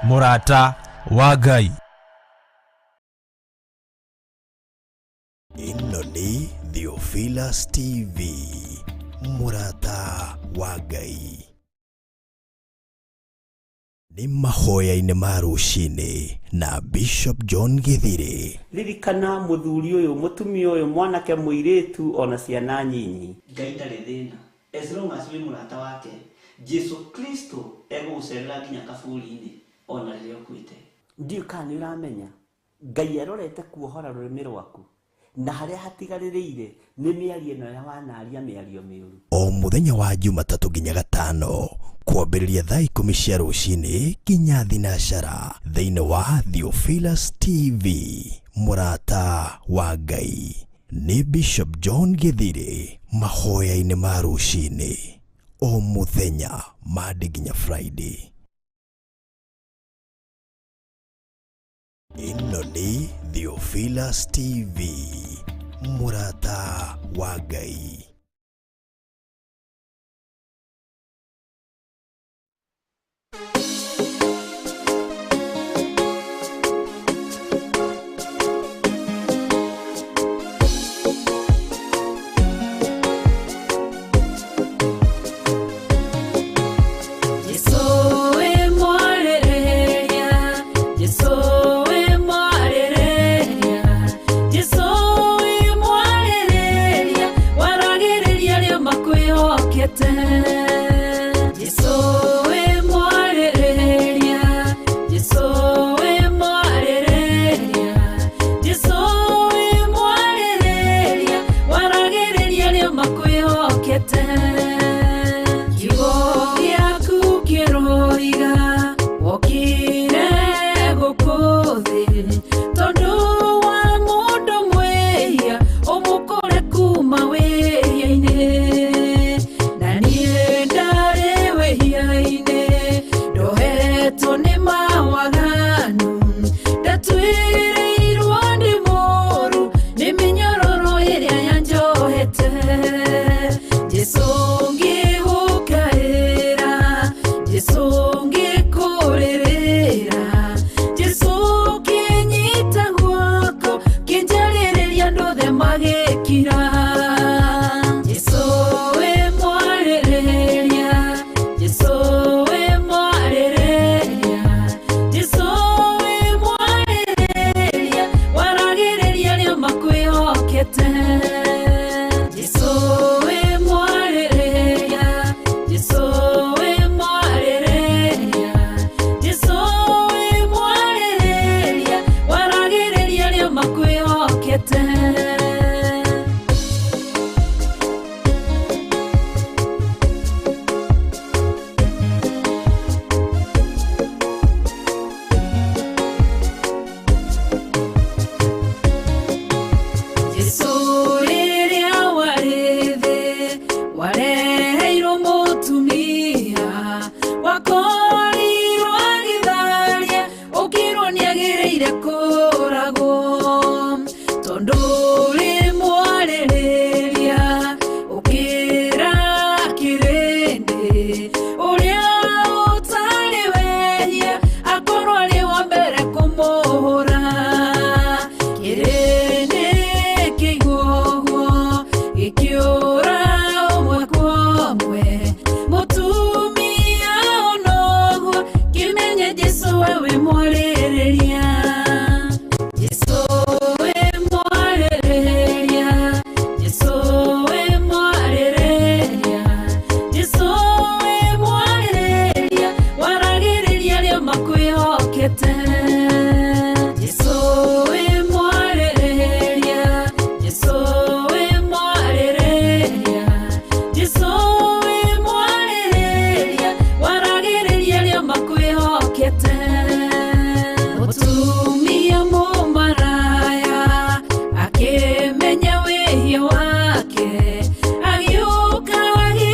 Mũrata wa Ngai. Ĩno nĩ Theophilus TV, mũrata wa Ngai. Nĩ mahoya-inĩ ma rũcinĩ na Bishop John Githiri. Ririkana mũthuri ũyũ, mũtumia ũyũ, mwanake, mũirĩtu ona ciana nyinyi. Ngai ndarĩ thĩna as long as wĩ mũrata wake. Jesu Kristo egũgũcerera nginya kaburi-inĩ ona rĩrĩa ũkuĩte. Ndiũĩ kana nĩ ũramenya Ngai arorete kuohora rũrĩmĩ rwaku na harĩa hatigarĩrĩire nĩ mĩario ĩno ya wanaria mĩario mĩũru. O mũthenya wa Jumatatũ nginya Gatano kwambĩrĩria thaa 10 cia rũcinĩ nginya thinacara thĩinĩ wa Theophilus TV, mũrata wa Ngai. Nĩ Bishop John Githiri mahoya-inĩ ma rũcinĩ o mũthenya Monday nginya Friday. Ĩno nĩ Theophilus TV, mũrata wa Ngai.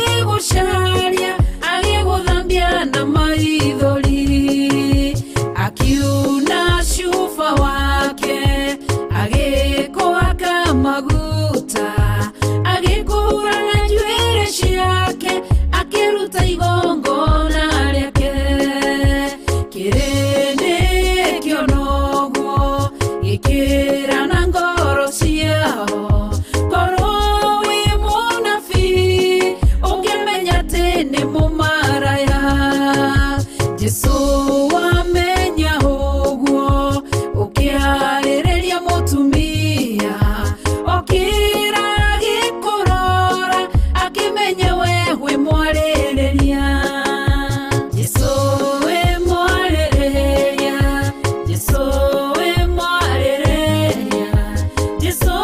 Agĩgũcaria, agĩgũthambia na maithori. Akiuga Magĩkĩra na ngoro ciao. Korwo wĩ mũnabii, ũngĩmenya atĩ nĩ mũmaraya. Jesũ wamenya ũguo, ũkĩarĩrĩria mũtumia. Okĩra agĩkũrora, akĩmenya we wĩ mwarĩrĩria. Jesũ wĩ mwarĩrĩria, Jesũ wĩ mwarĩrĩria, Jesũ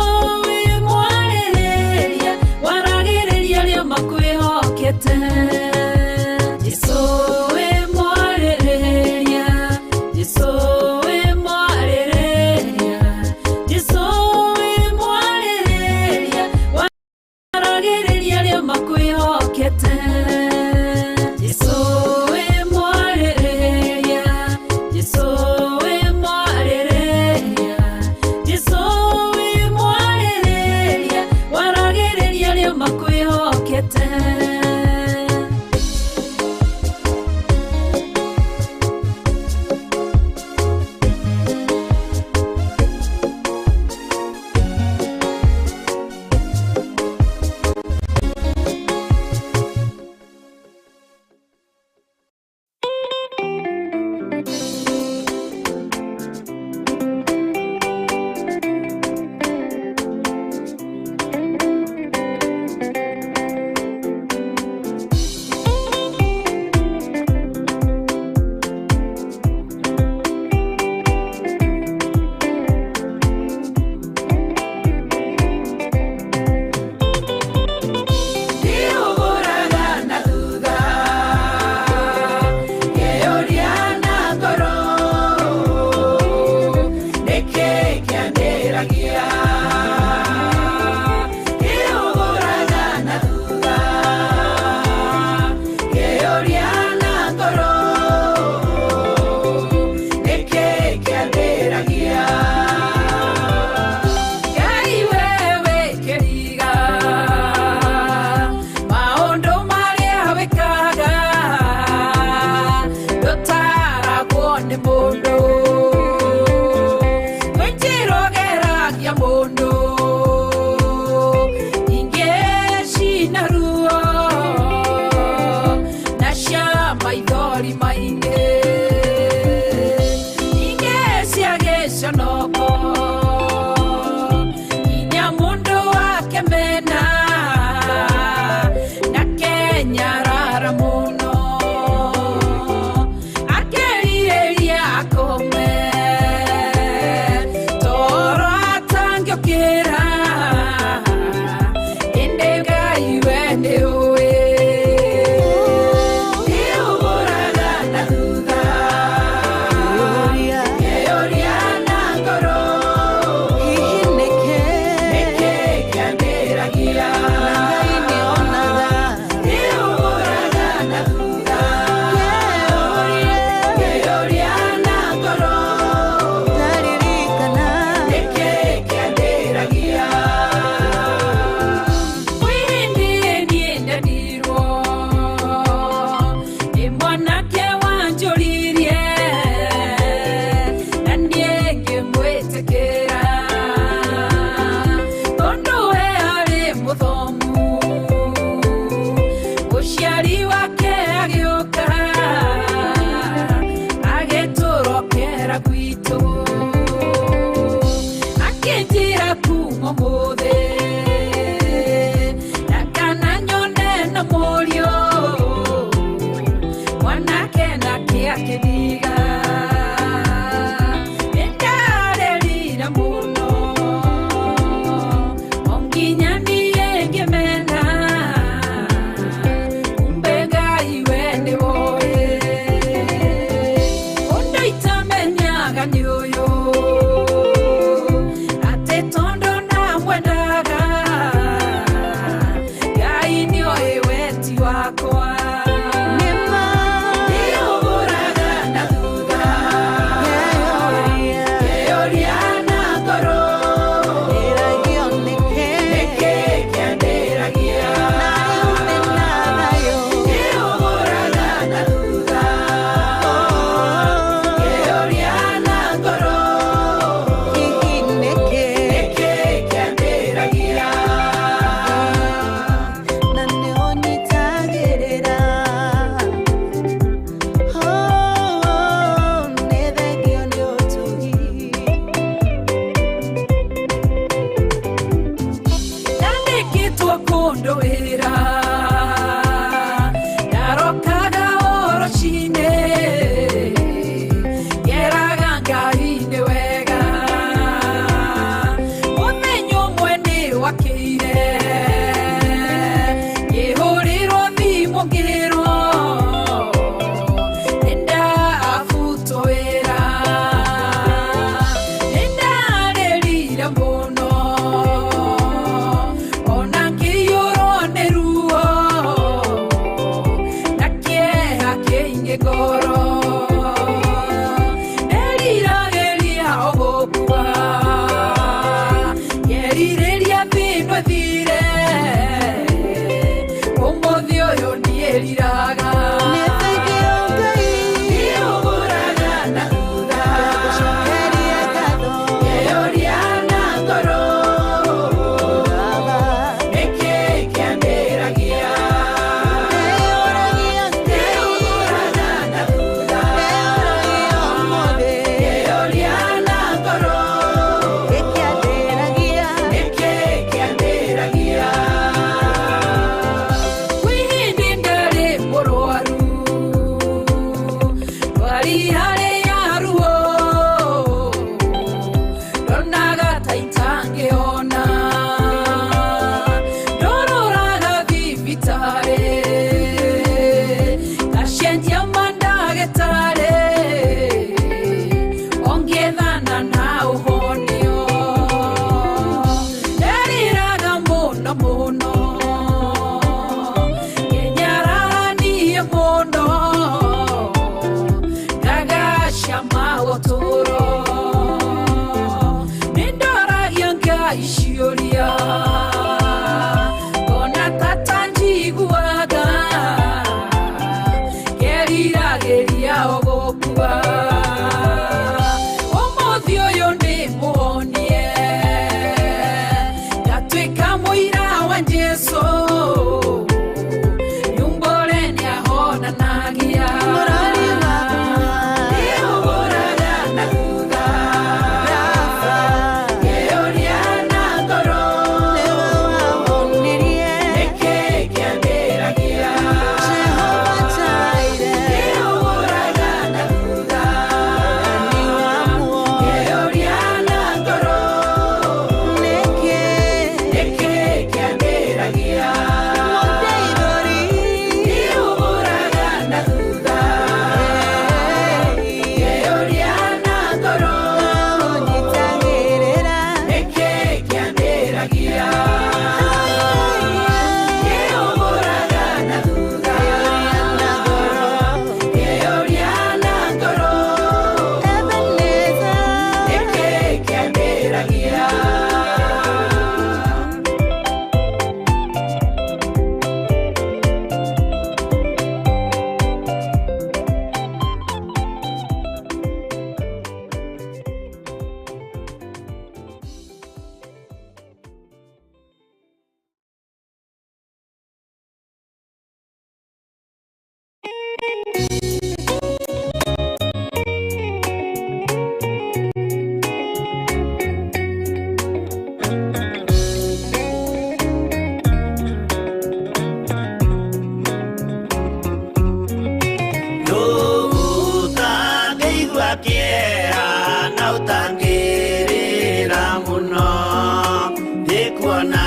wĩ mwarĩrĩria, waragĩrĩria arĩa makwĩhokete. Jesũ wĩ mwarĩrĩria, Jesũ wĩ mwarĩrĩria, Jesũ wĩ mwarĩrĩria, waragĩrĩria arĩa makwĩhokete. Jesũ wĩ mwarĩrĩria, Jesũ wĩ mwarĩrĩria, Jesũ wĩ mwarĩrĩria, waragĩrĩria arĩa makwĩhokete. Ndĩũgũraga na thutha, ngeyũria na ngoro, nĩkĩ kĩandĩragia? Ndĩũgũraga na thutha, ngeyũria na ngoro, nĩkĩ kĩandĩragia? Ngai wewe kĩriga, maũndũ marĩa wĩkaga ndũtaragwo nĩ mũndũ. Kwĩ njĩra ũgeragia mũndũ, ingĩ cina ruo na cia maithori maingĩ, ingĩ cia gĩconoko, nginya mũndũ akemena na kenyarara mũno, akerirĩria akome toro atangĩũkĩra, ĩndĩ Ngai we nĩũĩ. Ndĩũgũraga na thutha, ngeyũria na ngoro, nĩkĩ kĩandĩragia? Ndĩũgũraga na thutha, ngeyũria na ngoro, nĩkĩ kĩandĩragia? Kwĩ hĩndĩ niĩ ndendirwo nĩ mwanake wanjũririe, na niĩ ngĩmwĩtĩkĩra, tondũ we arĩ mũthomu. Mũciari wake agĩũka agĩtũrokera gwitũ, akĩnjĩra kuma ũmũthĩ ndakana nyone na mũriũ mwanake nake akĩndiga. Nĩndarĩrire mũno o nginya niĩ ngĩmena, kumbe Ngai we nĩwoĩ. Ũndũ itamenyaga nĩ ũyũ, atĩ tondũ ndamwendaga, Ngai nĩoĩ wendi wakwa. Ndĩũgũraga na thutha, ngeyũria na ngoro, nĩkĩ kĩandĩragia? Ndĩũgũraga na thutha, ngeyũria na ngoro, Cama ũtũũro. Nĩ ndoragia Ngai ciũria, ona tata njiguaga, ngeriragĩria o gũkua. Ũmũthĩ ũyũ nĩ mũhonie, ngatuĩka mũira wa Jesũ. Nyumbũre nĩahonanagia. Nĩhũgũraga na thutha, ngeyũria na ngoro, nĩkĩ kĩandĩragia? Nĩhũgũraga na thutha, ngeyũria na ngoro, nĩkĩ kĩandĩragia? Nĩhũgũraga na thutha, ngeyũria na ngoro, nĩkĩ kĩandĩragia? Nĩhũgũraga na thutha, ngeyũria na ngoro, nĩkĩ kĩandĩragia? Ũtangĩigua kĩeha na ũtangĩrĩra mũno, nĩ kuona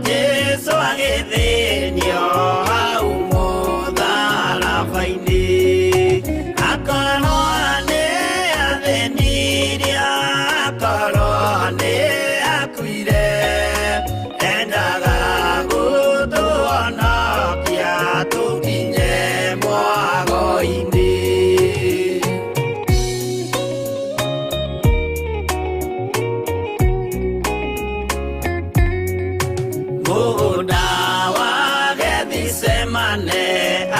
Jesũ agĩthĩnio hau mũtharaba-inĩ. Akorwo nĩ athĩnirie, akorwo nĩ akuire, endaga gũtũhonokia tũkinye mwago-inĩ. Mũgũnda wa Gethisemane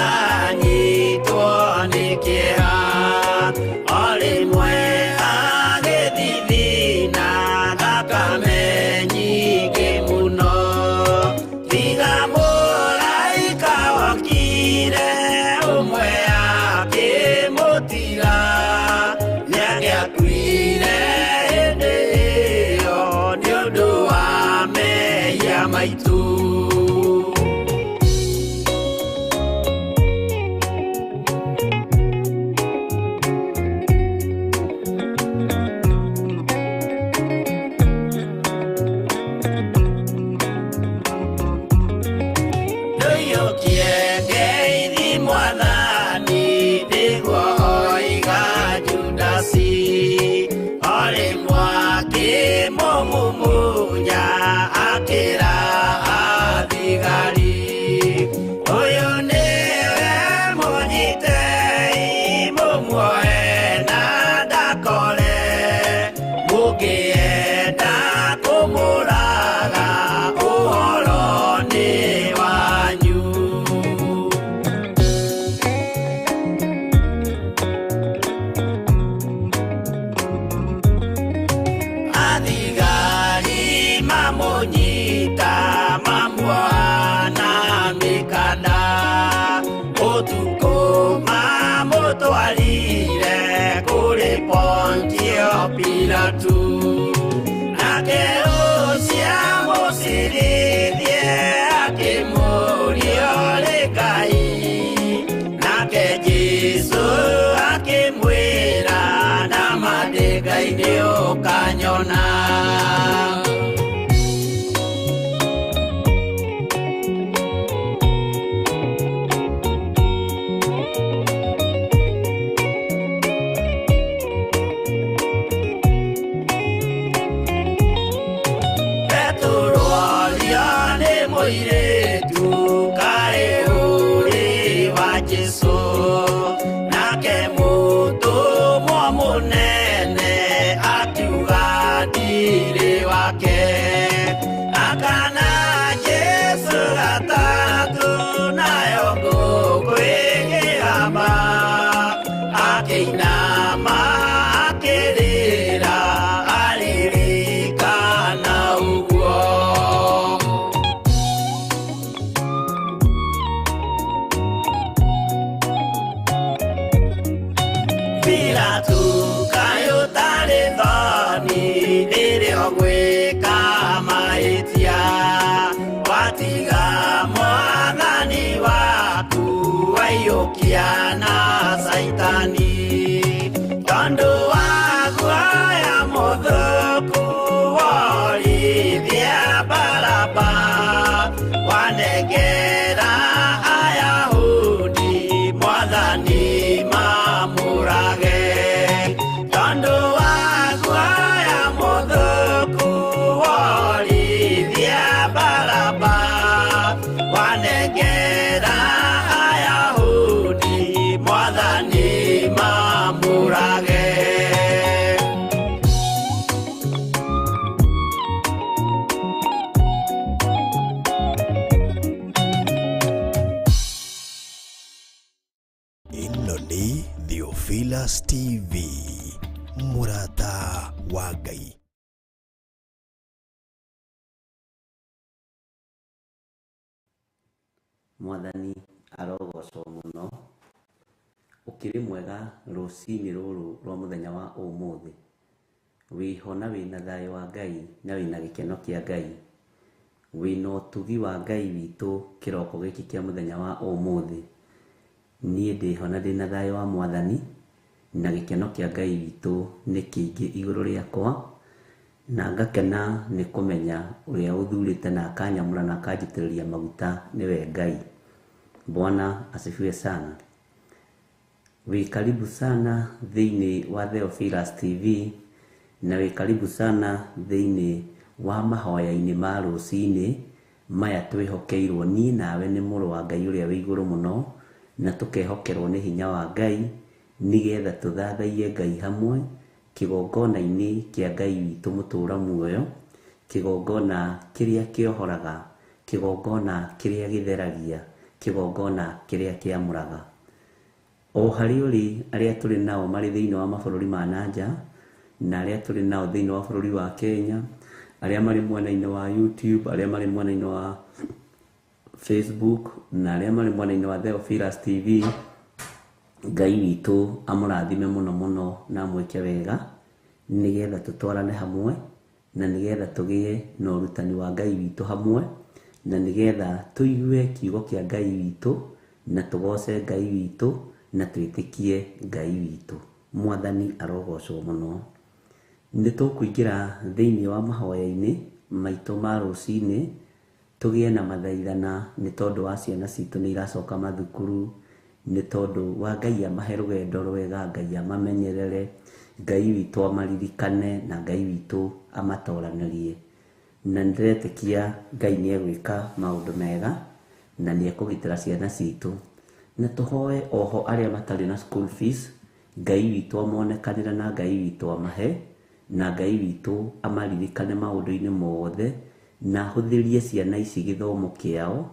anyitwo nĩ kĩeha, o rĩmwe agĩthithina thakame nyingĩ mũno. Tiga mũraika okire ũmwe akĩmũtiga, nĩangĩakuire hĩndĩ ĩyo nĩ ũndũ wa mehia maitũ. Ndũiyũkie ngeithi Mwathani, nĩguo oiga Judasi, o rĩmwe akĩmũmumunya akĩra athigari, ũyũ nĩwe mũnyitei, mũmuoe na ndakore, mũngĩenda kũmũraga ũhoro nĩ wanyu. Athigari mamũnyita mamuoha na mĩkanda, ũtukũ mamũtwarire kũrĩ Pontio Pilatu. Nake ũcio amũcirithie akĩmũũria ũrĩ Ngai, nake Jesũ akĩmwĩra nama ndĩ Ngai nĩũkanyona. Petero aria nĩ mũirĩtu kaĩ ũrĩ wa Jesũ, nake mũtũmwo. Mũnene akiuga ndirĩ wake akana Jesu gatatũ nayo ngũkũ ĩkĩhamba akĩinama akĩrĩra aririkana ũguo. Pilato kaĩ ũtarĩ thoni rĩrĩa ũgwĩka mahĩtia watiga mwathani waku waiyũkia na Caitani tondũ wa guoya mũthũku worithia Baraba wanengera Ayahudi mwathani mamũrage tondũ wa guoya mũthũku worithia Baraba wanengera Ayahudi mwathani mamũrage. Ĩno nĩ Theophilus TV, mũrata wa Ngai. Mwathani arogocwo mũno. Ũkĩrĩ mwega rũcinĩ rũrũ rwa mũthenya wa ũmũthĩ. Wĩho na wĩna thayũ wa Ngai na wĩna gĩkeno kĩa Ngai. Wĩna ũtugi wa Ngai witũ kĩroko gĩkĩ kĩa mũthenya wa ũmũthĩ. Niĩ ndĩho na ndĩna thayũ wa Mwathani na gĩkeno kĩa Ngai witũ nĩ kĩingĩ igũrũ rĩakwa na ngakena nĩ kũmenya ũrĩa ũthurĩte na akanyamũra na akanjitĩrĩria maguta nĩwe Ngai. Bwana asifiwe sana. Wĩ karibu sana thĩinĩ wa Theophilus TV na wĩ karibu sana thĩinĩ wa mahoya-inĩ ma rũcinĩ maya twĩhokeirwo niĩ nawe nĩ mũrũ wa Ngai ũrĩa wĩ igũrũ mũno na tũkehokerwo nĩ hinya wa Ngai nĩgetha tũthathaiye Ngai hamwe kĩgongona-inĩ kĩa Ngai witũ mũtũra muoyo, kĩgongona kĩrĩa kĩohoraga, kĩgongona kĩrĩa gĩtheragia, kĩgongona kĩrĩa kĩamũraga. O harĩ ũrĩ arĩa tũrĩ nao marĩ thĩinĩ wa mabũrũri ma nanja na arĩa tũrĩ nao thĩinĩ wa bũrũri wa Kenya, arĩa marĩ mwena-inĩ wa YouTube, arĩa marĩ mwena-inĩ wa Facebook na arĩa marĩ mwena-inĩ wa Theophilus TV, Ngai witũ amũrathime mũno mũno na amwĩke wega nĩgetha tũtwarane hamwe na nĩgetha tũgĩe na ũrutani wa Ngai witũ hamwe na nĩgetha tũigue kiugo kĩa Ngai witũ na tũgoce Ngai witũ na twĩtĩkie Ngai witũ. Mwathani arogocwo mũno. Nĩ tũkũingĩra thĩinĩ wa mahoya-inĩ maitũ ma rũcinĩ tũgĩe na mathaithana nĩ tondũ wa ciana citũ nĩ iracoka mathukuru, nĩ tondũ wa Ngai amahe rũgendo rwega, Ngai amamenyerere, Ngai witũ amaririkane na Ngai witũ amatoranĩrie. Na nĩndĩretĩkia Ngai nĩ egwĩka maũndũ mega na nĩ ekũgitĩra ciana citũ. Na tũhoe oho arĩa matarĩ na school fees, Ngai witũ amonekanĩre na Ngai witũ amahe na Ngai witũ amaririkane maũndũ-inĩ mothe na ahũthĩrie ciana ici gĩthomo kĩao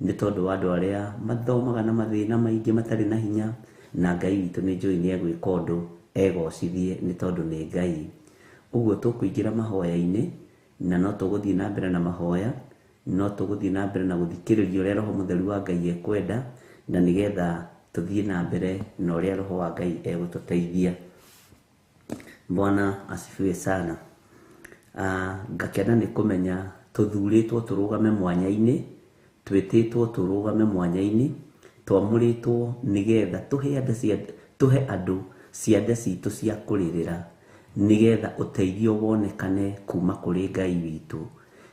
nĩ tondũ wa andũ arĩa mathomaga na mathĩna maingĩ matarĩ na hinya na Ngai witũ nĩ njũĩ nĩ egwĩka ũndũ egocithie nĩ tondũ nĩ Ngai. Ũguo tũkũingĩra mahoya-inĩ na no tũgũthiĩ na mbere na mahoya, no tũgũthiĩ na mbere na gũthikĩrĩria ũrĩa Roho Mũtheru wa Ngai ekwenda na nĩgetha tũthiĩ na mbere na ũrĩa Roho wa Ngai egũtũteithia. Bwana asifiwe sana. Ngakena nĩ kũmenya tũthurĩtwo tũrũgame mwanya-inĩ, twĩtĩtwo tũrũgame mwanya-inĩ, twamũrĩtwo nĩgetha tũhe andũ ciande citũ cia kũrĩrĩra nĩgetha ũteithio wonekane kuma kũrĩ Ngai witũ,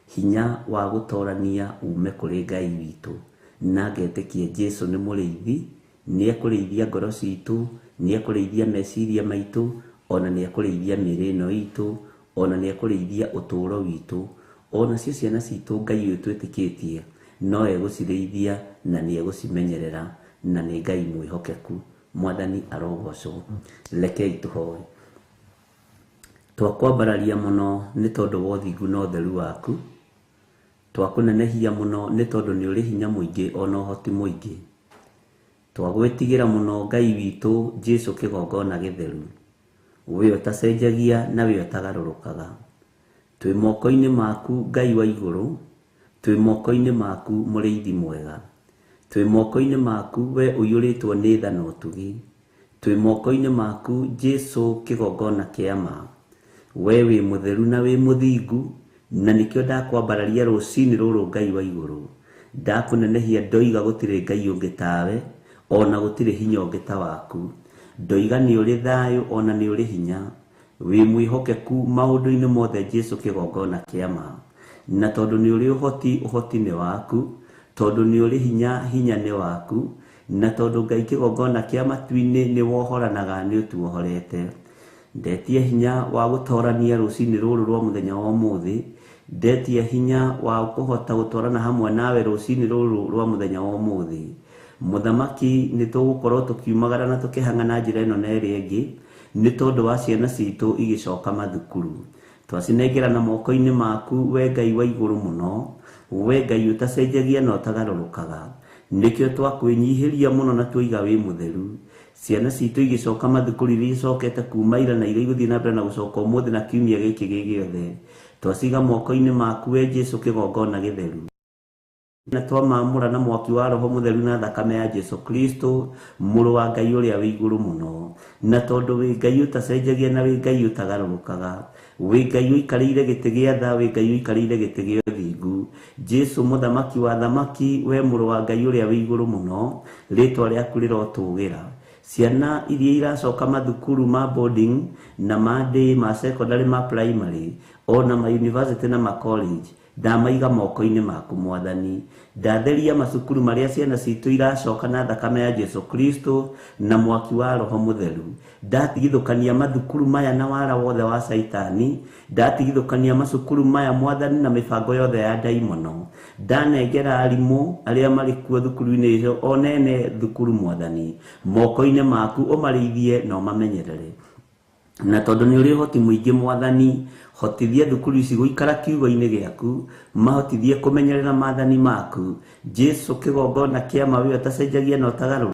hinya wa gũtorania ume kũrĩ Ngai witũ. Na ngetĩkia Jesu nĩ mũrĩithi, nĩ ekũrĩithia ngoro citũ, nĩ ekũrĩithia meciria maitũ, ona nĩ ekũrĩithia mĩĩrĩ ĩno itũ, ona nĩ ekũrĩithia ũtũũro witũ. Ona cio ciana citũ Ngai ũyũ twĩtĩkĩtie no egũcirĩithia na nĩ egũcimenyerera na nĩ Ngai mwĩhokeku. Mwathani arogocwo. Rekei tũhoe. Twakwambararia mũno nĩ tondũ wa ũthingu na ũtheru waku. Twakũnenehia mũno nĩ tondũ nĩ ũrĩ hinya mũingĩ ona ũhoti mũingĩ. Twagwĩtigĩra mũno Ngai witũ Jesu kĩgongona gĩtheru. We ũtacenjagia na we ũtagarũrũkaga. Twĩ moko-inĩ maku Ngai wa igũrũ, twĩ moko-inĩ maku mũrĩithi mwega. Twĩ moko-inĩ maku we ũiyũrĩtwo nĩ tha na ũtugi. Twĩ moko-inĩ maku Jesu kĩgongona kĩa ma. We wĩ mũtheru na wĩ mũthingu, na nĩkĩo ndakwambararia rũcinĩ rũrũ Ngai wa igũrũ. Ndakũnenehia ndoiga gũtirĩ Ngai ũngĩ tawe, ona gũtirĩ hinya ũngĩ ta waku. Ndoiga nĩ ũrĩ thayũ ona nĩ ũrĩ hinya. Wĩ mwĩhokeku maũndũ-inĩ mothe Jesu kĩgongona kĩa ma. Na tondũ nĩ ũrĩ ũhoti, ũhoti nĩ waku. Tondũ nĩ ũrĩ hinya, hinya nĩ waku. Na tondũ Ngai kĩgongona kĩa matu-inĩ nĩ wohoranaga nĩ ũtuohorete. Ndetie hinya wa gũtorania rũcinĩ rũrũ rwa mũthenya wa ũmũthĩ. Ndetie hinya wa kũhota gũtwarana hamwe nawe rũcinĩ rũrũ rwa mũthenya wa ũmũthĩ. Mũthamaki nĩ tũgũkorwo tũkiumagara na tũkĩhang'a na njĩra ĩno na ĩrĩa ĩngĩ nĩ tondũ wa ciana citũ igĩcoka mathukuru. Twacinengerana moko-inĩ maku we Ngai wa igũrũ mũno, we Ngai ũtacenjagia na ũtagarũrũkaga. Nĩkĩo twakwĩnyihĩria mũno na tuoiga wĩ mũtheru. Ciana citũ igĩcoka mathukuru iria icokete kuma ira na iria igũthiĩ na mbere na gũcoka ũmũthĩ na kiumia gĩkĩ gĩ gĩothe. Twaciga moko-inĩ maku we Jesu kĩgongona gĩtheru. Na twamamũra na mwaki wa Roho Mũtheru na thakame ya Jesu Kristo mũrũ wa Ngai ũrĩa wĩ igũrũ mũno. Na tondũ wĩ Ngai ũtacenjagia na wĩ Ngai ũtagarũrũkaga, wĩ Ngai ũikarĩire gĩtĩ gĩa tha, wĩ Ngai ũikarĩire gĩtĩ gĩa ũthingu. Jesu mũthamaki wa thamaki, we mũrũ wa Ngai ũrĩa wĩ igũrũ mũno, rĩtwa rĩaku rĩrotũgĩra. Ciana iria iracoka mathukuru ma boarding na ma day, ma secondary, ma primary, ona ma university na ma college, ndamaiga moko-inĩ maku Mwathani. Ndatheria macukuru marĩa ciana citũ iracoka na thakame ya Jesu Kristo na mwaki wa Roho Mũtheru. Ndatigithũkania mathukuru maya na wara wothe wa Caitani. Ndatigithũkania macukuru maya Mwathani na mĩbango yothe ya ndaimono. Ndanengera arimũ arĩa marĩ kuo thukuru-inĩ icio onene thukuru Mwathani moko-inĩ maku ũmarĩithie na ũmamenyerere. Na tondũ nĩ ũrĩ ũhoti mũingĩ Mwathani, hotithia thukuru ici gũikara kiugo-inĩ gĩaku, mahotithie kũmenyerera maathani maku. Jesu kĩgongona kĩa ma we ũtacenjagia na ũtagarũrũkaga.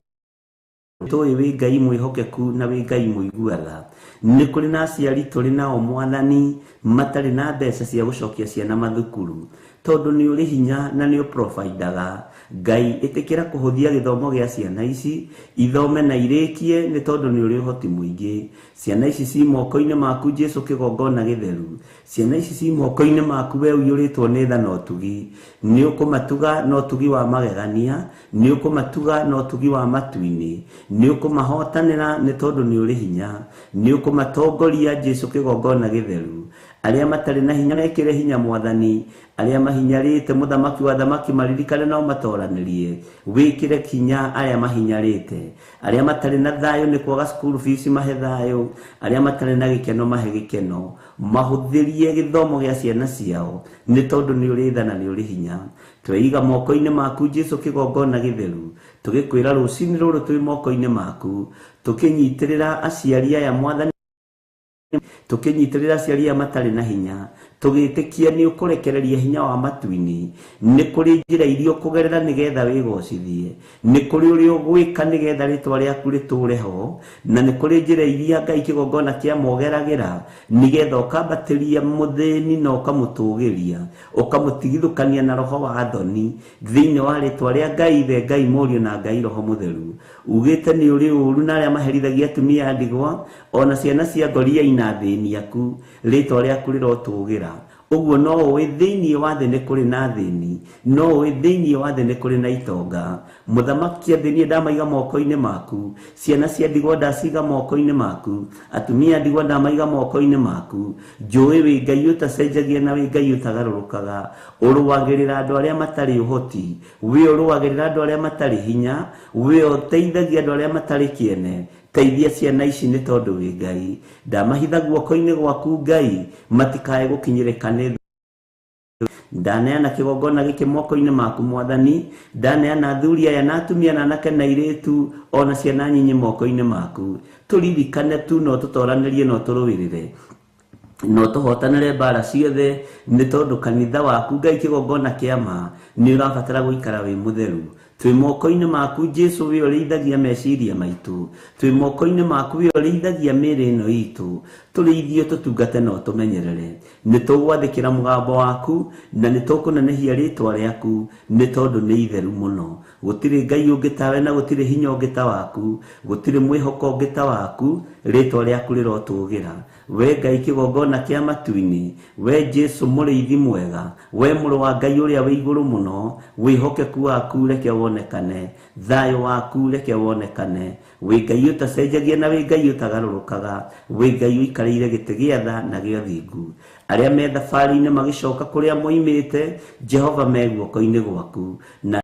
Tũĩ wĩ Ngai mwĩhokeku na wĩ Ngai mũigua tha. Nĩ kũrĩ na aciari tũrĩ nao Mwathani matarĩ na mbeca cia gũcokia ciana mathukuru. Tondũ nĩ ũrĩ hinya na nĩ ũprovidaga. Ngai ĩtĩkĩra kũhũthia gĩthomo gĩa ciana ici, ithome na irĩkie nĩ tondũ nĩ ũrĩ ũhoti mũingĩ. Ciana ici ci moko-inĩ maku Jesu kĩgongona gĩtheru. Ciana ici ci moko-inĩ maku we ũiyũrĩtwo nĩ tha na ũtugi. Nĩ ũkũmatuga na ũtugi wa magegania, nĩ ũkũmatuga na ũtugi wa matu-inĩ, nĩ ũkũmahotanĩra nĩ tondũ nĩ ũrĩ hinya, nĩ ũkũmatongoria Jesu kĩgongona gĩtheru. Arĩa matarĩ na hinya mekĩre hinya Mwathani, arĩa mahinyarĩte mũthamaki wa thamaki maririkane na ũmatoranĩrie. Wĩkĩre hinya arĩa mahinyarĩte, arĩa matarĩ na thayũ nĩ kwaga school fees mahe thayũ, arĩa matarĩ na gĩkeno mahe gĩkeno. Mahũthĩrie gĩthomo gĩa ciana ciao nĩ tondũ nĩ ũrĩ tha na nĩ ũrĩ hinya. Tweiga moko-inĩ maku Jesu kĩgongona gĩtheru, tũgĩkwĩra rũcinĩ rũrũ twĩ moko-inĩ maku, tũkĩnyitĩrĩra aciari aya Mwathani, tũkĩnyitĩrĩra aciari aya matarĩ na hinya, tũgĩtĩkia nĩ ũkũrekereria hinya wa matu-inĩ. Nĩ kũrĩ njĩra iria ũkũgerera nĩgetha wĩgocithie, nĩ kũrĩ ũrĩa ũgwĩka nĩgetha rĩtwa rĩaku rĩtũre ho, na nĩ kũrĩ njĩra iria Ngai kĩgongona kĩa mogeragĩra nĩgetha ũkambatĩria mũthĩni na ũkamũtũgĩria, ũkamũtigithũkania na roho wa thoni thĩinĩ wa rĩtwa rĩa Ngai Ithe, Ngai Mũriũ na Ngai Roho Mũtheru. Ugĩte nĩ ũrĩ ũru na arĩa maherithagia atumia a ndigwa ona ciana cia ngoriai na athĩni aku, rĩtwa rĩaku rĩrotũgĩra. Ũguo no ũĩ thĩinĩ wa thĩ nĩ kũrĩ na athĩni, no ũĩ thĩinĩ wa thĩ nĩ kũrĩ na itonga. Mũthamaki athĩni ndamaiga moko-inĩ maku, ciana cia ndigwa ndaciga moko-inĩ maku, atumia a ndigwa ndamaiga moko-inĩ maku. Njũĩ wĩ Ngai ũtacenjagia na wĩ Ngai ũtagarũrũkaga. Ũrũagĩrĩra andũ arĩa matarĩ ũhoti, wĩ ũrũagĩrĩra andũ arĩa matarĩ hinya, wĩ ũteithagia andũ arĩa matarĩ kĩene. Teithia ciana ici nĩ tondũ wĩ Ngai. Ndamahitha guoko-inĩ gwaku Ngai, matikae gũkinyĩrĩka nĩ Ndaneana kĩgongona gĩkĩ moko-inĩ maku Mwathani, ndaneana athuri aya na atumia na anake na airĩtu ona ciana nyinyi moko-inĩ maku. Tũririkane tu no tũtoranĩrie no tũrũĩrĩre. No tũhotanĩre mbara ciothe nĩ tondũ kanitha waku Ngai kĩgongona kĩa ma nĩ ũrabatara gũikara wĩ mũtheru. Twĩ moko-inĩ maku Jesu, we ũrĩithagia meciria maitũ. Twĩ moko-inĩ maku, we ũrĩithagia mĩĩrĩ ĩno itũ. Tũrĩithio, tũtungate na ũtũmenyerere. Nĩ tũgwathĩkĩra mũgambo waku na nĩ tũkũnenehia rĩtwa rĩaku nĩ tondũ nĩ itheru mũno. Gũtirĩ Ngai ũngĩ tawe na gũtirĩ hinya ũngĩ ta waku, gũtirĩ mwĩhoko ũngĩ ta waku. Rĩtwa rĩaku rĩrotũgĩra, we Ngai kĩgongona kĩa matu-inĩ, we Jesu mũrĩithi mwega, we mũrũ wa Ngai ũrĩa wĩ igũrũ mũno. Wĩhokeku waku reke wonekane, thayũ waku reke wonekane. Wĩ Ngai ũtacenjagia na wĩ Ngai ũtagarũrũkaga, wĩ Ngai ũikarĩire gĩtĩ gĩa tha na gĩa ũthingu. Arĩa me thabarĩ-inĩ magĩcoka kũrĩa moimĩte, Jehova, me guoko-inĩ gwaku, na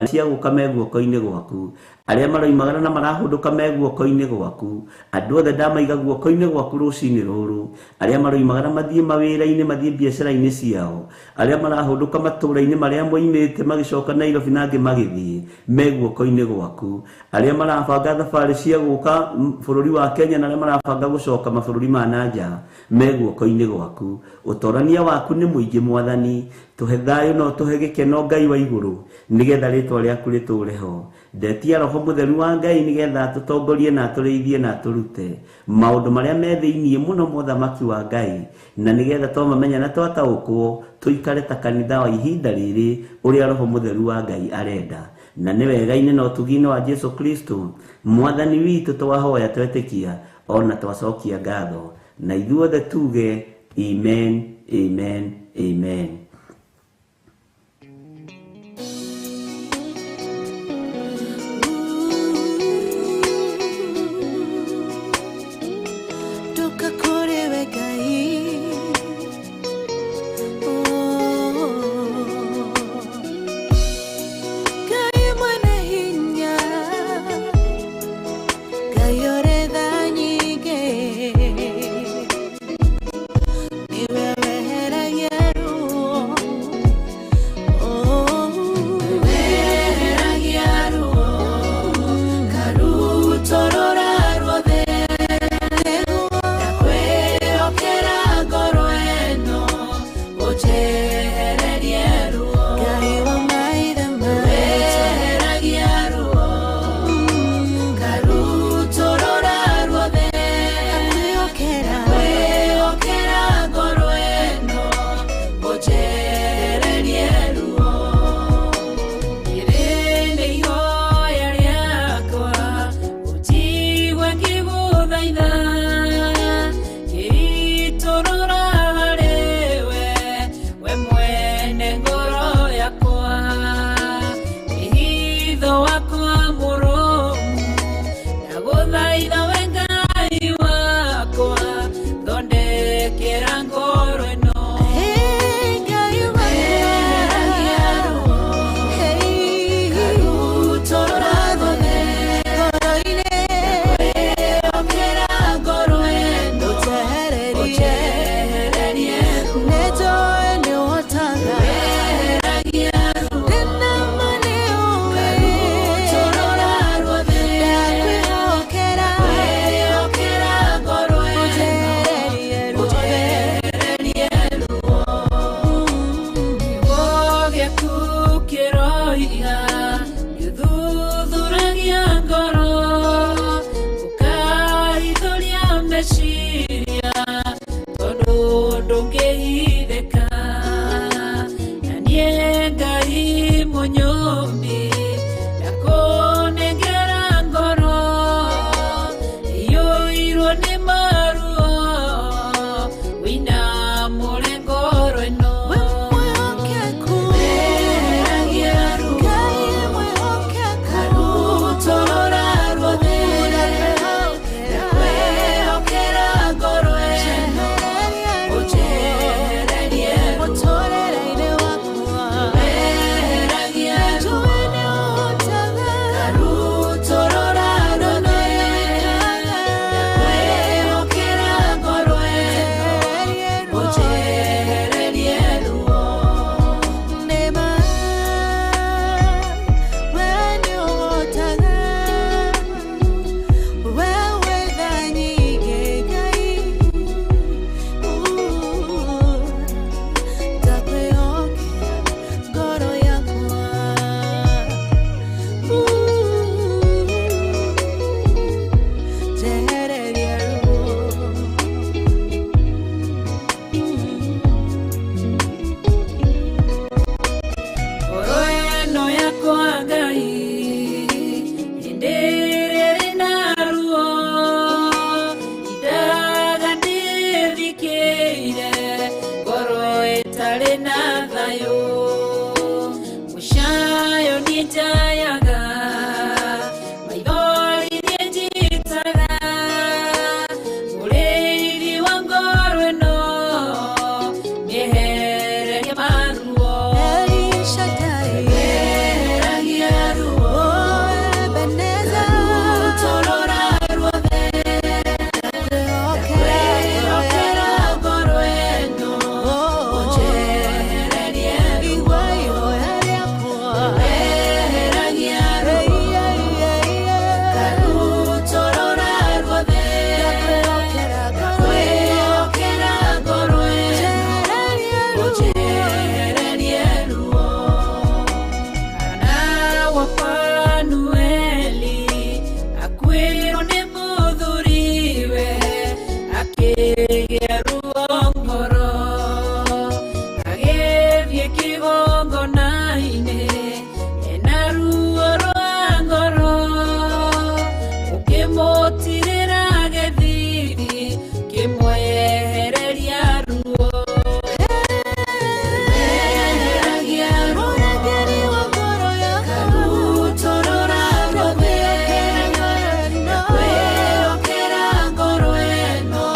cia gũka me guoko-inĩ gwaku. Arĩa maroimagara na marahũndũka me guoko-inĩ gwaku. Andũ othe ndamaiga guoko-inĩ gwaku rũcinĩ rũrũ, arĩa maroimagara mathiĩ mawĩra-inĩ, mathiĩ biacara-inĩ ciao, arĩa marahũndũka matũũra-inĩ marĩa moimĩte magĩcoka Nairobi na angĩ magĩthiĩ, me guoko-inĩ gwaku. Arĩa marabanga thabarĩ cia gũka bũrũri wa Kenya na arĩa marabanga gũcoka mabũrũri ma na nja, me guoko-inĩ gwaku. Ũtorania waku nĩ mũingĩ Mwathani. Tũhe thayũ na ũtũhe gĩkeno, Ngai wa igũrũ, nĩgetha rĩtwa rĩaku rĩtũũre ho. Ndetia Roho Mũtheru wa Ngai nĩgetha atũtongorie na atũrĩithie na atũrute maũndũ marĩa me thĩiniĩ mũno ma ũthamaki wa Ngai, na nĩgetha twamamenya na twataũkwo tũikare ta kanitha wa ihinda rĩrĩ ũrĩa Roho Mũtheru wa Ngai arenda. Na nĩ wega-inĩ na ũtugi-inĩ wa Jesu Kristo Mwathani witũ twahoya, twetĩkia ona twacokia ngatho, na ithuothe tuge amen, amen, amen. Ndoka kũrĩ we Ngai. Oh. Ngai mwene hinya, Ngai ũrĩ tha nyingĩ, nĩwe weheragia ruo. Oh. Weheragia ruo, karutũrũra ruothe. Ndakwĩhokera ngoro ĩno, ũnjehererie ruo. Ngai wa maithe maitũ. Weheragia ruo, karutũrũra ruothe. Ndakwĩhokera ngoro ĩno, ũnjehererie ruo. Rĩrĩ nĩ ihoya rĩakwa, ũnjigue ngĩgũthaitha, ngĩitũrũra harĩwe, we mwene ngoro yakwa. Wĩhitho wakwa mũrũmu, ndagũthaitha we Ngai wakwa, thondekera ngoro ĩno. Weheragia ruo, karutũrũra ruothe. Ndakwĩhokera ngoro ĩno, ũnjehererie ruo. Weheragia ruo, karutũrũra ruothe. Ndakwĩhokera ngoro ĩno, ũnjehererie ruo. Kiugo gĩaku kĩroiga gĩthuthuragia ngoro, ũkaithũria meciria, tondũ ndũngĩhithĩka. Na niĩ Ngai mũnyũmbi, ndakũnengera ngoro iyũirwo nĩ maruo, wĩinamũre ngoro ĩno. Weheragia ruo, karutũrũra ruothe. Ndakwĩhokera ngoro ĩno, ũnjehererie. Ndarĩ na thayũ mũcayo nĩ njayaga maithori nĩ njitaga mũrĩithi wa ngoro ĩno mĩehererie maruo eheragia ruo Rũtorora ruothe kwĩhokera ngoro ĩno ũnjehererie ruo eheragia ruo Karutorora ruothe kwĩhokera ngoro ĩno ũnjehererie ruo Hana wa Fanueli akuĩrwo nĩ mũthuriwe akĩgĩa ruo ngoro agĩthiĩ kĩgongona-inĩ ena ruo rwa ngoro ũkĩmũtirĩra gĩthithi kĩmwehereria ruo eheragia ruo Karutorora ruothe kwĩhokera ngoro ĩno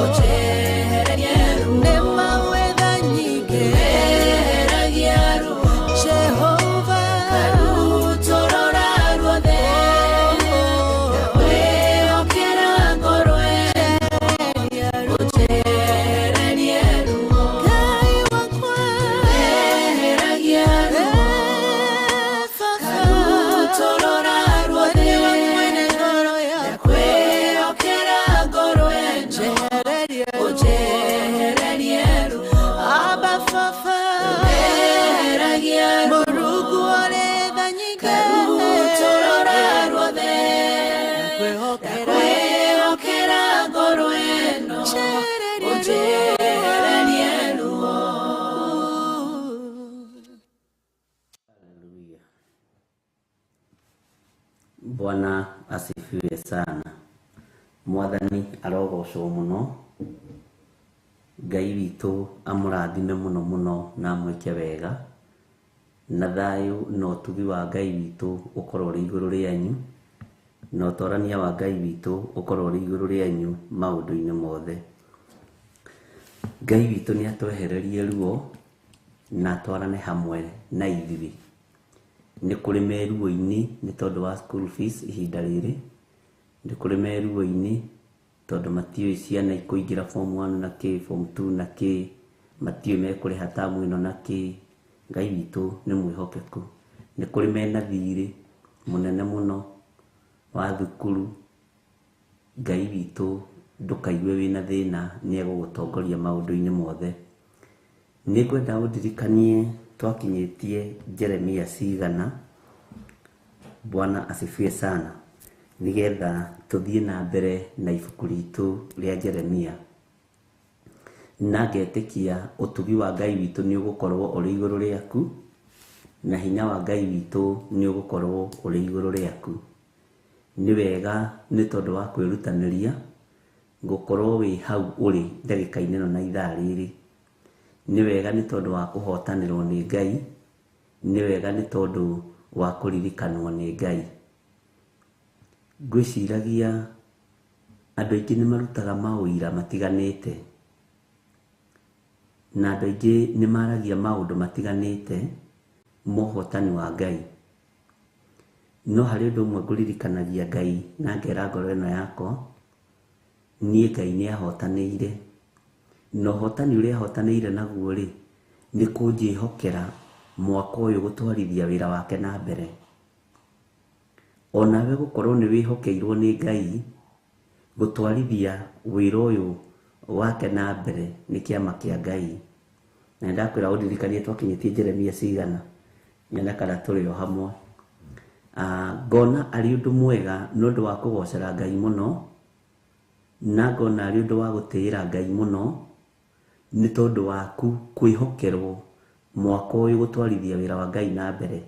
ũnjehererie ruo eheragia ruo Karutorora ruothe kwĩhokera ngoro ĩno ũnjehererie ruo eheragia ruo Karutorora ruothe kwĩhokera ngoro ĩno ũnjehererie ruo eheragia ruo Karutorora ruothe kwĩhokera ngoro ĩno ũnjehererie ruo. Haleluya. Bwana asifiwe sana. Mwathani arogocwo muno. Ngai witũ amũrathime mũno mũno na amwĩke wega. Na thayũ na ũtugi wa Ngai witũ ũkorwo ũrĩ igũrũ rĩanyu. Na ũtorania wa Ngai witũ ũkorwo ũrĩ igũrũ rĩanyu maũndũ-inĩ mothe. Ngai witũ nĩ atwehererie ruo na atwarane hamwe na ithuĩ. Nĩ kũrĩ me ruo-inĩ nĩ tondũ wa school fees ihinda rĩrĩ. Nĩ kũrĩ me ruo-inĩ tondũ matiũĩ ciana ikũingĩra form 1 na kĩ, form 2 na kĩ, matiũĩ mekũrĩha tamu ĩno na kĩ. Ngai witũ nĩ mwĩhokeku. Nĩ kũrĩ mena thirĩ mũnene mũno wa thukuru. Ngai witũ ndũkaigue wĩna thĩna nĩ egũgũtongoria maũndũ-inĩ mothe. Nĩ ngwenda ũndirikanie twakinyĩtie Jeremia cigana. Bwana asifiwe sana. Nĩgetha tũthiĩ na mbere na ibuku ritũ rĩa Jeremia. Na ngetĩkia ũtugi wa Ngai witũ nĩ ũgũkorwo ũrĩ igũrũ rĩaku, na hinya wa Ngai witũ nĩ ũgũkorwo ũrĩ igũrũ rĩaku. Nĩ wega nĩ tondũ wa kwĩrutanĩria gũkorwo wĩ hau ũrĩ ndagĩka-inĩ ĩno na ithaa rĩrĩ. Nĩ wega nĩ tondũ wa kũhotanĩrwo nĩ Ngai. Nĩ wega nĩ tondũ wa kũririkanwo nĩ Ngai. Ngwĩciragia andũ aingĩ nĩ marutaga maũira matiganĩte. Na andũ aingĩ nĩ maragia maũndũ matiganĩte ma ũhotani wa Ngai. No harĩ ũndũ ũmwe ngũririkanagia Ngai na ngera ngoro ĩno yakwa, niĩ Ngai nĩ ahotanĩire. Na ũhotani ũrĩa ahotanĩire naguo rĩ, nĩ kũnjĩhokera mwaka ũyũ gũtwarithia wĩra wake na mbere. Onawe gũkorwo nĩ wĩhokeirwo nĩ Ngai gũtwarithia wĩra ũyũ wake na mbere nĩ kĩama kĩa Ngai. Na nĩndakwĩra ũndirikanie twakinyĩtie Jeremia cigana, nyone kana tũrĩ o hamwe. Ngona arĩ ũndũ mwega nĩ ũndũ wa kũgocera Ngai mũno, na ngona arĩ ũndũ wa gũtĩĩra Ngai mũno, nĩ tondũ waku kwĩhokerwo mwaka ũyũ gũtwarithia wĩra wa Ngai na mbere.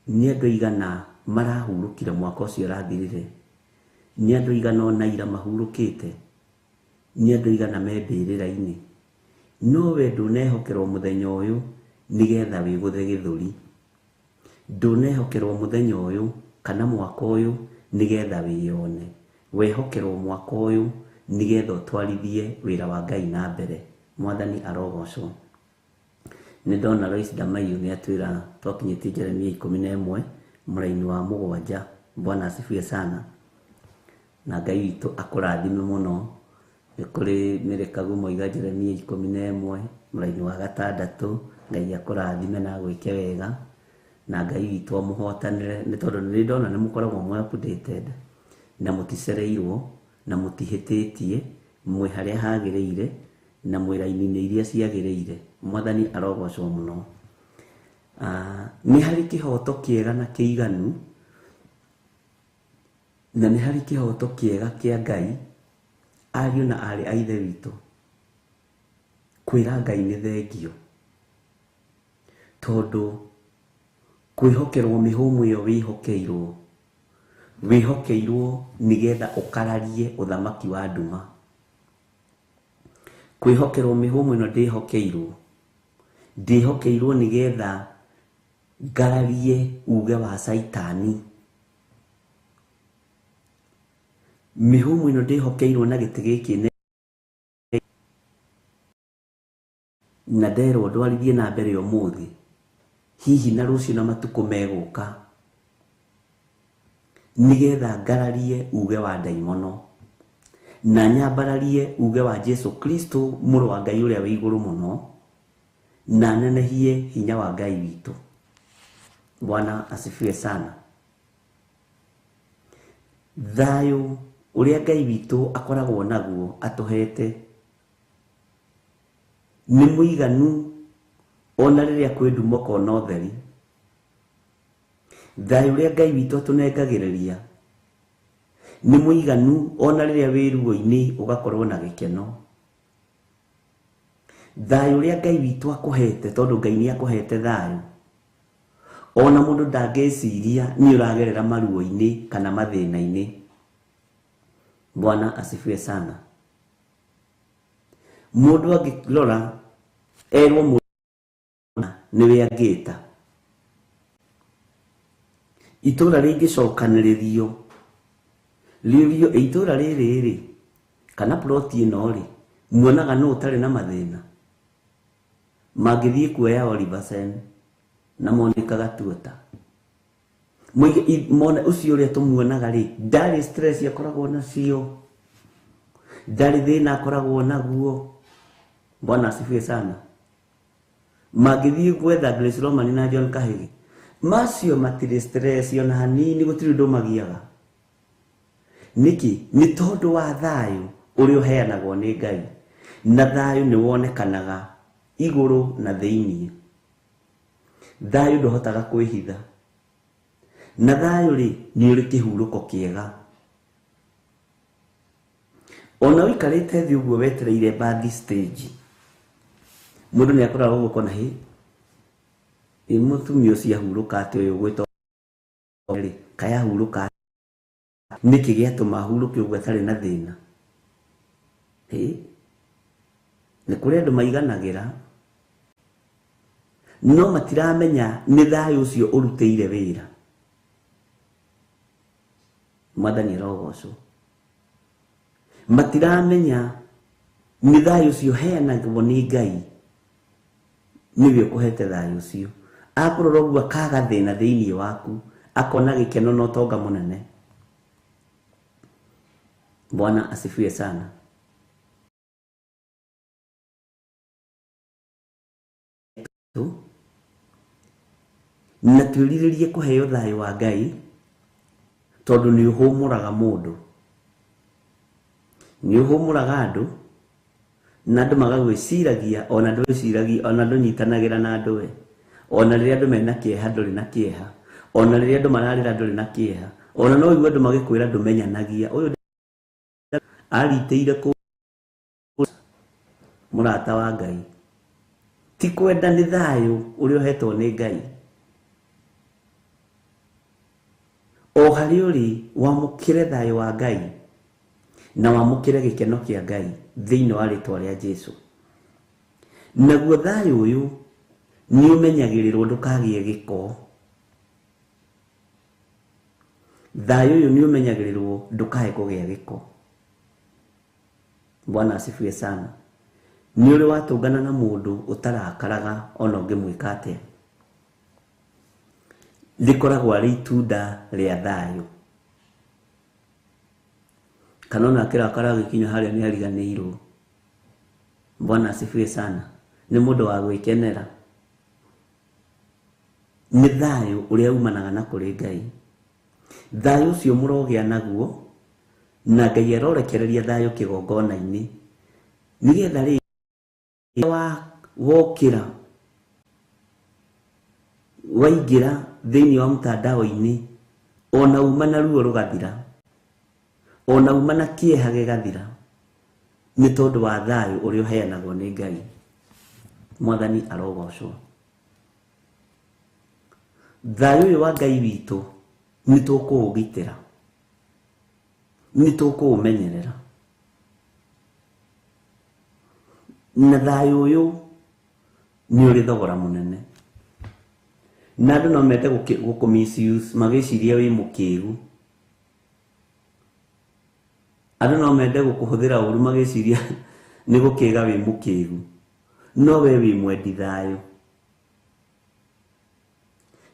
Nĩ andũ aigana marahurũkire mwaka ũcio ũrathirire? Nĩ andũ aigana ona ira mahurũkĩte? Nĩ andũ aigana me mbĩrĩra-inĩ? No we ndũnehokerwo mũthenya ũyũ nĩgetha wĩgũthe gĩthũri. Ndũnehokerwo mũthenya ũyũ kana mwaka ũyũ nĩgetha wĩyone. Wehokerwo mwaka ũyũ nĩgetha ũtwarithie wĩra wa Ngai na mbere. Mwathani arogocwo. Nĩ ndona Lois Damayu nĩ atwĩra twakinyĩtie Jeremia 11 mũraini wa 7. Bwana asifiwe sana. Na Ngai witũ akũrathime mũno. Nĩ kũrĩ Mĩrĩkagu moiga Jeremia 11 mũraini wa 6. Ngai akũrathime na agwĩke wega. Na Ngai witũ amũhotanĩre nĩ tondũ nĩ ndona nĩ mũkoragwo mwĩ updated na mũticereirwo na mũtihĩtĩtie, mwĩ harĩa hagĩrĩire na mwĩ raini-inĩ iria ciagĩrĩire. Mwathani arogocwo mũno. Nĩ harĩ kĩhoto kĩega na kĩiganu, na nĩ harĩ kĩhoto kĩega kĩa Ngai, ariũ na aarĩ a Ithe witũ, kwĩra Ngai nĩ thengio, tondũ kwĩhokerwo mĩhũmũ ĩyo wĩhokeirwo, wĩhokeirwo nĩgetha ũkararie ũthamaki wa nduma. Kwĩhokerwo mĩhũmũ ĩno ndĩhokeirwo, ndĩhokeirwo nĩgetha ngararie uge wa Caitani. Mĩhũmũ ĩno ndĩhokeirwo na gĩtĩ gĩkĩ na nderwo ndwarithie na mbere ũmũthĩ, hihi na rũciũ na matukũ megũka, nĩgetha ngararie uge wa ndaimono na nyambararie uge wa Jesu Kristo mũrũ wa Ngai ũrĩa wĩ igũrũ mũno, na nenehie hinya wa Ngai witũ. Bwana asifiwe sana. Thayũ ũrĩa Ngai witũ akoragwo naguo atũhete nĩ mũiganu ona rĩrĩa kwĩ nduma kana ũtheri. Thayũ ũrĩa Ngai witũ atũnengagĩrĩria nĩ mũiganu ona rĩrĩa wĩ ruo-inĩ ũgakorwo na gĩkeno. Thayũ ũrĩa Ngai witũ akũhete, tondũ Ngai nĩ akũhete thayũ, ona mũndũ ndangĩciria nĩ ũragerera maruo-inĩ kana mathĩna-inĩ. Bwana asifiwe sana. Mũndũ angĩrora erwo mũndũ nĩwe angĩta, itũra rĩngĩcokanĩrĩrio rĩũrio itũra rĩrĩ rĩ kana ploti ĩno rĩ, muonaga nũ ũtarĩ na mathĩna? Mangĩthiĩ kuoya Oliver Sen na monekaga tuota mone ũcio ũrĩa tũmuonaga rĩ, ndarĩ stress akoragwo nacio, ndarĩ thĩna akoragwo naguo. Bwana asifiwe sana. Mangĩthiĩ gwetha Grace Romani na John Kahigi, macio matirĩ stress ona hanini, gũtirĩ ũndũ magiaga. Nĩkĩ? Nĩ tondũ wa thayũ ũrĩa ũheanagwo nĩ Ngai, na thayũ nĩ wonekanaga igũrũ na thĩinĩ. Thayũ ndũhotaga kwĩhitha, na thayũ rĩ nĩ ũrĩ kĩhurũko kĩega. Ona ũikarĩte thĩ ũguo wetereire bathi stage, mũndũ nĩ akoragwo ũguo kona hĩ, ĩ mũtumia ũcio ahurũka atĩ ũyũ ũgwĩtwo rĩ, kaĩ ahurũka nĩkĩ gĩatũma ahurũke ũguo atarĩ na thĩna? Hĩ, nĩ kũrĩ andũ maiganagĩra no matiramenya nĩ thayũ ũcio ũrutĩire wĩra. Mwathani arogocwo. Matiramenya nĩ thayũ ũcio ũheanagwo nĩ Ngai nĩwe ũkũhete thayũ ũcio. Akũrora ũguo akaga thĩna thĩinĩ waku, akona gĩkeno na ũtonga mũnene. Bwana asifiwe sana. Na twĩrirĩrie kũheo thayũ wa Ngai, tondũ nĩ ũhũmũraga mũndũ, nĩ ũhũmũraga andũ, na andũ magagwĩciragia ona ndwĩciragia, ona ndũnyitanagĩra na andũ we. Ona rĩrĩa andũ mena kĩeha ndũrĩ na kĩeha, ona rĩrĩa andũ mararĩra ndũrĩ na kĩeha, ona no ũigue andũ magĩkwĩra ndũmenyanagia. Ũyũ aritĩire kũ mũrata wa Ngai. Ti kwenda nĩ thayũ ũrĩa ũhetwo nĩ Ngai. O harĩa ũrĩ wamũkĩre thayũ wa Ngai na wamũkĩre gĩkeno kĩa Ngai thĩinĩ wa rĩtwa rĩa Jesu. Naguo thayũ ũyũ nĩ ũmenyagĩrĩrwo ndũkagĩe gĩko. Thayũ ũyũ nĩ ũmenyagĩrĩrwo ndũkae kũgĩa gĩko. Bwana asifiwe sana. Nĩ ũrĩ watũngana na mũndũ ũtarakaraga ona ũngĩmwĩka atĩa? Rĩkoragwo arĩ itunda rĩa thayũ. Kana ona akĩrakara agĩkinya harĩa nĩ ariganĩirwo. Bwana asifiwe sana. Nĩ mũndũ wa gwĩkenera. Nĩ thayũ ũrĩa umanaga na kũrĩ Ngai. Thayũ ũcio mũrogĩa naguo, na Ngai arorekereria thayũ kĩgongona-inĩ, nĩgetha rĩ wokĩra waingĩra thĩinĩ wa mtandao-inĩ, ona uma na ruo rũgathira, ona uma na kĩeha gĩgathira, nĩ tondũ wa thayũ ũrĩa ũheanagwo nĩ Ngai. Mwathani arogocwo. Thayũ ũyũ wa Ngai witũ nĩ tũkũũgitĩra, nĩ tũkũũmenyerera. Na thayũ ũyũ nĩ ũrĩ thogora mũnene. Na andũ no mende gũkũ misuse magĩciria wĩ mũkĩgu. Andũ no mende gũkũhũthĩra ũru magĩciria nĩ gũkĩga wĩ mũkĩgu. No we wĩ mwendi thayũ.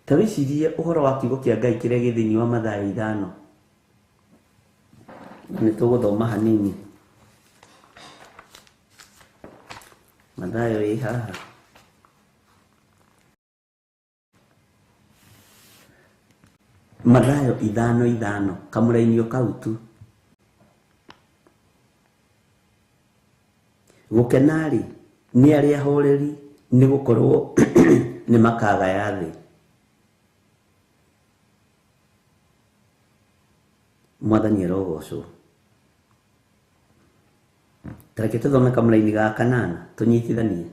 Ta wĩcirie ũhoro wa kiugo kĩa Ngai kĩrĩa gĩ thĩinĩ wa Mathayo 5. Na nĩ tũgũthoma hanini. Mathayo ĩ haha. Mathayo 5:5 kamũrainio kau tu. Gũkena-rĩ nĩ arĩa ahoreri, nĩ gũkorwo nĩ makagaya thĩ. Mwathani arogocwo. Ta reke tũthome kamũraini ga 8 tũnyitithanie.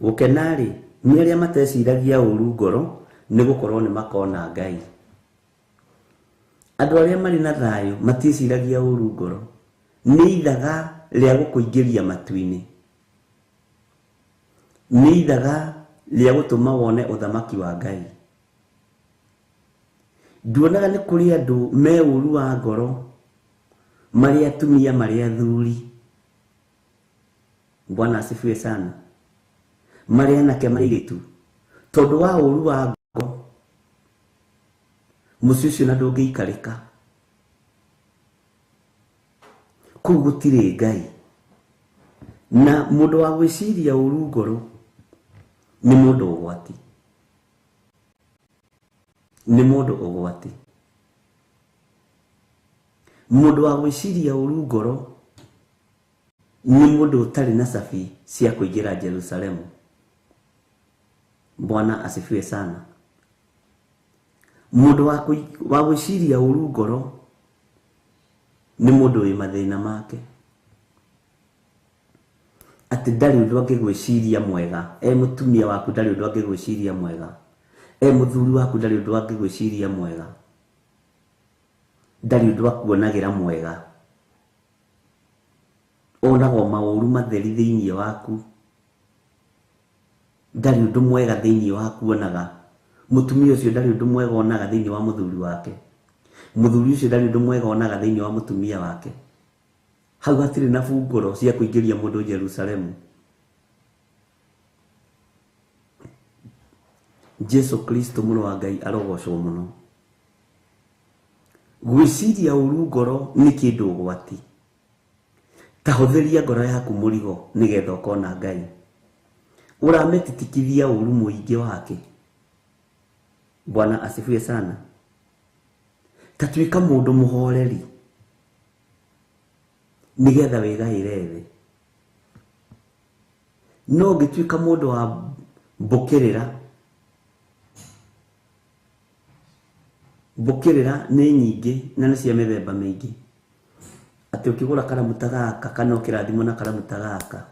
Gũkena-rĩ nĩ arĩa mateciragia ũru ngoro, nĩ gũkorwo nĩ makona Ngai. Andũ arĩa marĩ na thayũ matiĩciragia ũru ngoro. Nĩ ithaga rĩa gũkũingĩria matu-inĩ. Nĩ ithaga rĩa gũtũma wone ũthamaki wa Ngai. Nduonaga nĩ kũrĩ andũ me ũru wa ngoro, marĩ atumia marĩ athuri. Bwana asifiwe sana. Marĩ anake marĩ airĩtu. Tondũ wa ũru wa ngoro, mũciĩ ũcio na ndũngĩikarĩka. Kũu gũtirĩ Ngai. Na mũndũ wa gwĩciria ũru ngoro nĩ mũndũ ũgwati. Nĩ mũndũ ũgwati. Mũndũ wa gwĩciria ũru ngoro nĩ mũndũ ũtarĩ na cabi cia kũingĩra Jerusalemu. Bwana asifiwe sana. Mũndũ wa gwĩciria ũru ngoro nĩ mũndũ wĩ mathĩna make. Atĩ ndarĩ ũndũ angĩgwĩciria mwega. E mũtumia waku ndarĩ ũndũ angĩgwĩciria mwega. E mũthuri waku ndarĩ ũndũ angĩgwĩciria mwega. Ndarĩ ũndũ akuonagĩra mwega. Onagwo maũru matheri thĩinĩ waku. Ndarĩ ũndũ mwega thĩinĩ waku onaga. Mũtumia ũcio ndarĩ ũndũ mwega onaga thĩinĩ wa mũthuri wake. Mũthuri ũcio ndarĩ ũndũ mwega onaga thĩinĩ wa mũtumia wake. Hau hatirĩ na bungũro cia kũingĩria mũndũ Jerusalemu. Jesu Kristo mũrũ wa Ngai arogocwo mũno. Gwĩciria ũru ngoro nĩ kĩndũ ũgwati. Ta hũthĩria ngoro yaku mũrigo nĩgetha ũkona Ngai. Ũramĩtitikithia ũru mũingĩ wake. Bwana asifiwe sana. Ta tuĩka mũndũ mũhoreri nĩgetha wĩgaĩre thĩ. No ũngĩtuĩka mũndũ wa mbũkĩrĩra, mbũkĩrĩra nĩ nyingĩ na nĩ cia mĩthemba mĩingĩ. Atĩ ũkĩgũra karamu ta gaka kana ũkĩrathimwo na karamu ta gaka,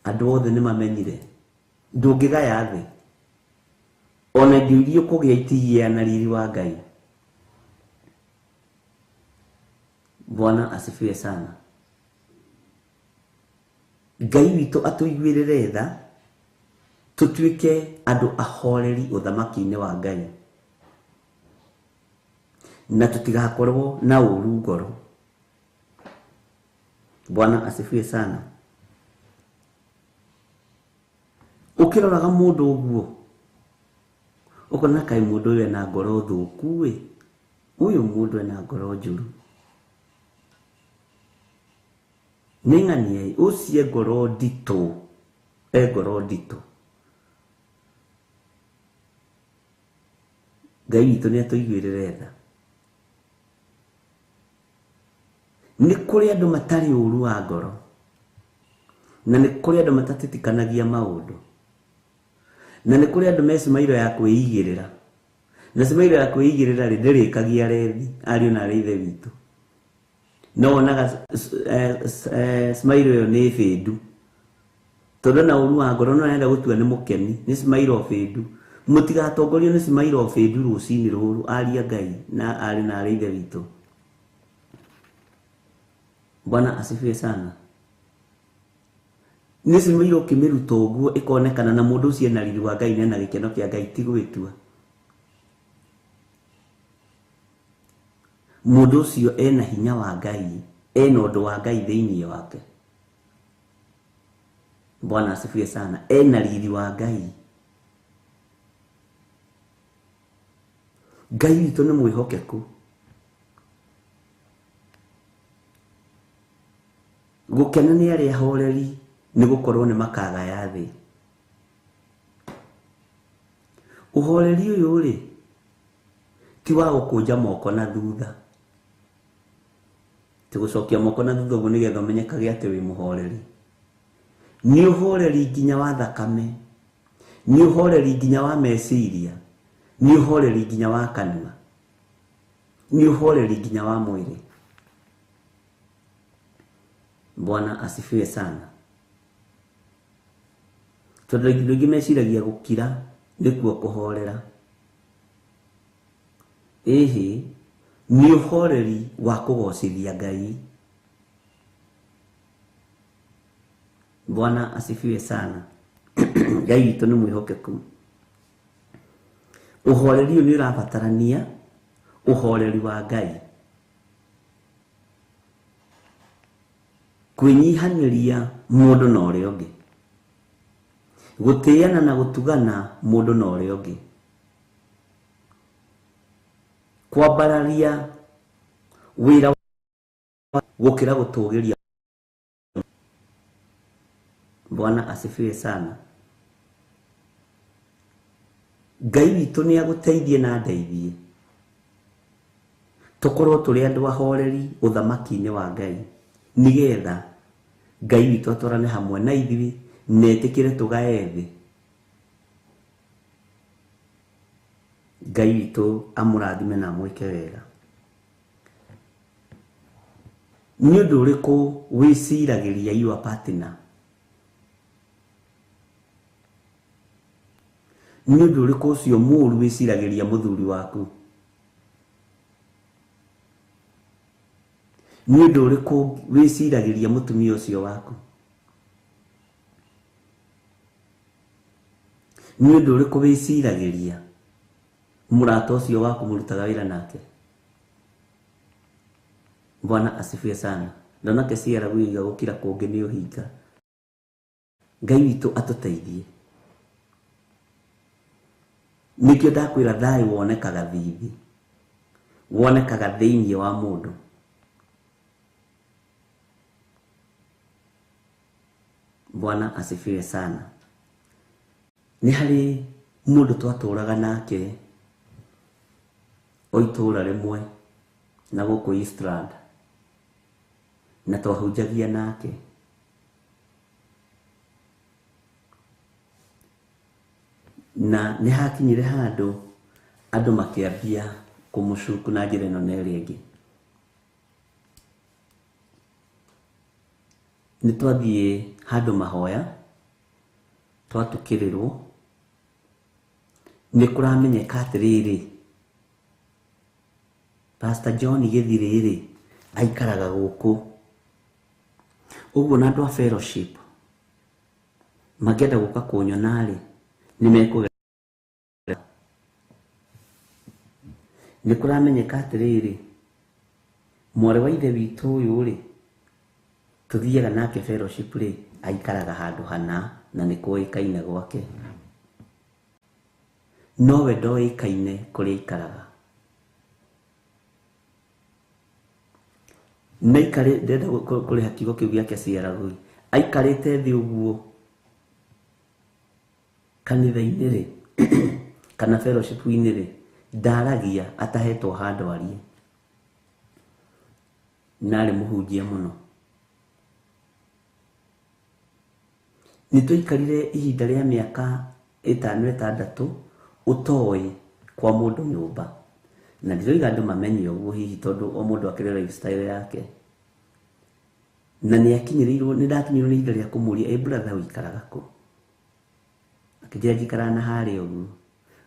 andũ othe nĩ mamenyire. Ndũngĩgaya thĩ. Ona indo iria ũkũgĩa itigĩa na riri wa Ngai. Bwana asifiwe sana. Ngai witũ atũiguĩrĩre tha, tũtuĩke andũ ahoreri ũthamaki-inĩ wa Ngai, na tũtigakorwo na ũru ngoro. Bwana asifiwe sana. Ũkĩroraga mũndũ ũguo ũkona kaĩ mũndũ ũyũ ena ngoro thũku ĩ, ũyũ mũndũ ena ngoro njũru. Nĩ ng'ania ĩ, ũcio e ngoro nditũ, e ngoro nditũ. Ngai witũ nĩ atũiguĩrĩre tha. Nĩ kũrĩ andũ matarĩ ũru wa ngoro, na nĩ kũrĩ andũ matatitikanagia maũndũ, na nĩ kũrĩ andũ me cimairo ya kwĩigĩrĩra, na cimairo ya kwĩigĩrĩra rĩ ndĩrĩkagia rethi ariũ na arĩ ithe witũ. No wonaga cimairo ĩyo nĩ bĩndu, tondũ na ũru wa ngoro no arenda gũtua nĩ mũkeni, nĩ cimairo bĩndu. Mũtigatongorio nĩ cimairo bĩndu rũcinĩ rũrũ, aria Ngai na arĩ na arĩ ithe witũ. Bwana asifiwe sana. Nĩ cimairo ũkĩmĩruta ũguo ĩkonekana na mũndũ ũcio ena riri wa Ngai na ena gĩkeno kĩa Ngai, ti gwĩtua. Mũndũ ũcio ena hinya wa Ngai, ena ũndũ wa Ngai thĩinĩ wake. Bwana asifiwe sana. Ena riri wa Ngai. Ngai witũ nĩ mwĩhokeku. Gũkena nĩ arĩa ahoreri, nĩ gũkorwo nĩ makagaya thĩ. Ũhoreri ũyũ rĩ, ti wa gũkũnja moko na thutha, ti gũcokia moko na thutha ũguo nĩgetha ũmenyekage atĩ wĩ mũhoreri. Nĩ ũhoreri nginya wa thakame, nĩ ũhoreri nginya wa meciria, nĩ ũhoreri nginya wa kanua, nĩ ũhoreri nginya wa mwĩrĩ. Bwana asifiwe sana. Tondũ andũ aingĩ meciragia gũkira nĩkuo kũhorera. Ĩhĩ, nĩ ũhoreri wa kũgocithia Ngai. Bwana asifiwe sana. Ngai witũ nĩ mwĩhokeku. Ũhoreri ũyũ nĩ ũrabatarania, ũhoreri wa Ngai. Kwĩnyihanĩria mũndũ na ũrĩa ũngĩ, gũtĩana na gũtugana mũndũ na ũrĩa ũngĩ, kwambararia wĩra gũkĩra gũtũgĩria. Bwana asifiwe sana. Ngai witũ nĩ agũteithie na andeithie tũkorwo tũrĩ andũ ahoreri ũthamaki-inĩ wa Ngai, nĩgetha Ngai witũ atwarane hamwe na ithuĩ na etĩkĩre tũgae thĩ. Ngai witũ amũrathime na amwĩke wega. Nĩ ũndũ ũrĩkũ wĩciragĩria your partner? Nĩ ũndũ ũrĩkũ ũcio mũũru wĩciragĩria mũthuri waku? Nĩ ũndũ ũrĩkũ wĩciragĩria mũtumia ũcio waku? Nĩ ũndũ ũrĩkũ wĩciragĩria mũrata ũcio waku mũrutaga wĩra nake? Bwana asifiwe sana. Ndona keciara gwĩiga gũkira kũngĩ nĩ ũhinga. Ngai witũ atũteithie. Nĩkĩo ndakwĩra thayũ wonekaga thithi, wonekaga thĩinĩ wa mũndũ. Bwana asifiwe sana. Nĩ harĩ mũndũ twatũraga nake o itũũra rĩmwe na gũkũ Eastland, na twahunjagia nake. Na nĩ hakinyire handũ andũ makĩambia kũmũcuku na njĩra ĩno na ĩrĩa ĩngĩ. Nĩ twathiĩ handũ mahoya, twatukĩrĩrwo, nĩ kũramenyeka atĩrĩrĩ, Pastor John Gĩthirĩ rĩ aikaraga gũkũ. Ũguo na andũ a fellowship Mangĩenda gũka kũnyona rĩ, nĩ mekũgera. Nĩ kũramenyeka atĩrĩrĩ, mwarĩ wa ithe witũ ũyũ rĩ, tũthiaga nake fellowship rĩ, aikaraga handũ hana na nĩ kũĩkaine gwake. Nowe ndoĩkaine kũrĩa aikaraga. Naikarĩ ndĩrenda kũrĩha kiugo kĩu gĩake ciaragũi. Aikarĩte thĩ ũguo kanitha-inĩ rĩ, kana fellowship-inĩ rĩ, ndaragia atahetwo handũ arie. Na arĩ mũhunjia mũno. Nĩ twaikarire ihinda rĩa mĩaka 5 6 ũtoĩ kwa mũndũ nyũmba. Na ndiroiga andũ mamenye ũguo hihi tondũ o mũndũ akĩrĩ lifestyle yake. Na nĩ akinyĩrĩirwo, nĩ ndakinyĩrĩirwo nĩ ihinda rĩa kũmũria, ĩ brother ũikaraga kũ? Akĩnjĩra njikaraga na harĩa ũguo.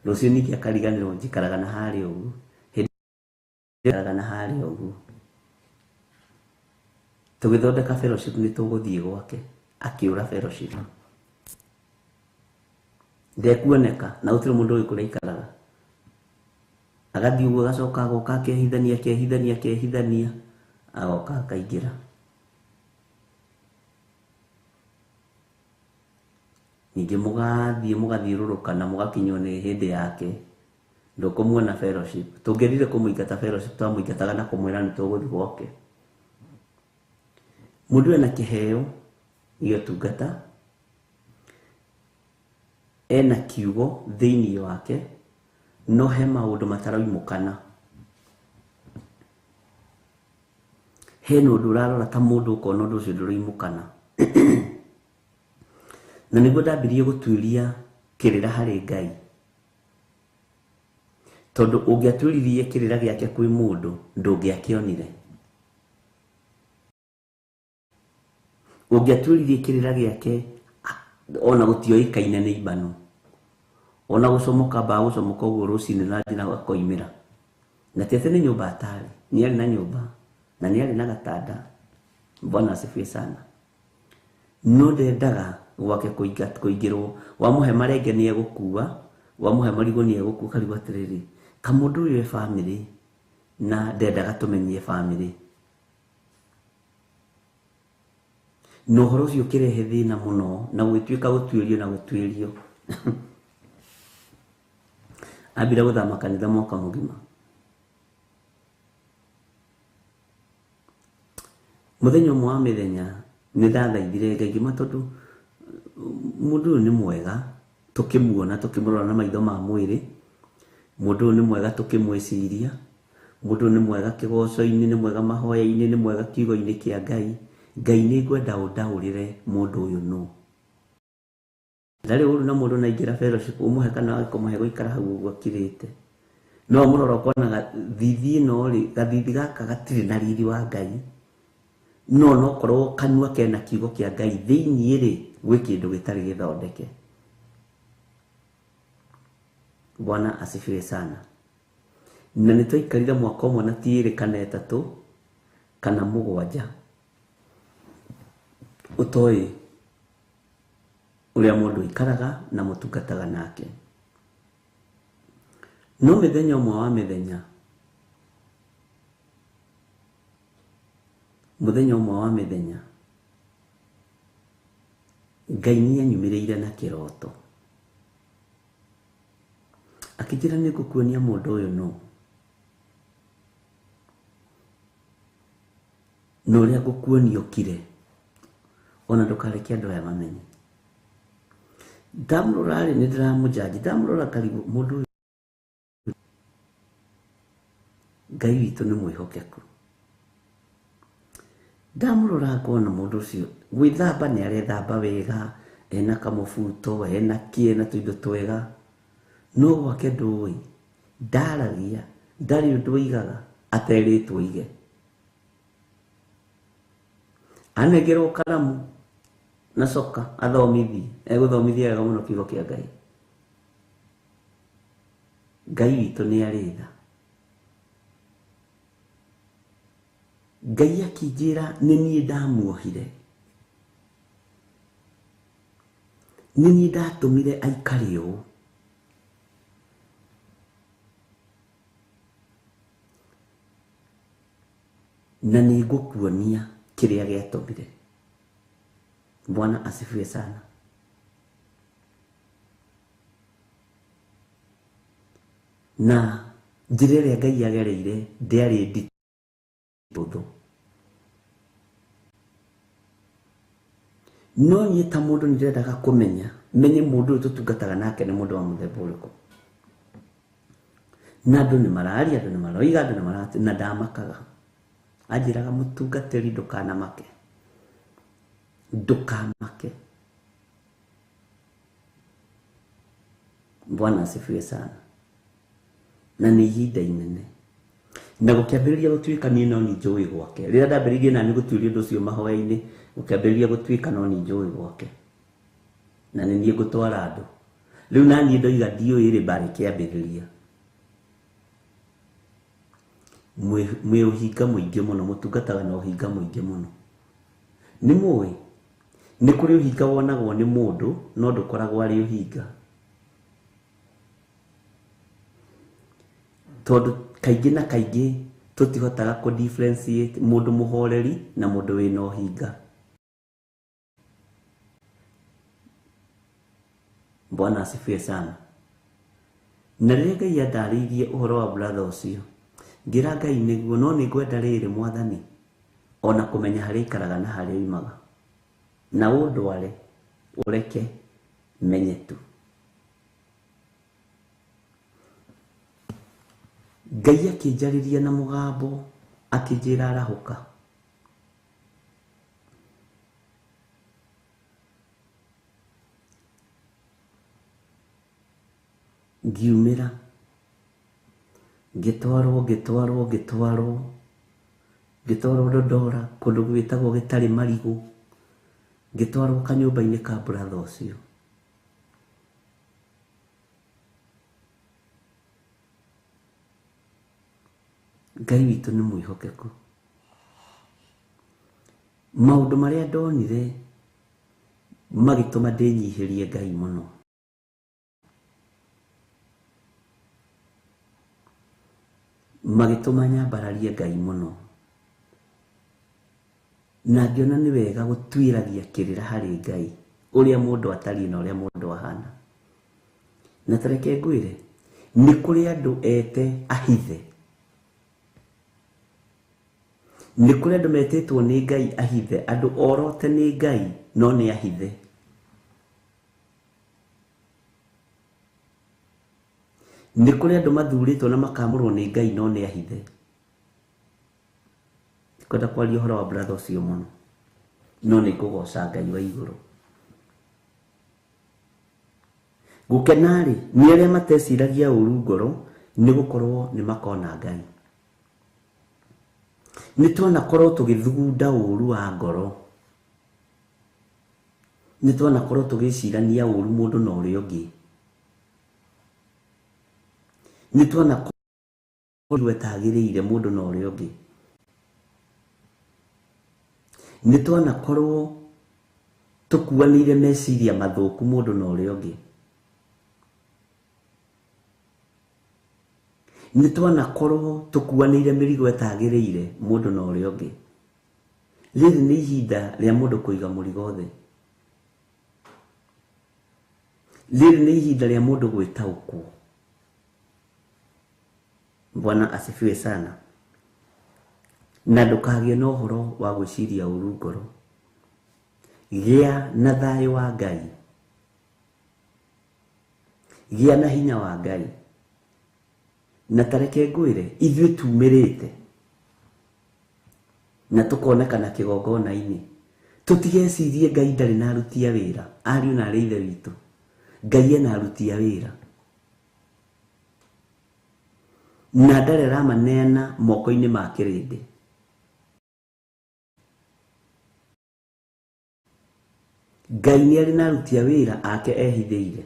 Rũciũ ningĩ akariganĩrwo njikaraga na harĩa ũguo. Hĩndĩ njikaraga na harĩa ũguo. Tũgĩthondeka fellowship nĩ tũgũthiĩ gwake. Akĩũra fellowship. Ndekuoneka na gũtirĩ mũndũ ũĩ kũrĩa aikaraga. Agathiĩ ũguo agacoka agoka akehithania, akehithania, akehithania, agoka akaingĩra. Ningĩ mũgathiĩ mũgathiũrũrũka na mũgakinywo nĩ hĩndĩ yake. Ndũkũmuona fellowship. Tũngĩendire kũmũingata fellowship, twamũingataga na kũmwĩra nĩ tũgũthiĩ gwake. Mũndũ ena kĩheo gĩa ũtungata, ena kiugo thĩinĩ wake, no he maũndũ mataraimũkana. Hena ũndũ ũrarora ta mũndũ ũkona ũndũ ũcio ndũraimũkana. Na nĩguo ndambirie gũtuĩria kĩrĩra harĩ Ngai. Tondũ ũngĩatuĩririe kĩrĩra gĩake kwĩ mũndũ, ndũngĩakĩonire. Ũngĩatuĩririe kĩrĩra gĩake, ona gũtioĩkaine nĩ imbano. Ona gũcomoka mbaga gũcomoka ũguo rũcinĩ na njĩra akoimĩra. Na ti atĩ nĩ nyũmba atarĩ, nĩ arĩ na nyũmba, na nĩ arĩ na gatanda. Bwana asifiwe sana. No ndendaga gwake kũingĩrwo. Wamũhe marenge nĩ egũkua, wamũhe marigũ nĩ egũkua, ũkarigwo atĩrĩrĩ, kamũndũ ũyũ e bamĩrĩ, na ndendaga tũmenyie bamĩrĩ. Na ũhoro ũcio ũkĩrehe thĩna mũno, na gũgĩtuĩka gũtuĩrio na gũtuĩrio. Ambire gũthama kanitha mwaka mũgima. Mũthenya ũmwe wa mĩthenya nĩ ndathaithire Ngai ngĩmwĩra tondũ mũndũ ũyũ nĩ mwega, tũkĩmuona tũkĩmũrora na maitho ma mwĩrĩ, mũndũ ũyũ nĩ mwega tũkĩmwĩciria, mũndũ ũyũ nĩ mwega kĩgoco-inĩ, nĩ mwega mahoya-inĩ, nĩ mwega kiugo-inĩ kĩa Ngai. Ngai nĩ ngwenda ũndaũrĩre mũndũ ũyũ nũ. Ndarĩ ũru na mũndũ naingĩra fellowship ũmũhe kana wage kũmũhe gũikara hau ũguo akirĩte. No ũmũrora ũkona thithi ĩno rĩ, gathithi gaka gatirĩ na riri wa Ngai. No nokorwo kanua kena kiugo kĩa Ngai thĩiniĩ rĩ, gwĩ kĩndũ gĩtarĩ gĩthondeke. Bwana asifiwe sana. Na nĩ twaikarire mwaka ũmwe na ti ĩrĩ kana 3 kana 7 ũtoĩ ũrĩa mũndũ aikaraga na mũtungataga nake. No mĩthenya ũmwe wa mĩthenya, mũthenya ũmwe wa mĩthenya, Ngai nĩ anyumĩrĩire na kĩroto. Akĩnjĩra nĩ ngũkuonia mũndũ ũyũ nũ. Na ũrĩa ngũkuonia ũkire, ona ndũkareke andũ aya mamenye. Ndamũrora rĩ, nĩ ndĩramũnjanji, ndamũrora ngarigwo mũndũ ũyũ. Ngai witũ nĩ mwĩhokeku. Ndamũrora ngona mũndũ ũcio gwĩthamba nĩ arethamba wega, ena kamũbuto, ena kĩ, ena tũindo twega. No gwake ndũĩ, ndaragia, ndarĩ ũndũ oigaga aterĩtwo oige. Anengerwo karamu na coka athomithie, egũthomithia wega mũno kiugo kĩa Ngai. Ngai witũ nĩ arĩ tha. Ngai akĩnjĩra nĩ niĩ ndamuohire. Nĩ niĩ ndatũmire aikare ũũ. Na nĩ ngũkuonia kĩrĩa gĩatũmire. Bwana asifiwe sana. Na njĩra ĩrĩa Ngai agereire ndĩarĩ nditũ. No niĩ ta mũndũ nĩ ndĩrendaga kũmenya, menye mũndũ ũyũ tũtungataga nake nĩ mũndũ wa mũthemba ũrĩkũ. Na andũ nĩ mararia, andũ nĩ maroiga, andũ nĩ marati, na ndamakaga. Anjĩraga mũtungatĩri ndũkanamake. Ndũkamake. Bwana asifiwe sana. Na nĩ ihinda inene. Na gũkĩambĩrĩria gũtuĩka niĩ no niĩ njũĩ gwake. Rĩrĩa ndambĩrĩirie nani gũtuĩria ũndũ ũcio mahoya-inĩ, gũkĩambĩrĩria gũtuĩka no niĩ njũĩ gwake. Na nĩ niĩ ngũtwara andũ. Rĩu naniĩ ndoiga ndiũĩ rĩ, mbarĩ kĩambĩrĩria. Mwĩ ũhinga mũingĩ mũno, mũtungataga na ũhinga mũingĩ mũno. Nĩ mũĩ, nĩ kũrĩ ũhinga wonagwo nĩ mũndũ, no ndũkoragwo arĩ ũhinga. Tondũ kaingĩ na kaingĩ tũtihotaga kũ differentiate mũndũ mũhoreri na mũndũ wĩna ũhinga. Bwana asifiwe sana. Na rĩrĩa Ngai andarĩirie ũhoro wa brother ũcio, ngĩra Ngai nĩguo, no nĩ ngwenda rĩrĩ mwathani, ona kũmenya harĩa aikaraga na harĩa oimaga. Na ũndware, ũreke menye tu. Ngai akĩnjarĩria na mũgambo, akĩnjĩra arahũka. Ngiumĩra, ngĩtwarwo, ngĩtwarwo, ngĩtwarwo, ngĩtwarwo Dodora, kũndũ gwĩtagwo gĩtarĩ marigũ, ngĩtwarwo kanyũmba-inĩ ka brother ũcio. Ngai witũ nĩ mwĩhokeku. Maũndũ marĩa ndonire magĩtũma ndĩnyihĩrie Ngai mũno. Magĩtũma nyambararie Ngai mũno. Na ngĩona nĩ wega gũtuĩragia kĩrĩra harĩ Ngai, ũrĩa mũndũ atariĩ na ũrĩa mũndũ ahana. Na ta reke ngwĩre, nĩ kũrĩ andũ ete ahithe. Nĩ kũrĩ andũ metĩtwo nĩ Ngai ahithe, andũ orote nĩ Ngai no nĩ ahithe. Nĩ kũrĩ andũ mathurĩtwo na makamũrwo nĩ Ngai no nĩ ahithe. Ndikwenda kwaria ũhoro wa brother ũcio mũno, no nĩ ngũgoca Ngai wa igũrũ. Gũkena-rĩ, nĩ arĩa mateciragia ũru ngoro, nĩ gũkorwo nĩ makona Ngai. Nĩ twanakorwo tũgĩthugunda ũru wa ngoro. Nĩ twanakorwo tũgĩcirania ũru mũndũ na ũrĩa ũngĩ. Nĩ twanakorwo etagĩrĩire mũndũ na ũrĩa ũngĩ. Nĩ twanakorwo tũkuanĩire meciria mathũku mũndũ na ũrĩa ũngĩ. Nĩ twanakorwo tũkuanĩire mĩrigo ĩtagĩrĩire mũndũ na ũrĩa ũngĩ. Rĩrĩ nĩ ihinda rĩa mũndũ kũiga mũrigo thĩ. Rĩrĩ nĩ ihinda rĩa mũndũ gwĩtaũkwo. Bwana asifiwe sana. Na ndũkagĩe na ũhoro wa gwĩciria ũru ngoro. Gĩa na thayũ wa Ngai. Gĩa na hinya wa Ngai. Na ta reke ngwĩre, ithuĩ tumĩrĩte na tũkonekana kĩgongona-inĩ. Tũtigecirie Ngai ndarĩ na aruti a wĩra, ariũ na arĩ ithe witũ. Ngai ena aruti a wĩra. Na ndarĩ aramaneana moko-inĩ ma kĩrĩndĩ. Ngai nĩ arĩ na aruti a wĩra ake ehithĩire.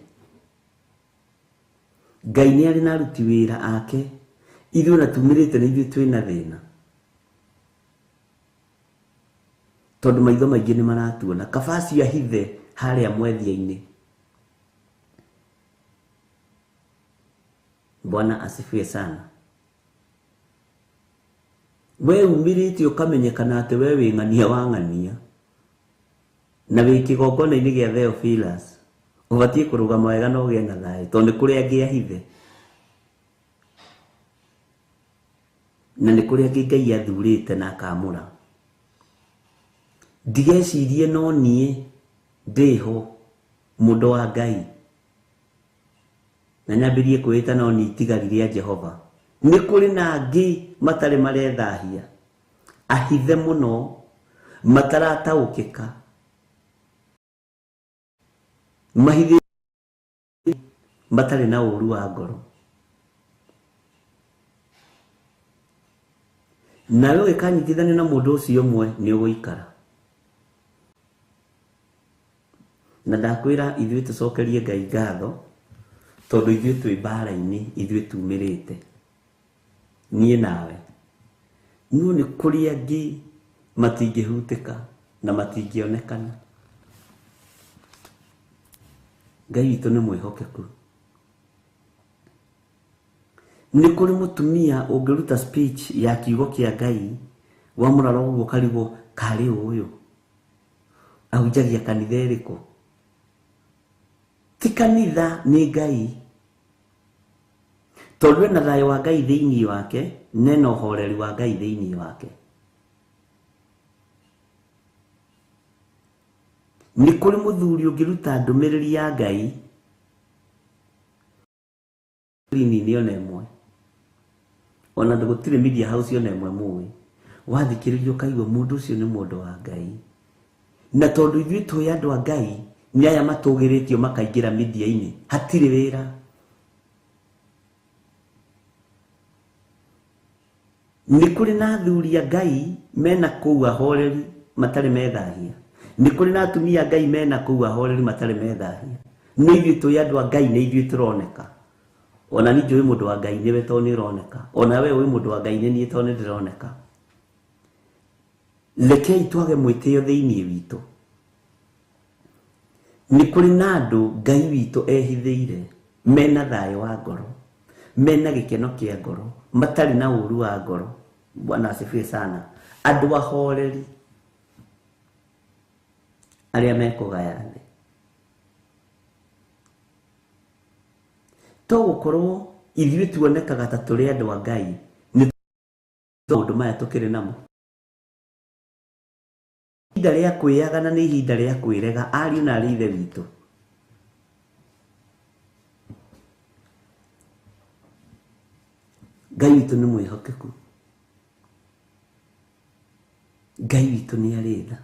Ngai nĩ arĩ na aruti wĩra ake. Ithuĩ ona tumĩrĩte na ithuĩ twĩna thĩna. Tondũ maitho maingĩ nĩ maratuona. Kaba acio ahithe harĩa mwethia-inĩ. Bwana asifiwe sana. We umĩrĩte ũkamenyekana atĩ we wĩ ng'ania wa ng'ania na wĩ kĩgongona-inĩ gĩa Theophilus, ũbatiĩ kũrũgama wega na ũgĩe na thayũ, tondũ nĩ kũrĩ angĩ ahithe na nĩ kũrĩ angĩ Ngai athurĩte na akamũra. Ndigecirie no niĩ ndĩho mũndũ wa Ngai na nyambĩrie kwĩĩta no niĩ itigari rĩa Jehova. Nĩ kũrĩ na angĩ matarĩ marethahia, ahithe mũno, matarataũkĩka, mahithe, matarĩ na ũru wa ngoro. Nawe ũgĩkanyitithania na mũndũ ũcio ũmwe nĩ ũgũikara. Na ndakwĩra ithuĩ tũcokerie Ngai ngatho, tondũ ithuĩ twĩ mbara-inĩ, ithuĩ tumĩrĩte niĩ nawe. No nĩ kũrĩ angĩ matingĩhutĩka na matingĩonekana. Ngai witũ nĩ mwĩhokeku. Nĩ kũrĩ mũtumia ũngĩruta speech ya kiugo kĩa Ngai, wamũrora ũguo ũkarigwo karĩ ũyũ ahunjagia kanitha ĩrĩkũ. Ti kanitha, nĩ Ngai. Tondũ ena thayũ wa Ngai thĩinĩ wake, na ena ũhoreri wa Ngai thĩinĩ wake. Nĩ kũrĩ mũthuri ũngĩruta ndũmĩrĩri ya Ngai nini ona ĩmwe, ona gũtirĩ media house ona ĩmwe mũĩ, wathikĩrĩria ũkaigua mũndũ ũcio nĩ mũndũ wa Ngai. Na tondũ ithuĩ twĩ andũ a Ngai, nĩ aya matũgĩrĩtio makaingĩra media-inĩ, hatirĩ wĩra. Nĩ kũrĩ na athuri a Ngai mena kũu ahoreri matarĩ methahia. Nĩ kũrĩ na atumia a Ngai mena kũu ahoreri matarĩ methahia. Nĩ ithuĩ twĩ andũ a Ngai, nĩ ithuĩ tũroneka. Ona niĩ njũĩ mũndũ wa Ngai nĩwe tondũ nĩ ũroneka. Ona we ũĩ mũndũ wa Ngai nĩ niĩ tondũ nĩ ndĩroneka. Rekei twage mwĩtĩo thĩinĩ witũ. Nĩ kũrĩ na andũ Ngai witũ ehithĩire, mena thayũ wa ngoro, mena gĩkeno kĩa ngoro, matarĩ na ũru wa ngoro. Bwana asifiwe sana. Andũ ahoreri arĩa mekũgaya thĩ. To gũkorwo ithuĩ tuonekaga ta tũrĩ andũ a Ngai, nĩ maũndũ maya tũkĩrĩ namo. Ihinda rĩa kwĩyagana nĩ ihinda rĩa kwĩrega, ariũ na arĩ ithe witũ. Ngai witũ nĩ mwĩhokeku. Ngai witũ nĩ arĩ tha.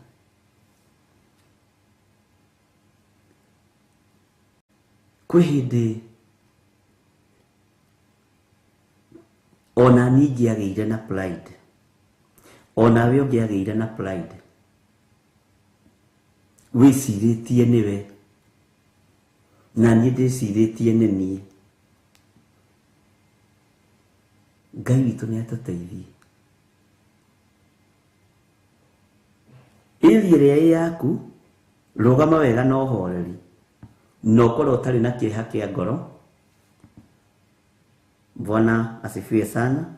Kwĩ hĩndĩ ona niĩ ingĩagĩire na pride, onawe ũngĩagĩire na pride, wĩcirĩtie nĩwe na niĩ ndĩcirĩtie nĩ niĩ. Ngai witũ nĩ atũteithie. Ĩri ĩrĩa ĩ yaku, rũgama wega na ũhoreri, na ũkorwo ũtarĩ na kĩeha kĩa ngoro. Bwana asifiwe sana.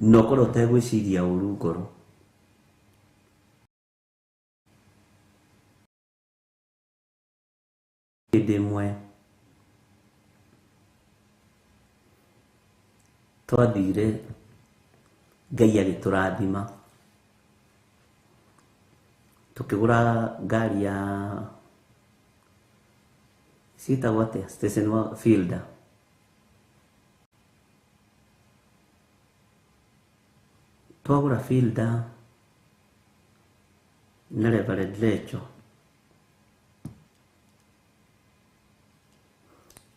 Na ũkorwo ũtegwĩciria ũru ngoro. Hĩndĩ ĩmwe twathire Ngai agĩtũrathima, tũkĩgũra ngari ya ciĩtagwo atĩa, station fielder. Twagũra fielder na Reverend Lecho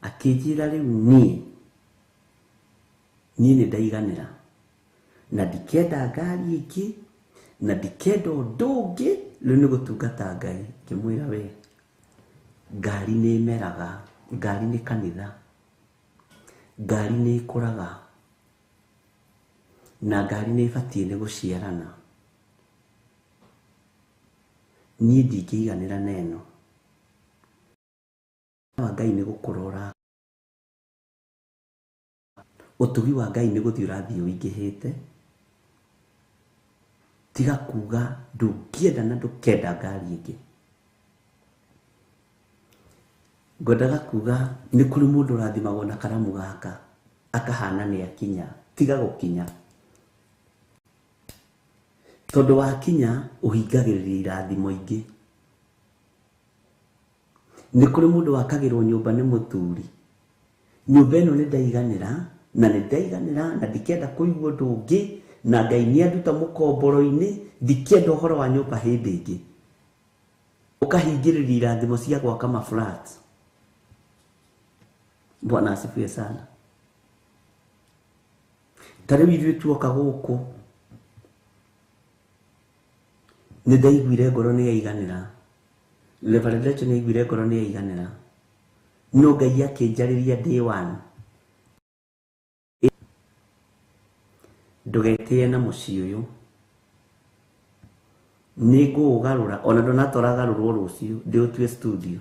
akĩnjĩra rĩu niĩ nĩ ndaiganĩra na ndikenda ngari ĩngĩ na ndikenda ũndũ ũngĩ, rĩu nĩ gũtungata Ngai. Ngĩmwĩra we, ngari nĩ ĩmeraga, ngari nĩ kanitha, ngari nĩ ĩkũraga, na ngari nĩ ĩbatiĩ nĩ gũciarana. Niĩ ndingĩiganĩra na ĩno. Wa Ngai nĩ gũkũra ũra. Ũtugi wa Ngai nĩ gũthiĩ ũrathiĩ ũingĩhĩte. Tiga kuga ndũngĩenda na ndũkenda ngari ĩngĩ. Ngwendaga kuga nĩ kũrĩ mũndũ ũrathimagwo na karamu gaka akahana nĩ akinya. Tiga gũkinya, tondũ wakinya ũhingagĩrĩria irathimo ingĩ. Nĩ kũrĩ mũndũ wakagĩrwo nyũmba nĩ mũthuri, nyũmba ĩno nĩ ndaiganĩra na nĩ ndaiganĩra na ndikenda kũigua ũndũ ũngĩ, na Ngai nĩ anduta mũkomboro-inĩ, ndikenda ũhoro wa nyũmba hĩndĩ ĩngĩ. Ũkahingĩrĩria irathimo cia gwaka ma flat. Bwana asifiwe sana. Ta rĩu ithuĩ tuoka gũkũ nĩ ndaiguire ngoro nĩ yaiganĩra. Reverend Rachel nĩ aiguire ngoro nĩ yaiganĩra, no Ngai akĩnjarĩria day one, ndũgetĩe na mũciĩ ũyũ, nĩ ngũũgarũra ona ndũnatoragarũrwo rũciũ ndĩũtue studio.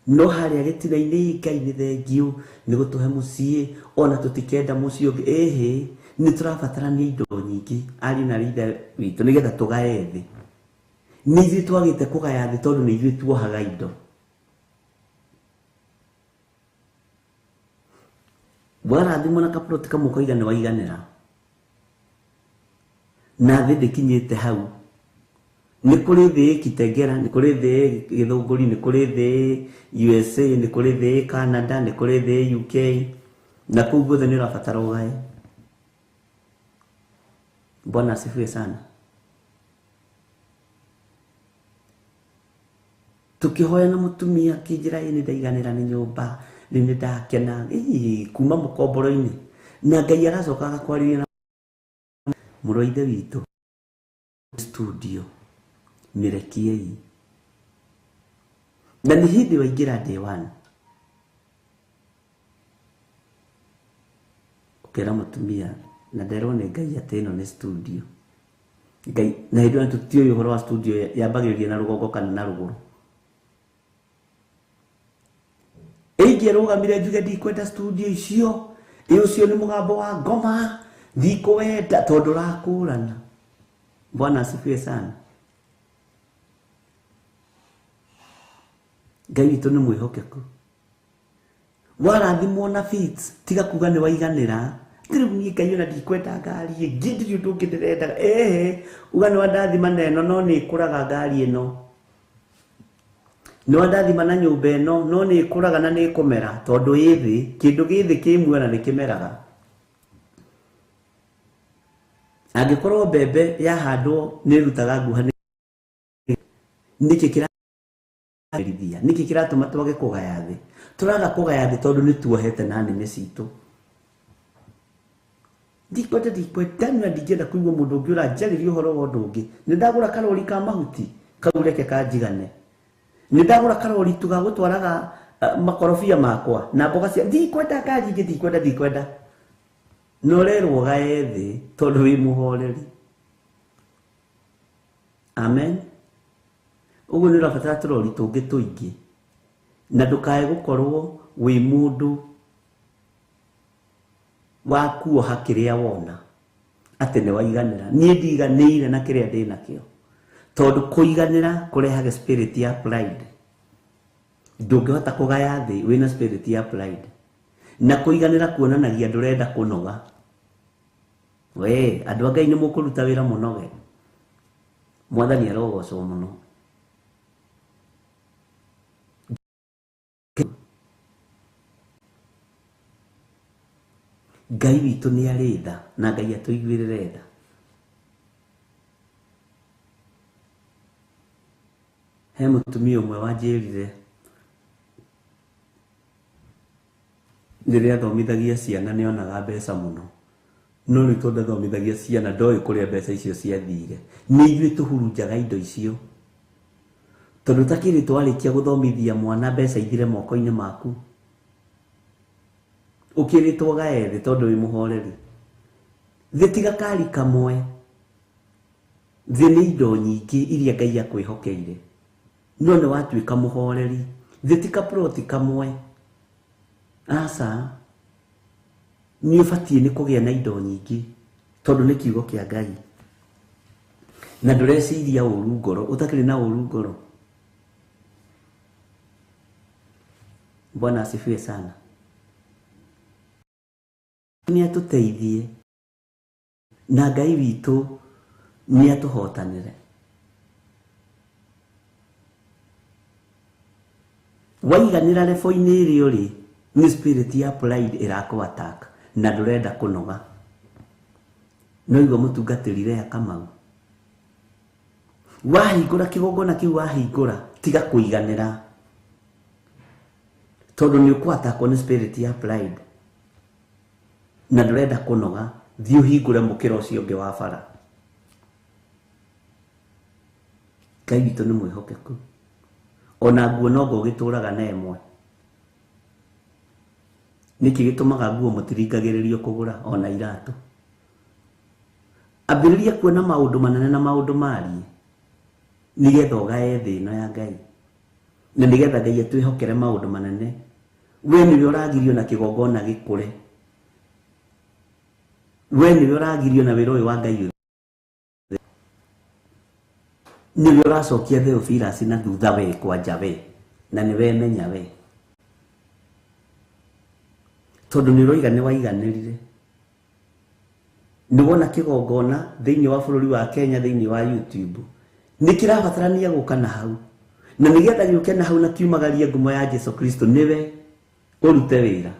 No harĩa gĩtina-inĩ Ngai nĩ thengiũ nĩ gũtũhe mũciĩ, ona tũtikenda mũciĩ ũngĩ. Ĩhĩ, nĩ tũrabatarania indo nyingĩ ariũ na ithe witũ nĩgetha tũgae thĩ. Nĩ ithuĩ twagĩte kũgaya thĩ tondũ nĩ ithuĩ tuohaga indo. Warathimwo na kaploti kamwe ũkauga nĩ waiganĩra, na thĩ ndĩkinyĩte hau. Nĩ kũrĩ thĩ ĩ Kitengela, nĩ kũrĩ thĩ ĩ Gĩthũngũri, nĩ kũrĩ thĩ ĩ USA, nĩ kũrĩ thĩ ĩ Canada, nĩ kũrĩ thĩ ĩ UK, na kũu guothe nĩ ũrabatara ũgae. Bwana asifiwe sana. Tukihoya na mũtumia akĩnjĩra ĩ nĩ ndaiganĩra nĩ nyũmba, rĩu nĩ ndakena, kuma mũkomboro-inĩ. Na Ngai aracoka agakwarĩria na mũrũ wa ithe witũ studio mĩrekiei. Na nĩ hĩndĩ waingĩra day one ũkera mũtumia na nderwo nĩ Ngai atĩ ĩno nĩ studio. Ngai na hĩndĩ ĩyo tũtiũĩ ũhoro wa studio yambagĩrĩria na rũgongo kana na rũgũrũ. Ingĩrũgamire njuge ndikwenda studio icio, ĩ ũcio nĩ mũgambo wa ngoma, ndikũwenda tondũ ũrakũrana. Bwana asifiwe sana. Ngai witũ nĩ mwĩhokeku. Warathimwo na fits, tiga kuga nĩ waiganĩra. Rĩu niĩ Ngai ona ndikwenda ngari ĩngĩ, ndirĩ ũndũ ũngĩ ndĩrendaga. Ĩhĩ, uga nĩ wandathima na ĩno no nĩ ĩkũraga ngari ĩno. Nĩ wandathima na nyũmba ĩno no nĩ ĩkũraga na nĩ ĩkũmera tondũ ĩ thĩ, kĩndũ gĩ thĩ kĩ muoyo na nĩ kĩmeraga. Angĩkorwo mbembe yahandwo nĩ ĩrutaga nguha, nĩkĩ kĩramerithia? Nĩkĩ kĩratũma twage kũgaya thĩ? Tũraga kũgaya thĩ tondũ nĩ tuohete na nĩmĩ citũ. Ndikwenda na ndingĩenda kũigua mũndũ ũngĩ ũranjarĩria ũhoro wa ũndũ ũngĩ. Nĩ ndagũra karori ka mahuti, kau reke kanjigane. Nĩ ndagũra karori tu ga gũtwaraga makorobia makwa na mboga cia, ndikwenda ngari ingĩ, ndikwenda. Na ũrerwo ũgae thĩ tondũ wĩ mũhoreri. Amen. Ũguo nĩ ũrabatara tũrori tũngĩ tũingĩ, na ndũkae gũkorwo wĩ mũndũ wa kuoha kĩrĩa wona atĩ nĩ waiganĩra. Niĩ ndiganĩire na kĩrĩa ndĩ nakĩo, tondũ kũiganĩra kũrehaga spirit ya pride. Ndũngĩhota kũgaya thĩ wĩna spirit ya pride. Na kũiganĩra kuonanagia ndũrenda kũnoga. We, andũ a Ngai nĩ mũkũruta wĩra mũnoge. Mwathani arogocwo mũno. Ngai witũ nĩ arĩ tha na Ngai atũiguĩrĩre tha. He mũtumia ũmwe wanjĩrire rĩrĩa athomithagia ciana nĩ onaga mbeca mũno, no rĩu tondũ athomithagia ciana ndoĩ kũrĩa mbeca icio ciathire. Nĩ ithuĩ tũhurunjaga indo icio, tondũ takĩrĩ twarĩkia gũthomithia mwana mbeca ithire moko-inĩ maku, ũkĩrĩtwo gae thĩ tondũ wĩ mũhoreri. Thĩ tiga kari kamwe, thĩ nĩ indo nyingĩ iria Ngai akwĩhokeire, no nĩ watuĩka mũhoreri. Thĩ ti kaploti kamwe, aca. Nĩ ũbatiĩ nĩ kũgĩa na indo nyingĩ tondũ nĩ kiugo kĩa Ngai. Na ndũreciria ũru ngoro, ũtakĩrĩ na ũru ngoro. Bwana asifiwe sana. Nĩ atũteithie na Ngai witũ nĩ atũhotanĩre. Waiganĩra rebo-inĩ ĩrĩa ũrĩ, nĩ spirit ya pride ĩrakũ attack na ndũrenda kũnoga. No igua mũtungatĩri Lea Kamau. Wahingũra kĩgongona kĩu wahingũra, tiga kũiganĩra. Tondũ nĩ ũkũ-attackwo nĩ spirit ya pride na ndũrenda kũnoga, thiĩ ũhingũre mũkĩra ũcio ũngĩ wa bara. Ngai witũ nĩ mwĩhokeku. Ona nguo no ngo ũgĩtũraga na ĩmwe. Nĩkĩ gĩtũmaga nguo mũtiringagĩrĩrio kũgũra ona iratũ? Ambĩrĩria kuona maũndũ manene na maũndũ mariĩ nĩgetha ũgae thĩ ĩno ya Ngai, na nĩgetha Ngai atwĩhokere maũndũ manene. We nĩwe ũragirio na kĩgongona gĩkũre, we nĩwe ũragirio na wĩra ũyũ wa Ngai, nĩwe ũracokia Theophilus na thutha we kwanja we, na nĩwe menya we, tondũ nĩ ũroiga nĩ waiganĩrire. Nĩ wona kĩgongona thĩinĩ wa bũrũri wa Kenya, thĩinĩ wa YouTube nĩ kĩrabatarania gũka na hau, na nĩgetha gĩũke na hau na kiumagarie ngumo ya Jesu Kristo, nĩwe ũrute wĩra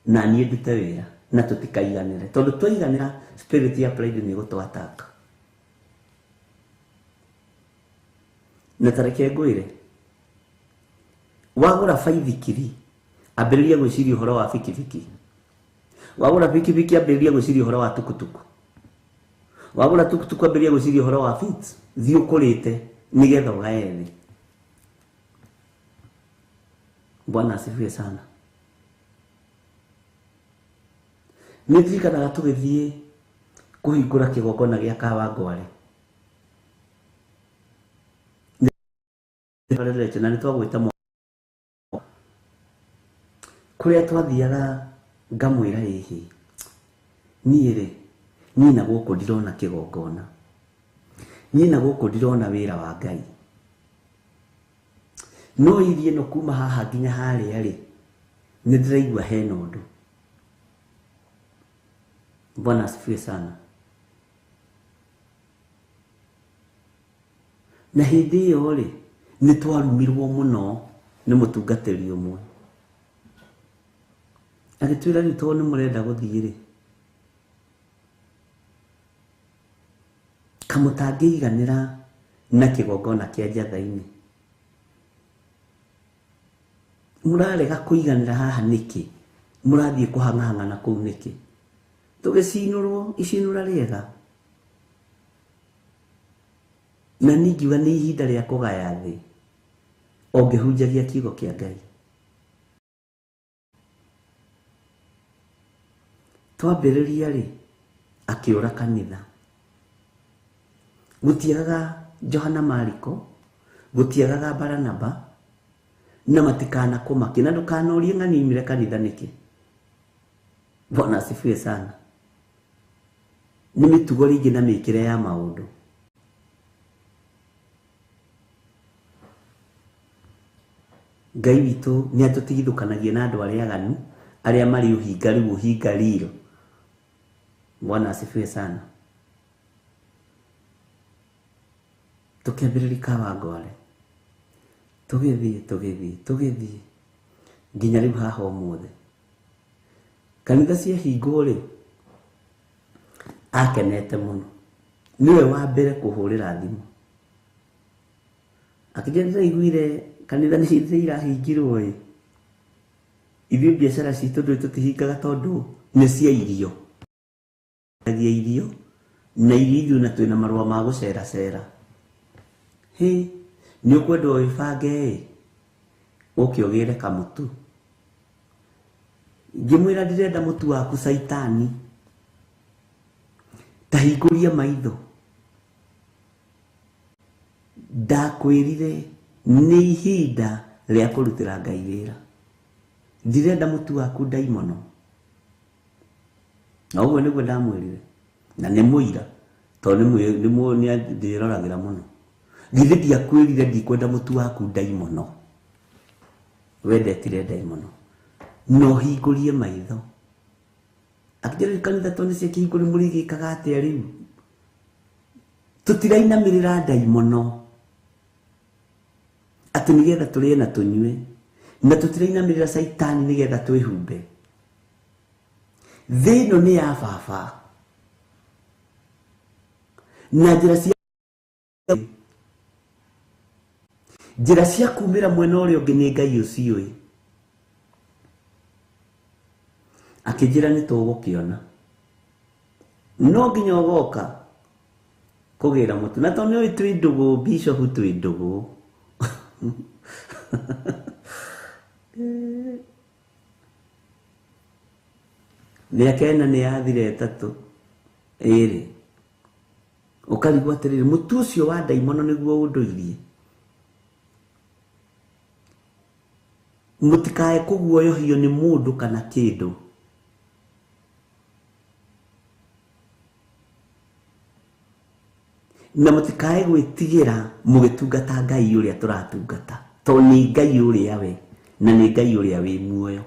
na niĩ ndute wĩra, na tũtikaiganĩre, tondũ twaiganĩra spirit ya pride nĩ ĩgũtũ attack. Na tareke ngwĩre, wagũra baithikiri ambĩrĩria gwĩciria ũhoro wa bikibiki, wagũra bikibiki ambĩrĩria gwĩciria ũhoro wa tukutuku, wagũra tukutuku ambĩrĩria gwĩciria ũhoro wa fit, thiĩ ũkũrĩte nĩgetha ũgae thĩ. Bwana asifiwe sana. Nĩ ndirikanaga tũgĩthiĩ kũhingũra kĩgongona gĩa Kawangware, na nĩ twagwĩta kũrĩa twathiaga, ngamwĩra ĩhĩ, niĩ rĩ, niĩ na gũkũ ndirona kĩgongona, niĩ na gũkũ ndirona wĩra wa Ngai, no irie no kuma haha nginya harĩa rĩ, nĩ ndĩraigua hena ũndũ. Bwana asifiwe sana. Na hĩndĩ ĩyo rĩ, nĩ twarumirwo mũno nĩ mũtungatĩri ũmwe, agĩtwĩra rĩu tondũ nĩ mũrenda gũthiĩ rĩ, kamũtangĩiganĩra na kĩgongona kĩa Njatha-inĩ, mũrarega kũiganĩra haha nĩkĩ? Mũrathiĩ kũhang'ahang'ana kũu nĩkĩ? Tũgĩcinũrwo icinũra rĩega, na niĩ ngiuga nĩ ihinda rĩa kũgaya thĩ o ngĩhunjagia kiugo kĩa Ngai. Twambĩrĩria rĩ, akĩũra kanitha. Gũtiagaga Johana Mariko, gũtiagaga Baranaba, na matikanakũmakie, na ndũkanorie ng'ani imire kanitha nĩkĩ. Bwana asifiwe sana. Nĩ mĩtugo rĩngĩ na mĩkĩre ya maũndũ. Ngai witũ nĩ atũtigithũkanagia na andũ arĩa aganu, arĩa marĩ ũhinga rĩu ũhinga riro. Bwana asifiwe sana. Tũkĩambĩrĩria Kawangware, tũgĩthiĩ tũgĩthiĩ tũgĩthiĩ nginya rĩu haha ũmũthĩ. Kanitha ciahingwo rĩ, akenete mũno, nĩwe wa mbere kũhũrĩra thimũ akĩnjĩra ndĩraiguire kanitha nĩ irahingirwo ĩ, ithuĩ biacara citũ ndũĩ tũtihingaga tondũ nĩ cia irio, irio na irio ithuĩ na twĩna marũa ma gũceracera. Hĩ, nĩ ũkwenda wĩbange ĩ, ũke ũgĩre kamũtu. Ngĩmwĩra ndĩrenda mũtu waku caitani, ta hingũria maitho. Ndakwĩrire nĩ ihinda rĩa kũrutĩra Ngai wĩra, ndirenda mũtu waku ndaimono. Na ũguo nĩguo ndamwĩrire na nĩ mũira tondũ nĩ ndĩroragĩra mũno. Githĩ ndiakwĩrire ndikwenda mũtu waku ndaimono, wendetire ndaimono, no hingũrie maitho. Akĩnjĩra kanitha tondũ nĩcio kĩhingũri mũrĩgĩkaga atĩa rĩu, tũtirainamĩrĩra ndaimono atĩ nĩgetha tũrĩe na tũnyue, na tũtirainamĩrĩra caitani nĩgetha twĩhumbe. Thĩ ĩno nĩ ya baba na njĩra cia kumĩra mwena ũrĩa ũngĩ nĩ Ngai ũciũĩ. Akĩnjĩra nĩ tũgũkĩona, no nginya ũgoka kũgĩra mũtu, na tondũ nĩũĩ twĩ ndũgũ, bishop twĩ ndũgũ. Mĩaka ĩna nĩ yathira ĩtatũ ĩrĩ, ũkarigwo atĩrĩrĩ, mũtu ũcio wa ndaimono nĩguo ũndũirie. Mũtikae kũguoyohio nĩ mũndũ kana kĩndũ. Na mũtikae gwĩtigĩra mũgĩtungata Ngai ũrĩa tũratungata, tondũ nĩ Ngai ũrĩa we, na nĩ Ngai ũrĩa wĩ muoyo.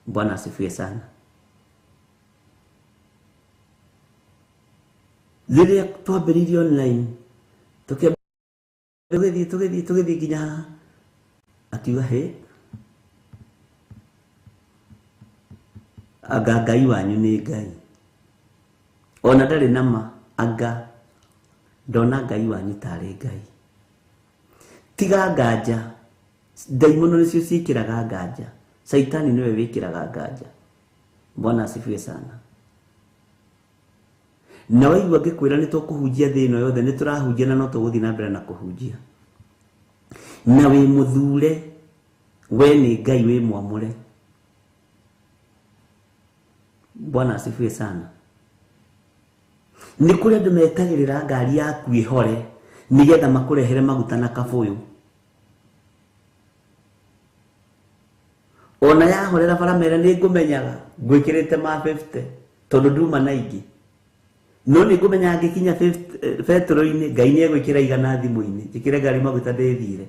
Bwana asifiwe sana. Rĩrĩa twambĩrĩirie online, tũgĩthiĩ tũgĩthiĩ tũgĩthiĩ nginya haha, akiuga hĩ, anga Ngai wanyu nĩ Ngai, ona ndarĩ na ma, anga ndona Ngai wanyu tarĩ Ngai. Tiga nganja, ndaimono nĩcio ciĩkĩraga nganja, caitani nĩwe wĩkĩraga nganja. Bwana asifiwe sana. Na waigua ngĩkwĩra nĩ tũkũhunjia thĩ ĩno yothe, nĩ tũrahunjia na no tũgũthiĩ na mbere na kũhunjia. Na wĩ mũthure, we nĩ Ngai wĩ mwamũre. Bwana asifiwe sana. Nĩ kũrĩ andũ metagĩrĩra ngari yaku ĩhore nĩgetha makũrehere maguta na kabũyũ. Ona yahorera bara mera nĩ ngũmenyaga ngwĩkĩrĩte ma 50 tondũ nduma na ingĩ, no nĩ ngũmenya ngĩkinya betũrũ-inĩ Ngai nĩ egwĩkĩra igana thimũ-inĩ njĩkĩre ngari maguta ndĩthiire.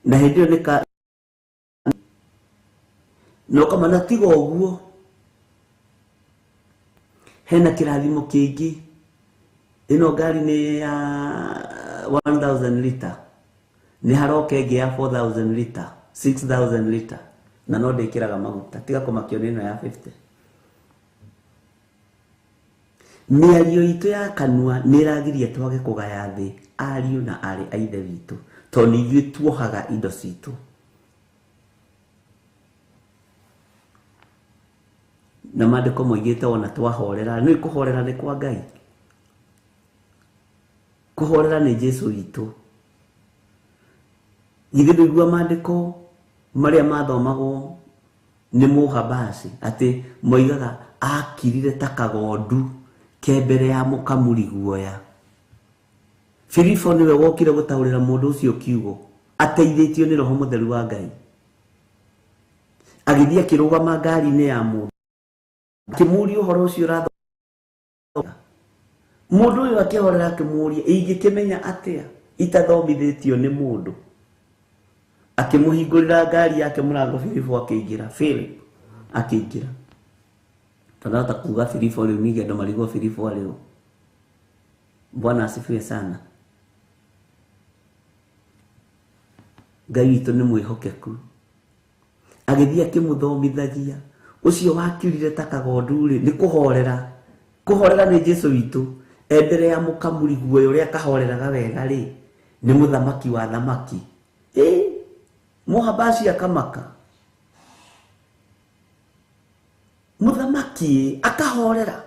Na hĩndĩ ĩyo nĩ ka na ũkamana tiga ũguo, hena kĩrathimo kĩngĩ. Ĩno ngari nĩ ya 1000 liter, nĩ haroka ĩngĩ ya 4000 liter, 6000 liter, na no ndĩkĩraga maguta. Tiga kũmakio nĩ ĩno ya 50. Mĩario itũ ya kanua nĩ ĩragiria twage kũgaya thĩ ariũ na aarĩ a ithe witũ, tondũ nĩ ithuĩ tuohaga indo citũ. Na maandĩko moigĩte ona twahorera, nĩ kũhorera nĩ kwa Ngai, kũhorera nĩ Jesu witũ. Githĩ ndũigua maandĩko marĩa mathomagwo nĩ Mũhabashi atĩ moigaga akirire ta kagondu ke mbere ya mũkamuri guoya. Filipo nĩwe wokire gũtaũrĩra mũndũ ũcio kiugo ateithĩtio nĩ Roho Mũtheru wa Ngai. Agĩthiĩ akĩrũgama ngari-inĩ ya mũndũ, akĩmũũria ũhoro ũcio ũrathoma. Mũndũ ũyũ akĩhorera akĩmũũria, ingĩkĩmenya atĩa itathomithĩtio nĩ mũndũ? Akĩmũhingũrĩra ngari yake mũrango, Filipo akĩingĩra. Philip akĩingĩra. Tondũ kuga Filipo rĩu ningĩ andũ marigwo Filipo arĩ ũ. Bwana asifiwe sana. Ngai witũ nĩ mwĩhokeku. Agĩthiĩ akĩmũthomithagia. Ũcio wakirire ta kagondu rĩ, nĩ kũhorera. Kũhorera nĩ Jesu witũ. E mbere ya mũkamuri guoya ũrĩa akahoreraga wega rĩ, nĩ mũthamaki wa thamaki. Mũhabashi akamaka. Mũthamaki akahorera.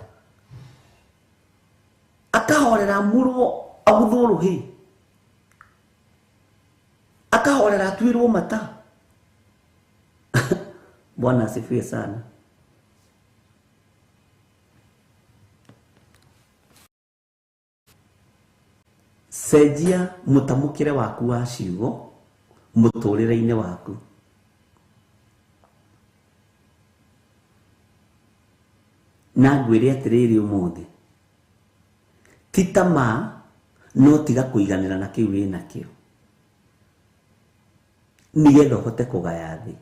Akahorera amurwo aguthwo rũhĩ. Akahorera atuĩrwo mata. Bwana asifiwe sana. Cenjia mũtamũkĩre waku wa ciugo mũtũrĩre-inĩ waku. Na ngwĩre atĩrĩrĩ ũmũthĩ, ti tamaa no tiga kũiganĩra na kĩu wĩnakĩo nĩgetha ũhote kũgaya thĩ.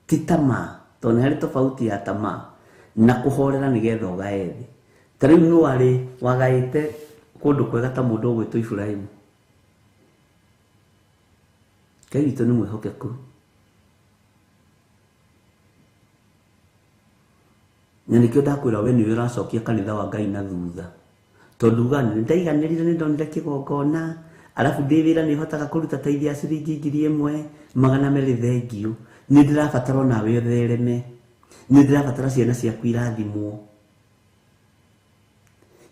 Ti tamaa, tondũ nĩ harĩ tofauti ya tamaa na kũhorera nĩgetha ũgae thĩ. Ta rĩu nũ arĩ wagaĩte kũndũ kwega ta mũndũ ũgwĩtwo Iburahĩmu? Ngai witũ nĩ mwĩhokeku. Na nĩkĩo ndakwĩra we nĩwe ũracokia kanitha wa Ngai na thutha. Tondũ ugaga nĩ ndaiganĩrire nĩ ndonire kĩgongona, arabu ndĩ wĩra nĩ hotaga kũruta taithi ya ciringi 1200 thengiũ. Nĩ ndĩrabatara onawe ũthereme. Nĩ ndĩrabatara ciana ciaku irathimwo.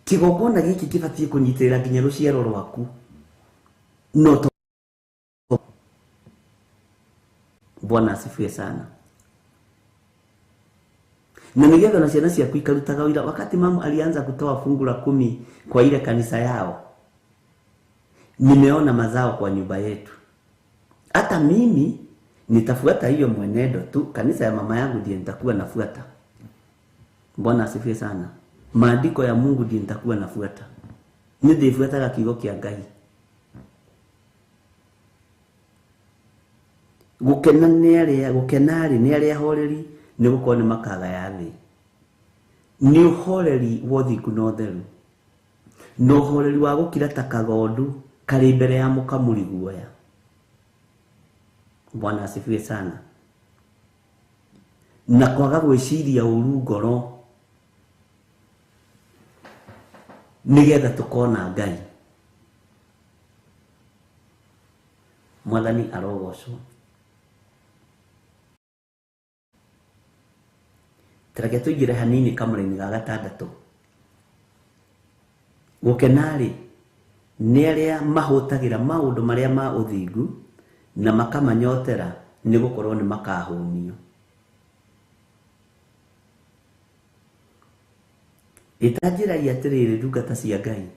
Kĩgongona gĩkĩ kĩbatiĩ kũnyitĩrĩra nginya rũciaro rwaku. No to Bwana asifiwe sana. Na nĩgetha na ciana ciaku ikarutaga wĩra. Wakati mama alianza kutoa fungu la 10 kwa ile kanisa yao, nimeona mazao kwa nyumba yetu. Hata mimi nitafuata hiyo mwenendo tu. Kanisa ya mama yangu ndiye nitakuwa nafuata. Bwana asifiwe sana. Maandiko ya Mungu ndiye nitakuwa nafuata. Nĩndĩbuataga kiugo kĩa Ngai. Gũkena nĩ arĩa, gũkena-rĩ nĩ arĩa ahoreri, nĩ gũkorwo nĩ makagaya thĩ. Nĩ ũhoreri wa ũthingu na ũtheru, na ũhoreri wa gũkira ta kagondu karĩ mbere ya mũkamuri guoya. Bwana asifiwe sana. Na kwaga gwĩciria ũru ngoro nĩgetha tũkona Ngai. Mwathani arogocwo. Tareke tũingĩre hanini kamũra-inĩ ga gatandatũ. Gũkena-rĩ nĩ arĩa mahũtagĩra maũndũ marĩa ma ũthingu na makamanyotera, nĩ gũkorwo nĩ makahũnio. Ĩtanjĩrai atĩrĩrĩ, ndungata cia Ngai,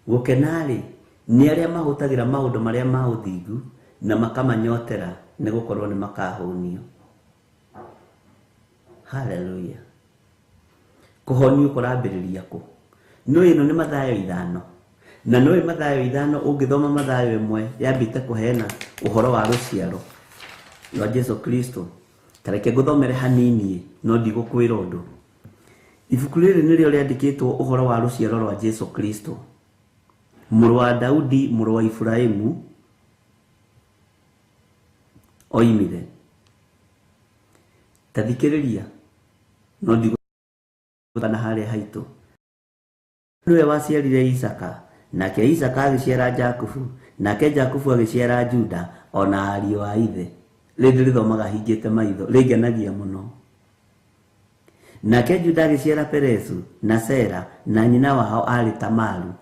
gũkena-rĩ nĩ arĩa mahũtagĩra maũndũ marĩa ma ũthingu na makamanyotera, nĩ gũkorwo nĩ makahũnio. Hallelujah. Kũhonio kũrambĩrĩria kũ? No ĩno nĩ Mathayo 5. Na no Mathayo 5 ũngĩthoma Mathayo 1 yambĩte kũheana ũhoro wa rũciaro rwa Jesu Kristo. Ta reke ngũthomere hanini no ndigũkwĩra ũndũ. Ibuku rĩrĩ nĩrĩo rĩandĩkĩtwo ũhoro wa rũciaro rwa Jesu Kristo, mũrũ wa Daudi, mũrũ wa Iburahĩmu oimire. Ta thikĩrĩria, no ndigũthana harĩa haitũ. Nĩwe waciarire Isaka, nake Isaka agĩciara Jakubu, nake Jakubu agĩciara Juda ona ariũ a ithe. Rĩu ndĩrĩthomaga hingĩte maitho, rĩngenagia mũno. Nake Juda agĩciara Perezu na Sera, na nyina wao aarĩ Tamaru.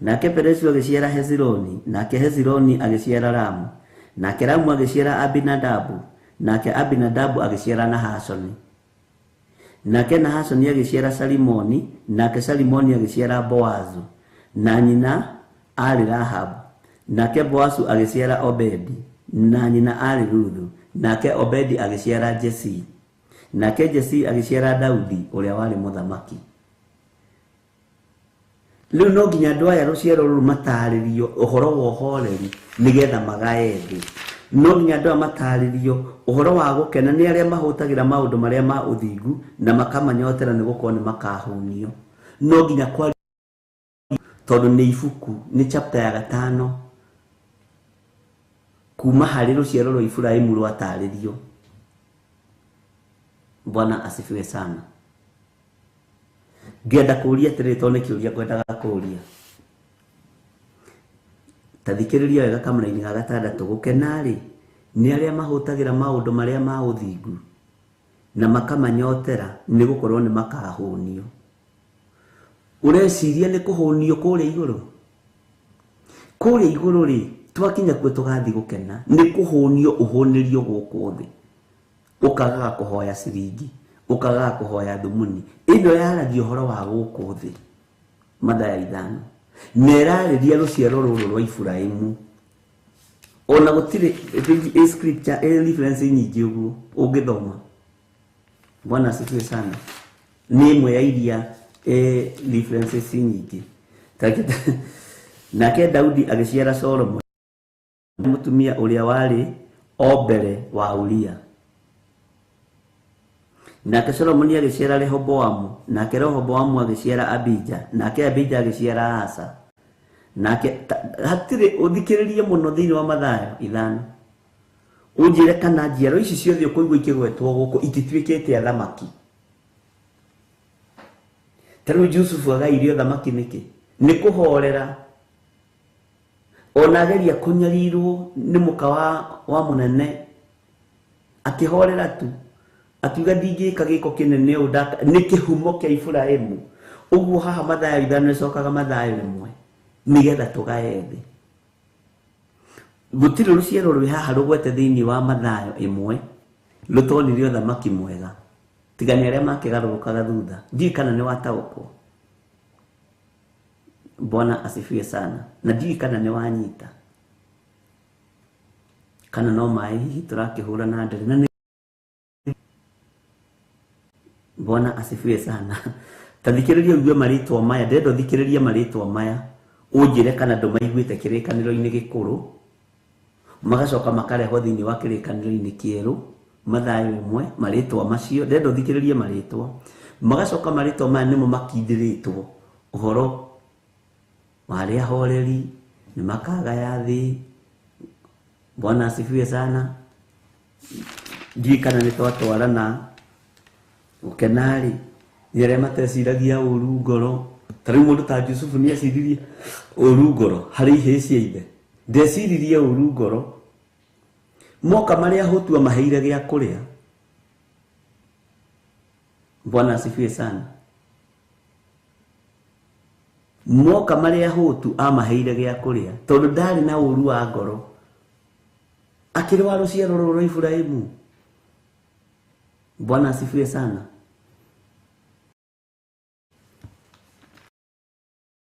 Nake Perezu agĩciara Hezironi, nake Hezironi agĩciara Ramu, nake Ramu agĩciara Abinadabu, nake Abinadabu agĩciara Nahashoni. Nake Nahashoni agĩciara Salimoni, nake Salimoni agĩciara Boazu, na nyina aarĩ Rahabu. Nake Boazu agĩciara Obedi, na nyina aarĩ Ruthu. Nake Obedi agĩciara Jesii, nake Jesii agĩciara Daudi ũrĩa warĩ mũthamaki. Rĩu no nginya andũ aya rũciaro rũrũ matarĩrio ũhoro wa ũhoreri nĩgetha magae thĩ. No nginya andũ aya matarĩrio ũhoro wa gũkena nĩ arĩa mahũtagĩra maũndũ marĩa ma ũthingu na makamanyotera, nĩ gũkorwo nĩ makahũnio. No nginya kwa, tondũ nĩ ibuku, nĩ chapter ya 5 kuma harĩ rũciaro rwa Iburahĩmu rwatarĩrio. Bwana asifiwe sana. Ngĩenda kũũria atĩrĩrĩ, tondũ nĩ kĩũria ngwendaga kũũria. Ta thikĩrĩria wega kamũra-inĩ ga gatandatũ. Gũkena-rĩ nĩ arĩa mahũtagĩra maũndũ marĩa ma ũthingu na makamanyotera, nĩ gũkorwo nĩ makahũnio. Ũreciria nĩ kũhũnio kũrĩa igũrũ? Kũrĩa igũrũ rĩ, twakinya kuo tũgathiĩ gũkena. Nĩ kũhũnio ũhũnĩrio gũkũ thĩ. Ũkagaga kũhoya ciringi, ũkagaga kũhoya thumuni. Ĩno yaragia ũhoro wa gũkũ thĩ. Mathayo 5. Na ĩrarĩria rũciaro rũrũ rwa Iburahĩmu. Ona gũtirĩ scripture reference nyingĩ ũguo ũngĩthoma. Bwana asifiwe sana. Nĩ ĩmwe ya iria references nyingĩ. Nake Daudi agĩciara Solomon mũtumia ũrĩa warĩ o mbere wa Uria. Nake Solomoni agĩciara Rehoboamu, nake Rehoboamu agĩciara Abija, nake Abija agĩciara Asa. Nake hatirĩ ũthikĩrĩrie mũno thĩinĩ wa Mathayo 5. Ũnjĩre kana njiaro ici ciothe ũkũigua ikĩgwetwo gũkũ itituĩkĩte athamaki. Ta rĩu Jusufu agairio thamaki nĩkĩ? Nĩ kũhorera. Ona ageria kũnyarirwo nĩ mũka wa mũnene, akĩhorera tu. Akiuga ndingĩka gĩko kĩnene ũũ nĩ kĩhumo kĩa Iburahĩmu. Ũguo haha Mathayo 5 ĩcokaga Mathayo 1 nĩgetha tũgae thĩ. Gũtirĩ rũciaro rwĩ haha rũgwete thĩinĩ wa Mathayo 1 rũtonire ũthamaki mwega. Tiga nĩ arĩa makĩgarũrũkaga thutha. Ndiũĩ kana nĩ wataũkwo. Bwana asifiwe sana. Na ndiũĩ kana nĩ wanyita. Kana no maĩ hihi tũrakĩhũra na ndere. Na nĩ Bwana asifiwe sana. Tathikĩrĩria ũigue marĩtwa maya, ndĩrenda ũthikĩrĩrie marĩtwa maya, ũnjĩre kana ndũmaiguĩte kĩrĩkanĩro-inĩ gĩkũrũ, magacoka makarehwo thĩinĩ wa kĩrĩkanĩro-inĩ kĩerũ, Mathayo 1, marĩtwa macio, ndĩrenda ũthikĩrĩrie marĩtwa, magacoka marĩtwa maya nĩmo makindĩrĩtwo ũhoro wa arĩa ahoreri, nĩ makagaya thĩ. Bwana asifiwe sana. Ndiũĩ kana nĩ twatwarana. Gũkena-rĩ, nĩ arĩa mateciragia ũru ngoro. Ta rĩu mũndũ ta Jusufu nĩ eciririe ũru ngoro harĩ ihĩĩ cia ithe. Ndeciririe ũru ngoro. Moka marĩa ahũtu amaheire gĩa kũrĩa. Bwana asifiwe sana. Moka marĩa ahũtu amaheire gĩa kũrĩa tondũ ndarĩ na ũru wa ngoro. Akĩrĩ wa rũciaro rũrũ rwa Iburahĩmu. Bwana asifiwe sana.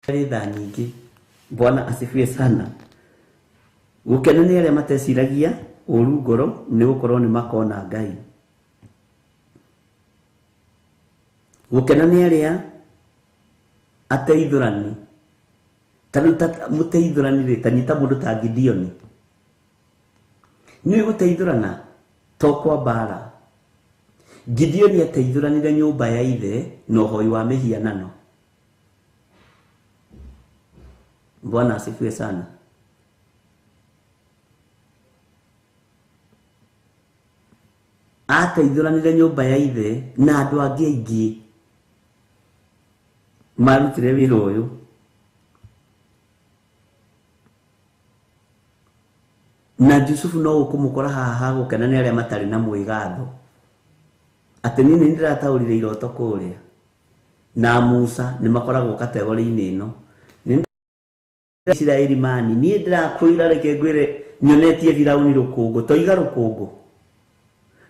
Tha nyingĩ. Bwana asifiwe sana. Gũkena nĩ arĩa mateciragia ũru ngoro, nĩ gũkorwo nĩ makona Ngai. Gũkena nĩ arĩa ateithũrani. Ta rĩu ta mũteithũrani rĩ, ta nyita mũndũ ta Gideoni. Nĩ gũteithũrana to kwa mbara. Gideoni ateithũranire nyũmba ya ithe na ũhoi wa mĩhianano. Bwana asifiwe sana. Ateithũranire nyũmba ya ithe na andũ angĩ aingĩ marutire wĩra ũyũ. Na Jusufu no ũkũmũkora haha hagũkena nĩ arĩa matarĩ na mwĩgatho. Atĩ niĩ nĩ ndĩrataũrire iroto kũrĩa. Na Musa nĩ makoragwo kategori-inĩ ĩno. Nĩ Isiraeli mani, niĩ ndĩrakwĩra reke ngwĩre nyonetie Firauni rũkũngũ, toiga rũkũngũ.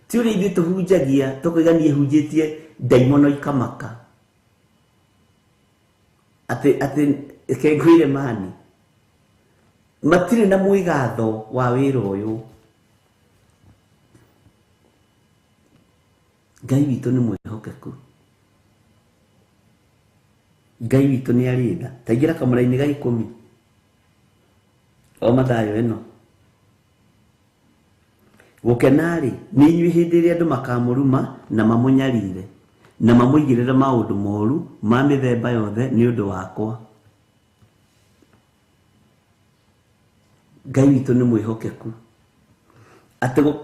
Ti ũrĩa ithuĩ tũhunjagia, tũkoiga niĩ hunjĩtie ndaimono ikamaka. Atĩ reke ngwĩre mani, matirĩ na mwĩgatho wa wĩra ũyũ. Ngai witũ nĩ mwĩhokeku. Ngai witũ nĩ arĩ tha. Ta ingĩra kamũra-inĩ ga 10. O Mathayo ĩno. Gũkena-rĩ, nĩ inyuĩ hĩndĩ ĩrĩa andũ makamũruma na mamũnyarire na mamũigĩrĩre maũndũ moru ma mĩthemba yothe nĩ ũndũ wakwa. Ngai witũ nĩ mwĩhokeku. Atĩ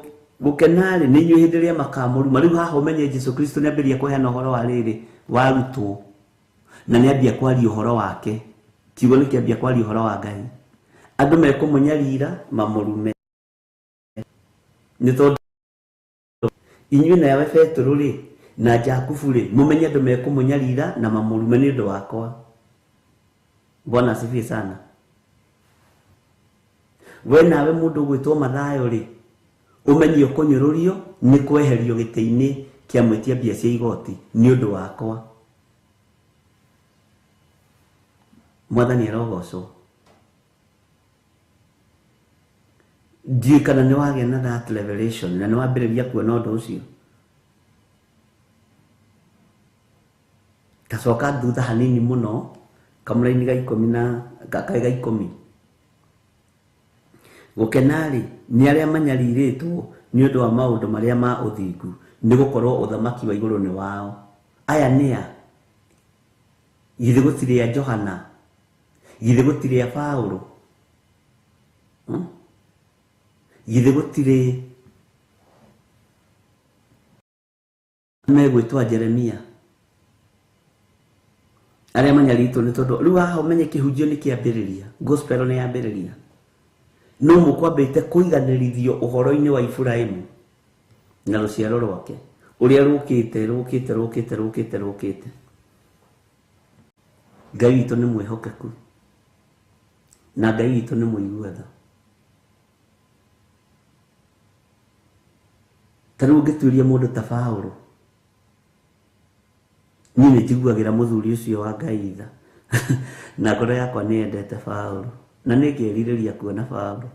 gũkena-rĩ, nĩ inyuĩ hĩndĩ ĩrĩa makamũruma. Rĩu haha ũmenye Jesũ Kristo nĩambĩrĩria kũheana ũhoro wa rĩrĩ wa arutwo, na nĩambia kwaria ũhoro wake. Kiugo nĩkĩambia kwaria ũhoro wa Ngai. Andũ mekũmũnyarira mamũrume. Nĩ tondũ inyuĩ nawe Petero rĩ na Jakubu rĩ, mũmenye andũ mekũmũnyarira na mamũrume nĩ ũndũ wakwa. Bwana asifiwe sana. We nawe mũndũ ũgwĩtwo Mathayo rĩ, ũmenye ũkũnyũrũrio nĩ kweherio gĩtĩ-inĩ kĩa mwĩtia mbia cia igoti nĩ ũndũ wakwa. Mwathani arogocwo. Ndiũĩ kana nĩ wagĩa na that revelation na nĩ wambĩrĩria kuona ũndũ ũcio. Tacoka thutha hanini muno kamũraini ga ikũmi na ga ikũmi. Gũkena-rĩ nĩ arĩa manyarirĩtwo nĩ ũndũ wa maũndũ marĩa ma ũthingu, nĩ gũkorwo ũthamaki wa igũrũ nĩ wao. Aya nĩ a? Githĩ gũtirĩ a Johana? Githĩ gũtirĩ a Paũlũ? Githĩ gũtirĩ megwĩtwo Jeremia? Arĩa manyarirĩtwo nĩ tondũ rĩu haha ũmenye kĩhunjio nĩ kĩambĩrĩria, gospel nĩ yambĩrĩria. No mũkwambĩte kũiganĩrithio ũhoro-inĩ wa Iburahĩmu na rũciaro rwake ũrĩa rũkĩte rũkĩte rũkĩte rũkĩte rũkĩte. Ngai witũ nĩ mwĩhokeku na Ngai witũ nĩ mũigua tha. Ta rĩu ũngĩtuĩria mũndũ ta Paũlũ, niĩ nĩ njiguagĩra mũthuri ũcio wa Ngai tha na ngoro yakwa nĩ yendete Paũlũ na nĩ ngerirĩria kuona Paũlũ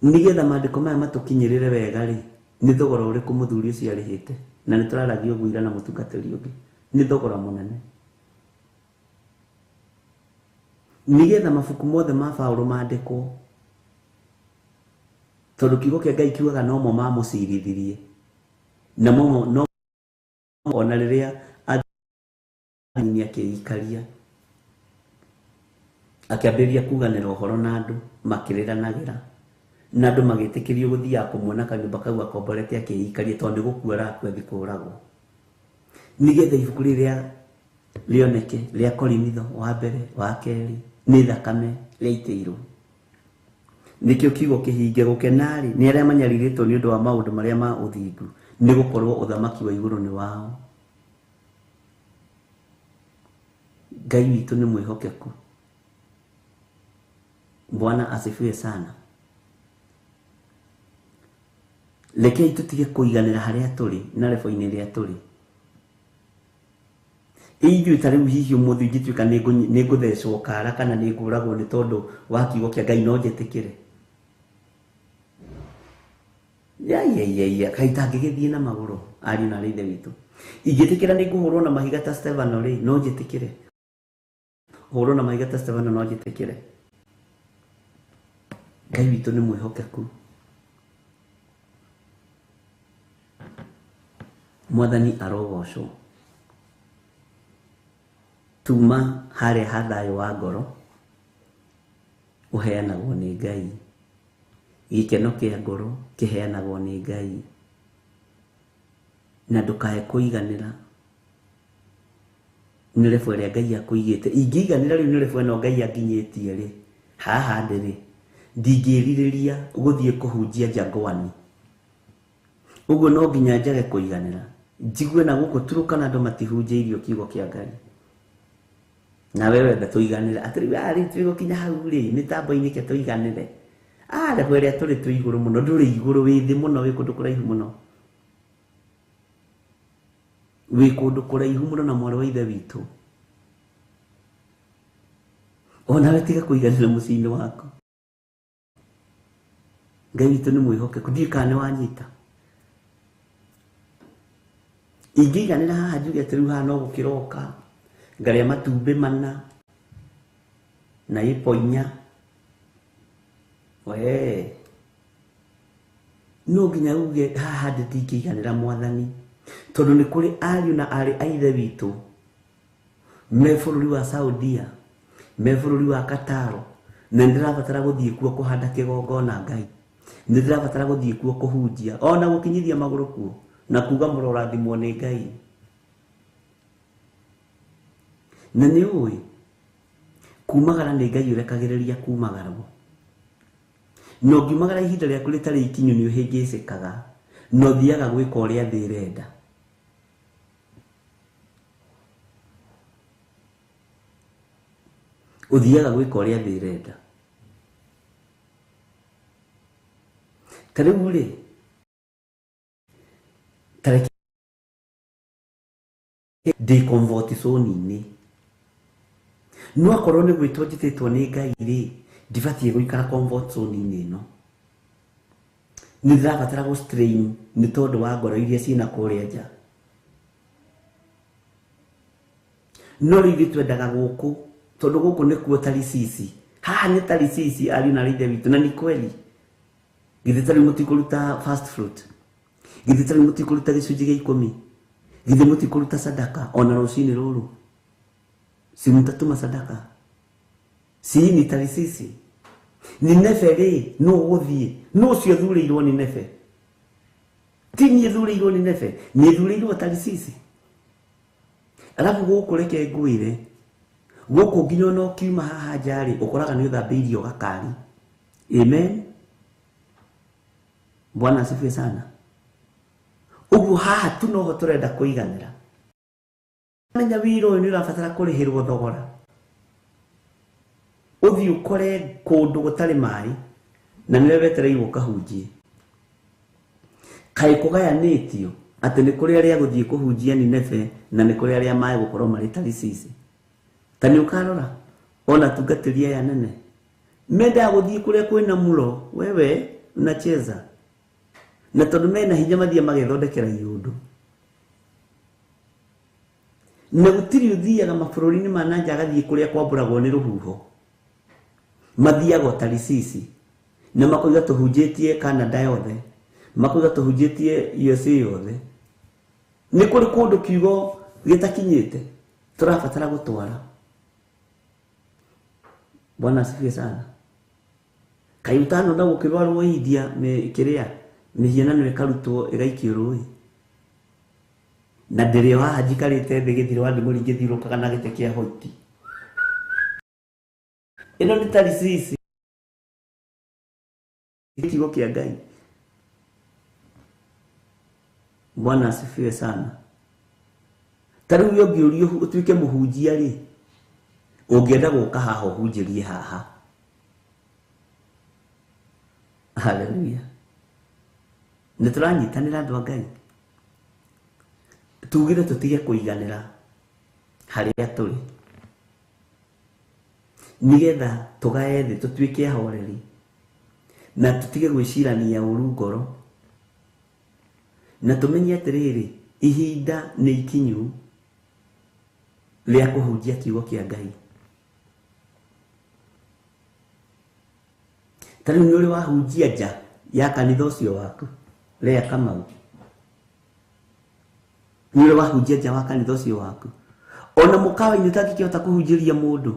nĩgetha maandĩko maya matũkinyĩrĩre wega rĩ, nĩ thogora ũrĩkũ mũthuri ũcio arĩhĩte? Na nĩ tũraragia ũguo ira na mũtungatĩri ũngĩ, nĩ thogora mũnene nĩgetha mabuku mothe ma Paũlũ mandĩkwo, tondũ kiugo kĩa Ngai kiugaga nomo mamũcirithirie na momo no ona rĩrĩa athini akĩikaria akĩambĩrĩria kuganĩra ũhoro na andũ makĩrĩranagĩra na andũ magĩtĩkĩrio gũthiaga kũmuona kanyũmba kau akomborete akĩikaria tondũ nĩ gũkua arakua thiĩ kũũragwo, nĩgetha ibuku rĩrĩa rĩoneke rĩa Korinitho wa mbere wa kerĩ nĩ thakame rĩaitĩirwo. Nĩkĩo kiugo kĩhinge gũkena-rĩ nĩ arĩa manyarirĩtwo nĩ ũndũ wa maũndũ marĩa ma ũthingu, nĩ gũkorwo ũthamaki wa igũrũ nĩ wao. Ngai witũ nĩ mwĩhokeku. Bwana asifiwe sana. Rekei tũtige kũiganĩra harĩa tũrĩ na rebo-inĩ ĩrĩa tũrĩ. Ithuĩ ta rĩu hihi ũmũthĩ ingĩtuĩka nĩ ngũthecwo kara kana nĩ ngũragwo nĩ tondũ wa kiugo kĩa Ngai no njĩtĩkĩre. Ya kaĩ itangĩgĩthiĩ na magũrũ ariũ na arĩ ithe witũ. Ingĩtĩkĩra nĩ ngũhũrwo na mahiga ta Stefano rĩ, no njĩtĩkĩre. Hũrwo na mahiga ta Stefano no njĩtĩkĩre. Ngai witũ nĩ mwĩhokeku. Mwathani arogocwo. Tuma harĩa ha thayũ wa ngoro ũheanagwo nĩ Ngai. Gĩkeno kĩa ngoro kĩheanagwo nĩ Ngai. Na ndũkae kũiganĩra nĩ rebo ĩrĩa Ngai akũigĩte. Ingĩiganĩra rĩu nĩ rebo ĩno Ngai anginyĩtie rĩ, haha ndĩ rĩ, ndingĩrirĩria gũthiĩ kũhunjia Jangwani. Ũguo no nginya njage kũiganĩra njigue na gũkũ Turukana andũ matihunjĩirio kiugo kĩa Ngai. Na wewe wenda tũiganĩre atĩrĩ, rĩu twĩgũkinya hau rĩ, mĩtambo-inĩ ke tũiganĩre. Rebo ĩrĩa tũrĩ twĩ igũrũ mũno, ndũrĩ igũrũ, wĩ thĩ mũno, wĩ kũndũ kũraihu mũno. Wĩ kũndũ kũraihu mũno na mwarĩ wa ithe witũ. Onawe tiga kũiganĩra mũciĩ-inĩ waku. Ngai witũ nĩ mwĩhokeku, ndiũĩ kana nĩ wanyita. Ingĩiganĩra haha njuge atĩ rĩu haha no gũkĩroka ngarĩa matumbĩ mana na ĩpo inya. We no nginya uge haha ndĩ ndingĩiganĩra Mwathani, tondũ nĩ kũrĩ ariũ na aarĩ a ithe witũ me bũrũri wa Saudia, me bũrũri wa Qatar, na nĩ ndĩrabatara gũthiĩ kuo kũhanda kĩgongona Ngai. Nĩ ndĩrabatara gũthiĩ kuo kũhunjia ona gũkinyithia magũrũ kuo na kuga mũrorathimwo nĩ Ngai. Na nĩ ũĩ kumagara nĩ Ngai ũrekagĩrĩria kumagarwo. Na ũngiumagara ihinda rĩaku rĩtarĩ ikinyu nĩ ũhĩngĩcĩkaga na ũthiaga gwĩka ũrĩa thĩ ĩrenda. Ũthiaga gwĩka ũrĩa thĩ ĩrenda. Ta rĩu rĩ, ta reke ndĩ comfort zone-inĩ. No akorwo nĩ gwĩtwo njĩtĩtwo nĩ Ngai rĩ, ndibatiĩ gũikara comfort zone-inĩ ĩno. Nĩ ndĩrabatara gũ strain nĩ tondũ wa ngoro iria ciĩna kũrĩa nja. No rĩu ithuĩ twendaga gũkũ tondũ gũkũ nĩkuo Tarisisi. Haha nĩ Tarisisi ariũ na ithe witũ, na nĩ kweli. Githĩ ta rĩu mũtikũruta first fruit? Githĩ ta rĩu mũtikũruta gĩcunjĩ gĩa 10? Githĩ mũtikũruta sadaka ona rũcinĩ rũrũ? Si mũtatuma sadaka? Si ni Tarisisi? Nineve rĩ, nũ ũgũthiĩ? Nũ ũcio thurĩirwo Nineve? Ti niĩ thurĩirwo Nineve, niĩ thurĩirwo Tarisisi. Alafu gũkũ reke ngwĩre, gũkũ nginya ona ũkiuma haha nja rĩ, ũkoraga nĩ ũthambĩirio gakari. Amen. Bwana asifiwe sana. Ũguo haha tu noho tũrenda kũiganĩra. Menya wĩra ũyũ nĩ ũrabatara kũrĩhĩrwo thogora. Ũthiĩ ũkore kũndũ gũtarĩ maĩ na nĩwe wetereirwo ũkahunjie. Kaĩ kũgayanĩtio atĩ nĩ kũrĩ arĩa gũthiĩ kũhunjia Nineve na nĩ kũrĩ arĩa maĩ gũkorwo marĩ Tarisisi. Ta nĩ ũkarora ona atungatĩri aya nene mendaga gũthiĩ kũrĩa kwĩna mũro, wewe unacheza. Na tondũ mena hinya mathiĩ magethondekera iũndũ. Na gũtirĩ ũthiaga mabũrũri-inĩ ma na nja agathiĩ kũrĩa kwambũragwo nĩ rũhuho. Mathiaga Tarisisi na makoiga tũhunjĩtie Canada yothe, makoiga tũhunjĩtie USA yothe. Nĩ kũrĩ kũndũ kiugo gĩtakinyĩte tũrabatara gũtwara. Bwana asifiwe sana. Kaĩ ũtanona gũkĩrwarwo India kĩrĩa mĩhianano ĩkarutwo ĩgaikio rũĩ. Na ndĩrĩ o haha njikarĩte thĩ gĩthiro wa ndimũri ngĩthiũrũrũkaga na gĩtĩ kĩa hoti. Ĩno nĩ Tarisisi, kiugo kĩa Ngai. Bwana asifiwe sana. Ta rĩu ũngĩũrio ũtuĩke mũhunjia rĩ, ũngĩenda gũka haha ũhunjĩrie haha. Hallelujah. Nĩ tũranyitanĩra andũ a Ngai. Tugire tũtige kũiganĩra harĩa tũrĩ, nĩgetha tũgae thĩ tũtuĩke ahoreri na tũtige gwĩcirania ũru ngoro, na tũmenye atĩrĩrĩ, ihinda nĩ ikinyu rĩa kũhunjia kiugo kĩa Ngai. Ta rĩu nĩ ũrĩ wahunjia nja ya kanitha ũcio waku, Lea Kamau? Nĩ ũrĩ wahunjia nja wa kanitha ũcio waku? Ona mũkawa-inĩ ũtangĩkĩhota kũhunjĩria mũndũ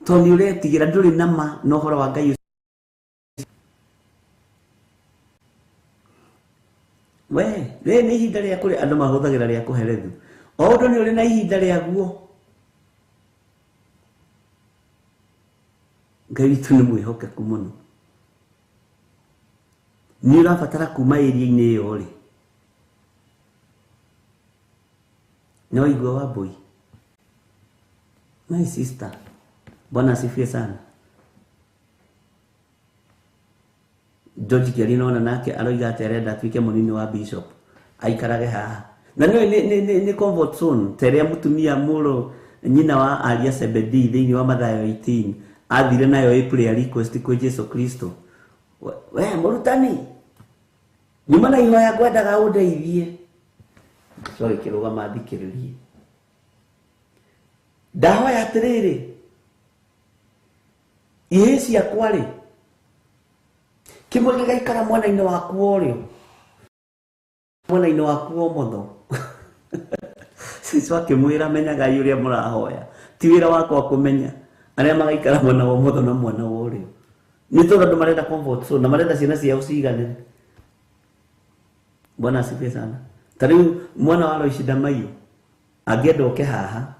tondũ nĩ ũretigĩra, ndũrĩ na ma na ũhoro wa Ngai. We, rĩrĩ nĩ ihinda rĩa kũrĩa andũ mahũthagĩra rĩa kũherethu. O ũndũ nĩ ũrĩ na ihinda rĩaguo. Ngai witũ nĩ mwĩhokeku mũno. Nĩ ũrabatara kuma area-inĩ ĩyo rĩ. Nĩ waigua Wambui? My sister. Bwana asifiwe sana. George Kĩaria nona nake aroiga atĩ arenda atuĩke mũnini wa bishop aikarage haha. Na nĩ comfort zone ta ĩrĩa mũtumia mũrũ nyina wa Aria Zebedee thĩinĩ wa Mathayo 18 athire nayo ĩ prayer request kwĩ Jesu Kristo. We mũrutani, nyuma na ihoya ngwendaga ũndeithie. So agĩkĩrũgama athikĩrĩrie. Ndahoya atĩrĩrĩ, ihĩĩ ciakwa rĩ, kĩmwe gĩgaikara mwena-inĩ waku wa ũrĩo, mwena-inĩ waku wa ũmotho. Jesu akĩmwĩra, menyagai ũrĩa mũrahoya, ti wĩra wakwa kũmenya arĩa magaikara mwena wa ũmotho na mwena wa ũrĩo. Nĩ tondũ andũ marenda comfort zone na marenda ciana ciao ciganĩre. Bwana asifiwe sana. Ta rĩu mwana wa Loici Ndamaiyũ angĩenda oke haha,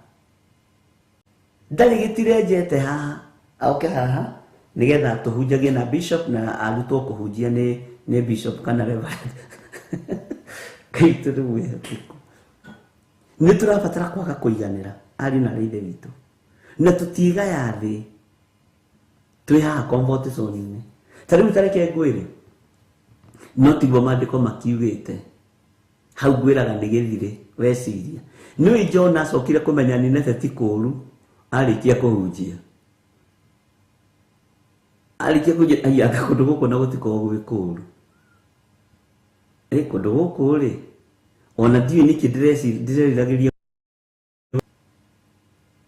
ndarĩ gĩtire njete haha, oke haha nĩgetha tũhunjagie na bishop na arutwo kũhunjia nĩ bishop kana reverend. Ngai tũrĩ mwĩhokeku. Nĩ tũrabatara kwaga kũiganĩra ariũ na aarĩ a Ithe witũ, na tũtigaya thĩ twĩ haha comfort zone-inĩ. Ta rĩu ta reke ngwĩre, no tiguo maandĩko makiugĩte. Hau ngwĩraga nĩ gĩthirĩ weciria. Nĩũĩ John acokire kũmenya Nineve ti kũũru arĩkia kũhunjia. Arĩkia kũnjĩra aiya anga kũndũ gũkũ na gũtikoragwo gwĩ kũũru. Ĩ kũndũ gũkũ rĩ, ona ndiũĩ nĩkĩ ndĩreriragĩria.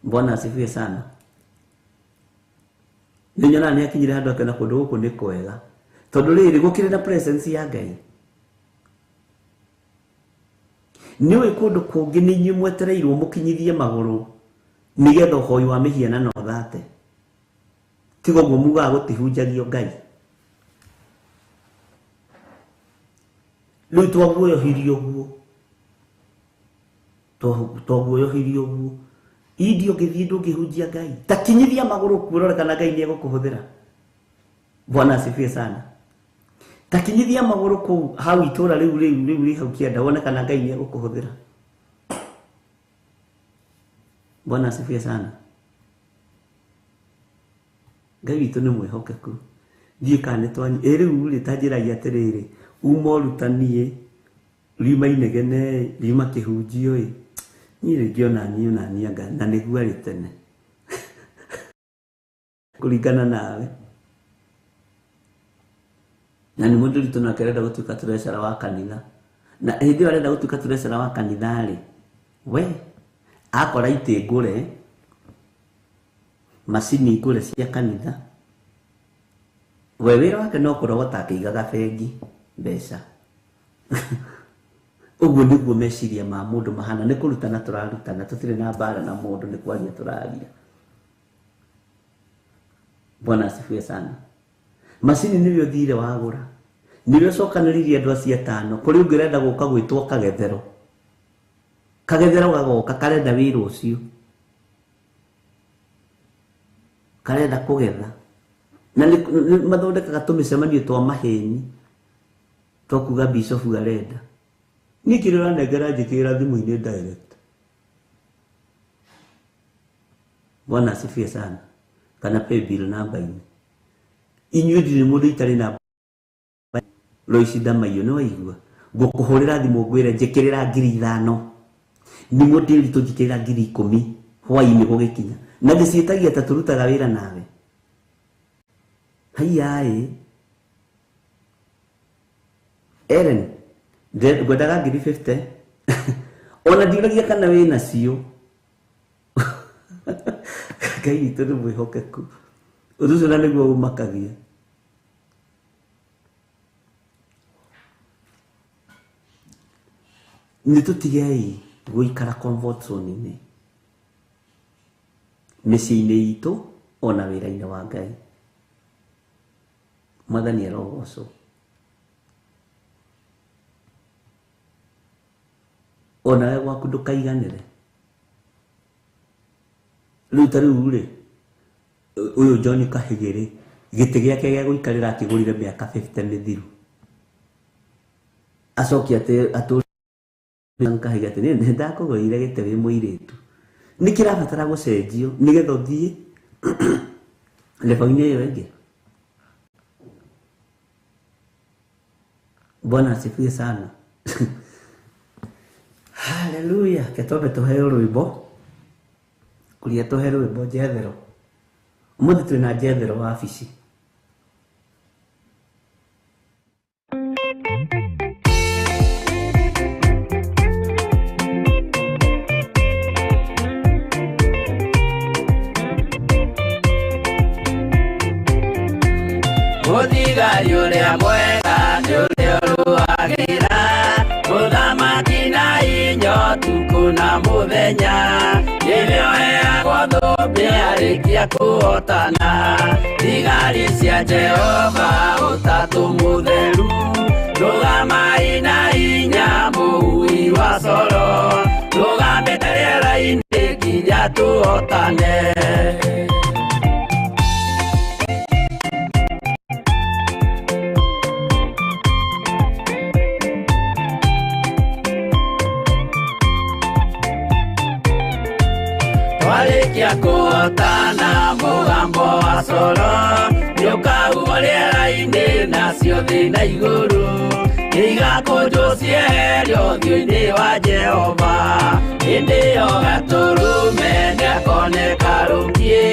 Bwana asifiwe sana. Nĩ nyonaga nĩ akinyire handũ akĩona kũndũ gũkũ nĩ kwega. Tondũ rĩrĩ gũkĩrĩ na presence ya Ngai. Nĩ ũĩ kũndũ kũngĩ nĩ inyuĩ mwetereirwo mũkinyithie magũrũ nĩgetha ũhoi wa mĩhianano ũthate. Tiga ũguo mugaga gũtihunjagio Ngai. Rĩu twaguoyohirio ũguo. Twaguoyohirio ũguo. India ũngĩthiĩ ndũngĩhunjia Ngai. Ta kinyithia magũrũ kuo ũrore kana Ngai nĩ egũkũhũthĩra. Bwana asifiwe sana. Ta kinyithia magũrũ kũu hau itũra rĩu rĩu rĩu rĩ hau kĩanda wone kana Ngai nĩ egũkũhũthĩra. Bwana asifiwe sana. Ngai witũ nĩ mwĩhokeku. Ndiũĩ kana nĩ twanyi. Ĩ rĩu rĩ ta njĩrai atĩrĩrĩ, uma ũrutanie, riuma inegene, riuma kĩhunjio ĩ. Niĩ rĩngĩ ona niĩ ona niĩ anga na nĩguo arĩ tene. Kũringana nawe. Na nĩ mũndũ witũ nake arenda gũtuĩka treasurer wa kanitha. Na hĩndĩ ĩyo arenda gũtuĩka treasurer wa kanitha rĩ, we akora itĩ ngũre, macini ngũre cia kanitha. We wĩra wake no kũrogota akĩigaga bengi mbeca. Ũguo nĩguo meciria ma mũndũ mahana, nĩ kũrutana tũrarutana, tũtirĩ na mbara na mũndũ, nĩ kwaria tũraria. Bwana asifiwe sana. Macini nĩwe ũthire wagũra, nĩwe ũcokanĩrĩirie andũ acio atano, kũrĩ ũngĩ ũrenda gũka gwĩtwo kagethero. Kagethero gagoka karenda wĩra ũcio. Karenda kũgetha. Na nĩ mathondekaga tũmĩcemanio twa maheni twa kuga bishop arenda. Niĩ kĩrĩa ũranengera njĩkĩrĩra thimũ-inĩ direct. Bwana asifiwe sana. Kana pay bill namba-inĩ. Inyuĩ ndirĩ mũndũ itarĩ na Loici Ndamaiyũ, nĩ waigua? Ngũkũhũrĩra thimũ ngwĩre njĩkĩrĩra 5,000. Nĩguo ndĩritũ njĩkĩrĩra 10,000 hwaĩ-inĩ gũgĩkinya. Na ndĩciĩtagia ta tũrutaga wĩra nawe. Haiya ĩ. Ellen, ngwendaga 50,000. Ona ndiũragia kana wĩ nacio. Ngai witũ nĩ mwĩhokeku. Ũndũ ũcio na nĩguo ũmakagia. Nĩ tũtigei gũikara comfort zone-inĩ. Mĩciĩ-inĩ itũ ona wĩra-inĩ wa Ngai. Mwathani arogocwo. Onawe gwaku ndũkaiganĩre. Rĩu ta rĩu rĩ, ũyũ John Kahĩgĩ rĩ, gĩtĩ gĩake gĩa gũikarĩra akĩgũrire mĩaka 50 mĩthiru. Acoke atũre Kahĩgĩ atĩ niĩ ndakũgũrĩire gĩtĩ wĩ mũirĩtu. Nĩ kĩrabatara gũcenjio nĩgetha ũthiĩ level-inĩ ĩyo ĩngĩ. Bwana asifiwe sana. Haleluya. Ke twambe tũheo rwĩmbo. Kuria tũhe rwĩmbo Jethero. Ũmũthĩ twĩna Jethero wabici. Mũthigari ũrĩa mwega nĩ ũrĩa ũrũagĩra mũthamaki na inya ũtukũ na mũthenya, nĩrĩo heagwo thũmbĩ arĩkia kũhotana. Thigari cia Jehova ũtatũ mũtheru, rũgamai na hinya mũhui wa coro, rũgamĩte rĩera-inĩ nginya tũhotane. Twarĩkia kũhotana mũgambo wa coro nĩũkahuhwo rĩera-inĩ nacio thĩ na igũrũ nĩigakũnjwo cieherio ũthiũ-inĩ wa Jehova. Hĩndĩ ĩyo gatũrũme nĩakoneka rũkiĩ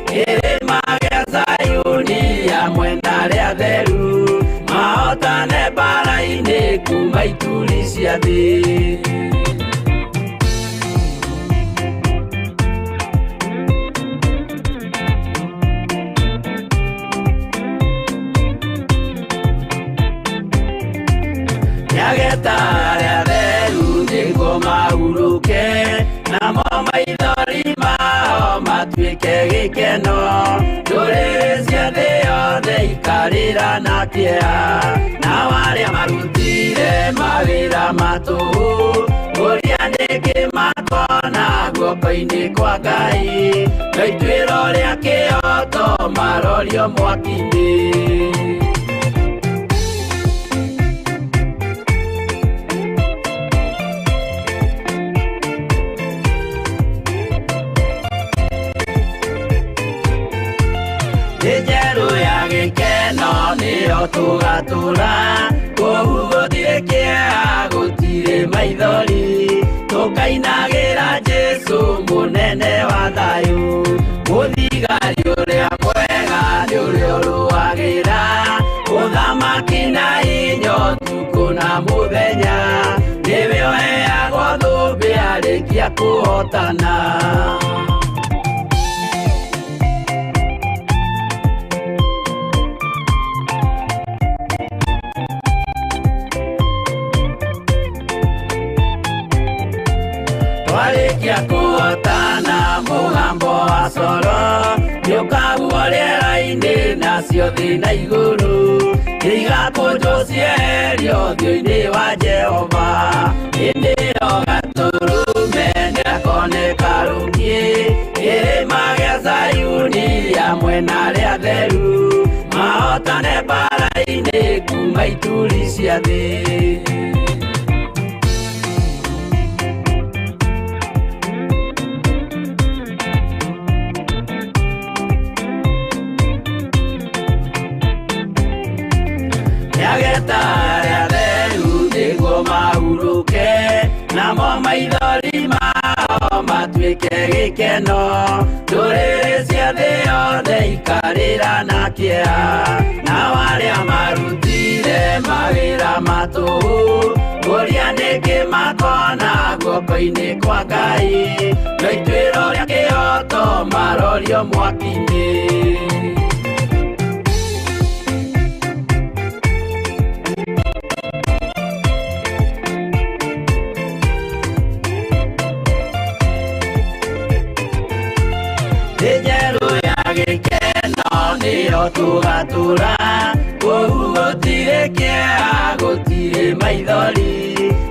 kĩrĩma gĩa Zayuni. Zayuni hamwe na arĩa atheru mahotane mbara-inĩ kuma ituri cia thĩ. Nĩageta arĩa atheru nĩguo mahurũke, namo maithori mao matuĩke gĩkeno. Ndũrĩrĩ cia thĩ yothe ikarĩra na kĩeha, nao arĩa marutire mawĩra ma tũhũ ũrĩa nĩkĩ makona guoko-inĩ kwa Ngai, no ituĩro rĩa kĩhooto marorio mwaki-inĩ. Njeru ya gĩkeno nĩyo tũgatũra, kũu gũtirĩ kĩeha gũtirĩ maithori, tũkainagĩra Jesũ mũnene wa thayũ. Mũthigari ũrĩa mwega nĩ ũrĩa ũrũagĩra ũthamaki na hinya ũtukũ na mũthenya, nĩwe ũheagwo thũmbĩ arĩkia kũhotana. Twarĩkia kũhotana mũgambo wa coro nĩũkaguo rĩera-inĩ nacio thĩ na igũrũ igakũnjwo cieherio ũthiũ-inĩ wa Jehova. Hĩndĩ ĩyo Gatũrũme nĩakoneka rũngĩ kĩrĩma gĩa Zayuni hamwe na arĩa atheru mahotane mbara-inĩ kuma ituri cia thĩ. Nĩageta arĩa atheru nĩguo mahurũke, namo maithori mao matuĩke gĩkeno. Ndũrĩrĩ cia thĩ yothe ikarĩra na kĩeha, nao arĩa marutire mawĩra ma tũhũ ũrĩa nĩkĩ makona guoko-inĩ kwa Ngai, no ituĩro rĩa kĩhooto marorio mwaki-inĩ. Njeru ya gĩkeno nĩyo tũgatũra, kũu gũtirĩ kĩeha gũtirĩ maithori,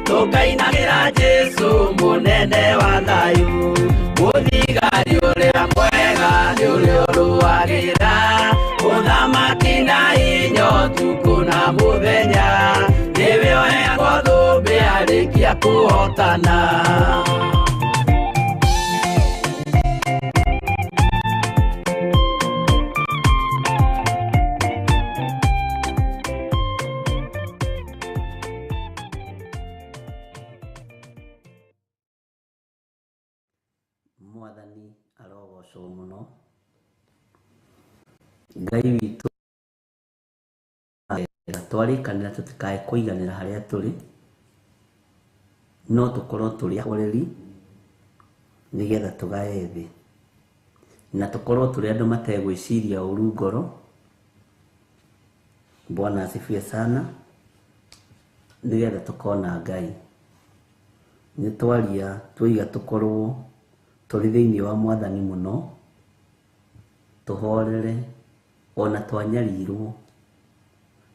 tũkainagĩra Jesũ mũnene wa thayũ. Mũthigari ũrĩa mwega nĩ ũrĩa ũrũagĩra ũthamaki na hinya ũtukũ na mũthenya, nĩwe ũheagwo thũmbĩ arĩkia kũhotana. Mwathani arogocwo mũno. Ngai witũ twarĩkanĩra tũtikae kũiganĩra harĩa tũrĩ, no tũkorwo tũrĩ ahoreri nĩgetha tũgae thĩ, na tũkorwo tũrĩ andũ mategwĩciria ũru ngoro. Bwana asifiwe sana, nĩgetha tũkona Ngai. Nĩ twaria twoiga tũkorwo tũrĩ thĩinĩ wa Mwathani mũno, tũhorere ona twanyarirwo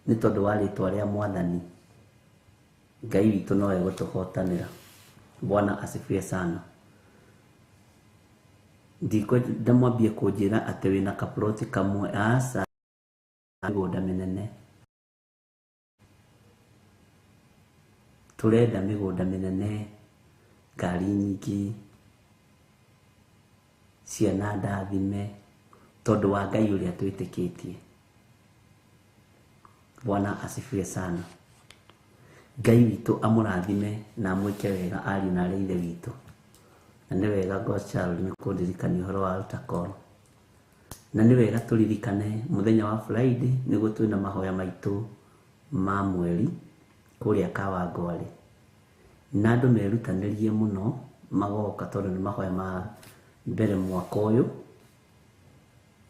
nĩ tondũ wa rĩtwa rĩa Mwathani. Ngai witũ no egũtũhotanĩra. Bwana asifiwe sana. Ndikwenda mwambie kũnjĩra atĩ wĩna kaploti kamwe, aca, mĩgũnda mĩnene. Tũrenda mĩgũnda mĩnene, ngari nyingĩ, ciana ndathime, tondũ wa Ngai ũrĩa twĩtĩkĩtie. Bwana asifiwe sana. Ngai witũ amũrathime na amwĩke wega ariũ na arĩa ithe witũ. Na nĩ wega Godchild nĩ kũndirikania ũhoro wa altar call. Na nĩ wega tũririkane mũthenya wa Friday nĩguo twĩna mahoya maitũ ma mweri kũrĩa Kawangware. Na andũ merutanĩrie mũno magoka tondũ nĩ mahoya ma mbere mwaka ũyũ,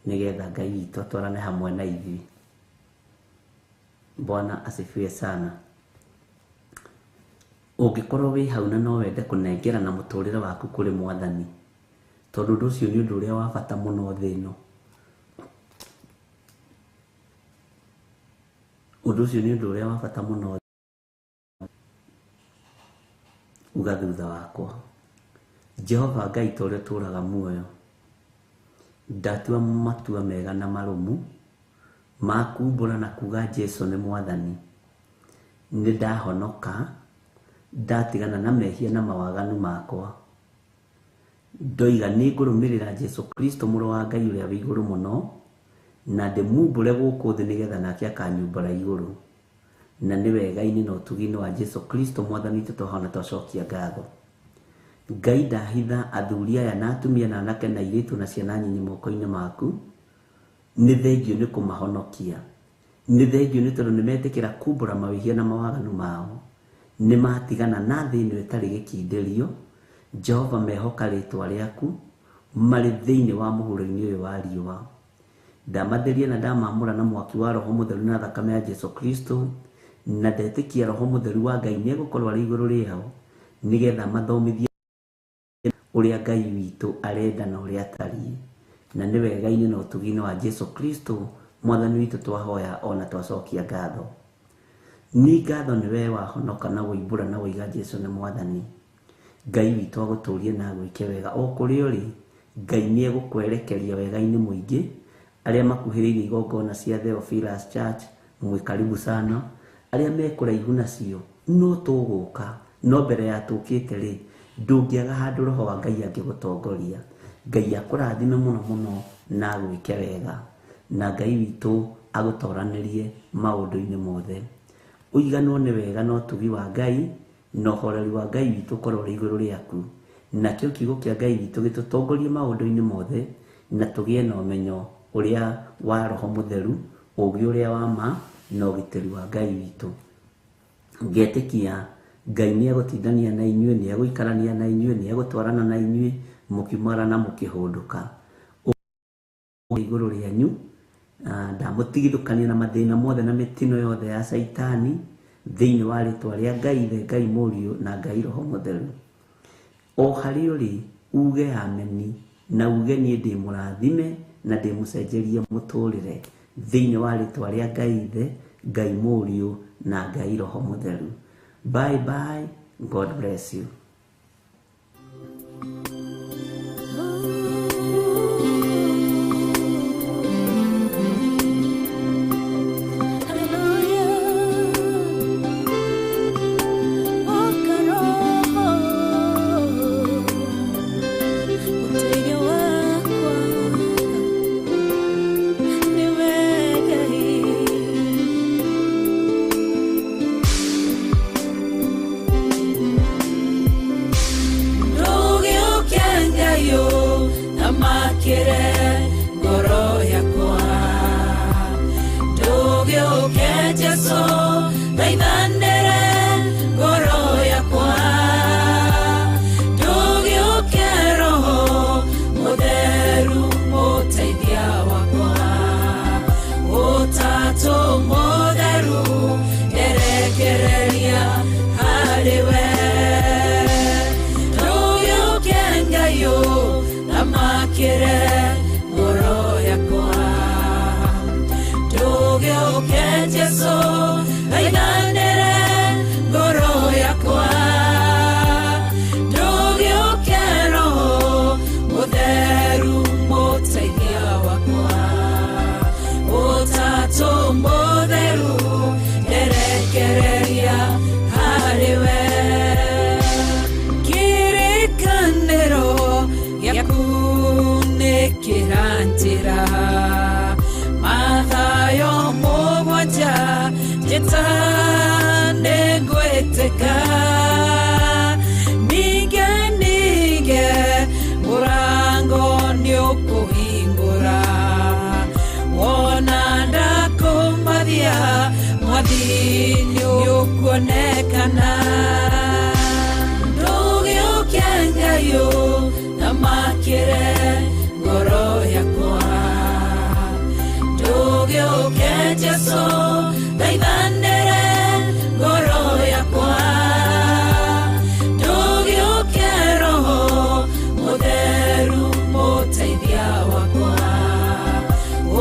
nĩgetha Ngai witũ atwarane hamwe na ithuĩ. Bwana asifiwe sana. Ũngĩkorwo wĩ hau na no wende kũnengerana mũtũrĩre waku kũrĩ Mwathani, tondũ ũndũ ũcio nĩ ũndũ ũrĩa wa bata mũno thĩ ĩno. Ũndũ ũcio nĩ ũndũ ũrĩa wa bata mũno. Uga thutha wakwa, Jehova Ngai ta ũrĩa ũtũũraga muoyo, ndatua matua mega na marũmu ma kumbũra na kuga Jesu nĩ Mwathani. Nĩ ndahonoka, ndatigana na mehia na mawaganu makwa. Ndoiga nĩ ngũrũmĩrĩra Jesu Kristo mũrũ wa Ngai ũrĩa wĩ igũrũ mũno, na ndĩmumbũre gũkũ thĩ nĩgetha nake akanyumbũra igũrũ. Na nĩ wega-inĩ na ũtugi-inĩ wa Jesu Kristo Mwathani witũ twahona twacokia ngatho. Ngai ndahitha athuri aya na atumia na anake na airĩtu na ciana nyinyi moko-inĩ maku. Nĩ thengio nĩ kũmahonokia. Nĩ thengio nĩ tondũ nĩ metĩkĩra kumbũra mawĩhia na mawaganu mao. Nĩ matigana na thĩ ĩno ĩtarĩ gĩkindĩrio. Jehova mehoka rĩtwa rĩaku marĩ thĩinĩ wa mũhuro-inĩ ũyũ wa riũa. Ndamatheria na ndamamũra na mwaki wa Roho Mũtheru na thakame ya Jesu Kristo, na ndetĩkia Roho Mũtheru wa Ngai nĩ egũkorwo arĩ igũrũ rĩao, nĩgetha mathomithie ũrĩa Ngai witũ arenda na ũrĩa atariĩ. Na nĩ wega-inĩ na ũtugi-inĩ wa Jesu Kristo Mwathani witũ twahoya ona twacokia ngatho. Nĩ ngatho nĩ we wahonoka na woimbũra na woiga Jesu nĩ Mwathani. Ngai witũ agũtũrie na agwĩke wega o kũrĩa ũrĩ. Ngai nĩ egũkwerekeria wega-inĩ mũingĩ. Arĩa makuhĩrĩirie igongona cia Theophilus Church mwĩ karibu sana. Arĩa me kũraihu nacio no tũgũka, no mbere ya tũkĩte rĩ, ndũngĩaga handũ Roho wa Ngai angĩgũtongoria. Ngai akũrathime mũno mũno na agwĩke wega, na Ngai witũ agũtoranĩrie maũndũ-inĩ mothe. Ũiganwo nĩ wega na ũtugi wa Ngai, na ũhoreri wa Ngai witũ ũkorwo ũrĩ igũrũ rĩaku. Nakĩo kiugo kĩa Ngai witũ gĩtũtongorie maũndũ-inĩ mothe, na tũgĩe na ũmenyo ũrĩa wa Roho Mũtheru, ũũgĩ ũrĩa wa ma, na ũgitĩri wa Ngai witũ. Ngetĩkia Ngai nĩ egũtindania na inyuĩ, nĩ egũikarania na inyuĩ, nĩ egũtwarana na inyuĩ, mũkiumagara na mũkĩhũndũka. Igũrũ rĩanyu, ndamũtigithũkania na mathĩna mothe na mĩtino yothe ya Caitani, thĩinĩ wa rĩtwa rĩa Ngai Ithe, Ngai Mũriũ na Ngai Roho Mũtheru. O harĩa ũrĩ, uge ameni na uge niĩ ndĩ mũrathime na ndĩ mũcenjerie mũtũrĩre thĩinĩ wa rĩtwa rĩa Ngai Ithe, Ngai Mũriũ na Ngai Roho Mũtheru. Bye bye, God bless you. Ninge ninge murango ni ukuhingura. Nĩũkuonekana ndũgĩũke Ngai ũthamakĩre ngoro yakwa ndũgĩũke Jesũ thaithanĩre ngoro yakwa ndũgĩũke Roho Mũtheru mũteithia wakwa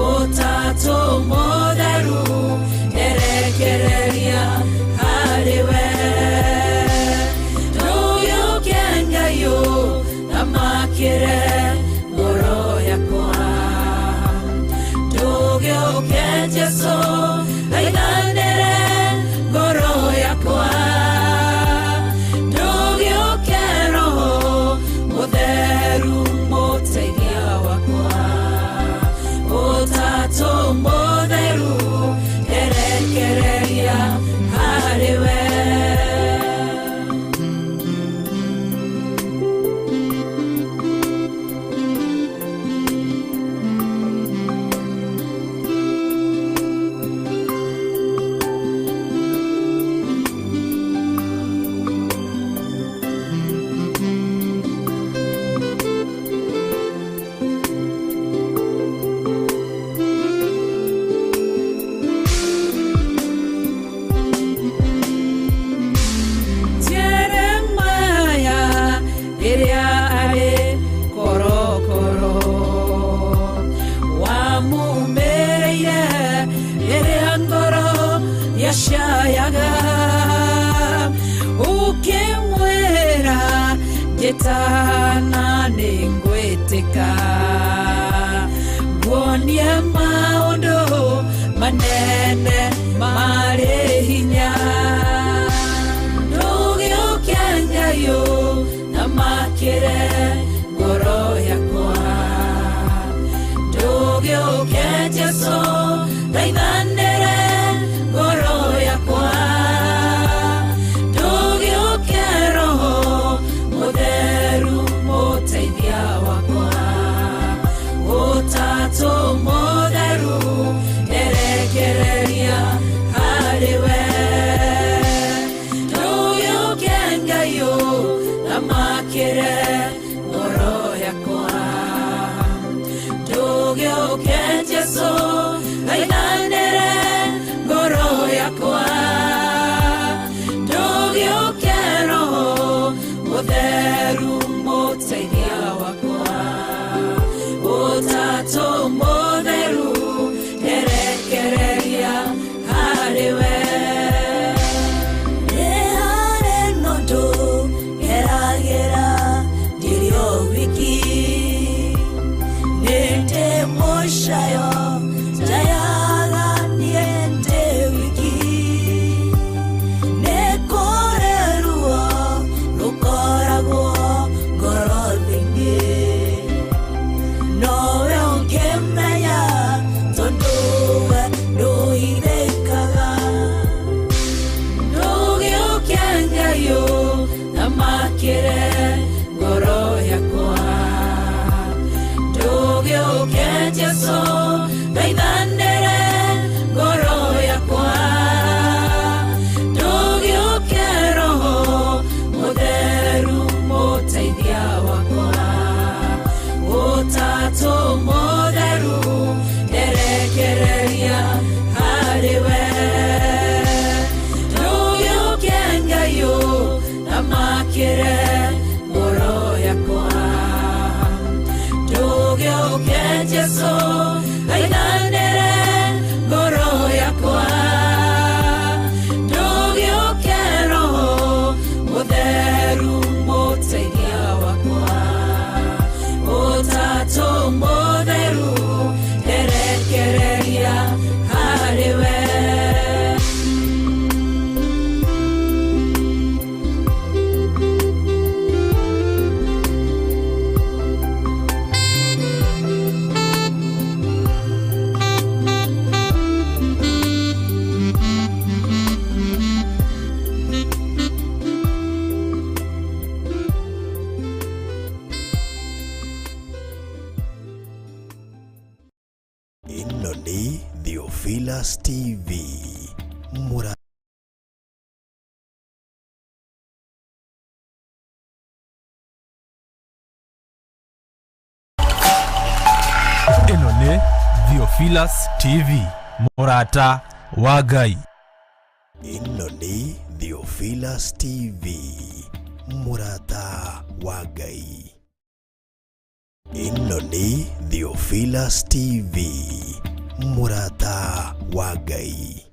Ũtatũ Mũtheru erekereria harĩ we ndũgĩũke Ngai ũthamakĩre ngoro yakwa ndũgĩũke Jesũ thaithanĩre ngoro yakwa ndũgĩũke Roho Mũtheru mũteithia wakwa Ũtatũ Mũtheru erekereria harĩ we. Jeremaya rĩrĩa arĩ korokoro wamumĩrĩire rĩrĩa ngoro yacayaga ũkĩmwĩra njĩtana nĩngwĩtĩka nguonie maũndũ manene marĩ hinya ndũgĩũke Ngai ũthamakĩre ngoro yakwa ndũgĩũke Jesũ thaithanĩre ngoro yakwa ndũgĩũke Roho Mũtheru mũteithia wakwa Ũtatũ Mũtheru erekereria harĩ we ndũgĩũke Ngai ũthamakĩre ngoro yakwa ndũgĩũke Jesũ thaithanĩre ngoro yakwa ndũgĩũke Roho Mũtheru mũteithia wakwa Ũtatũ Mũtheru erekereria harĩ we. Nĩ harĩ na ũndũ ngeragĩra ndirĩ o wiki nĩ ndĩ mũcayo njayaga niĩ ndĩ wiki nĩ kũrĩ ruo rũkoragwo ngoro thĩinĩ nowe ũngĩmenya tondũ we ndũhithĩkaga. Ndũgĩũke Ngai ũthamakĩre ngoro yakwa ndũgĩũke Jesũ thaithanĩre ngoro yakwa ndũgĩũke Roho Mũtheru mũteithia wakwa Ũtatũ Mũtheru erekereria harĩ we ndũgĩũke Ngai ũthamakĩre ngoro yakwa ndũgĩũke Jesũ thaithanĩre ngoro yakwa ndũgĩũke Roho Mũtheru mũteithia wakwa Ũtatũ Mũtheru erekereria harĩ we. Ĩno nĩ Theophilus TV. Mũra Ĩno nĩ Theophilus TV, mũrata wa Ngai. Ĩno nĩ Theophilus TV, mũrata wa Ngai. Ĩno nĩ Theophilus TV, mũrata wa Ngai.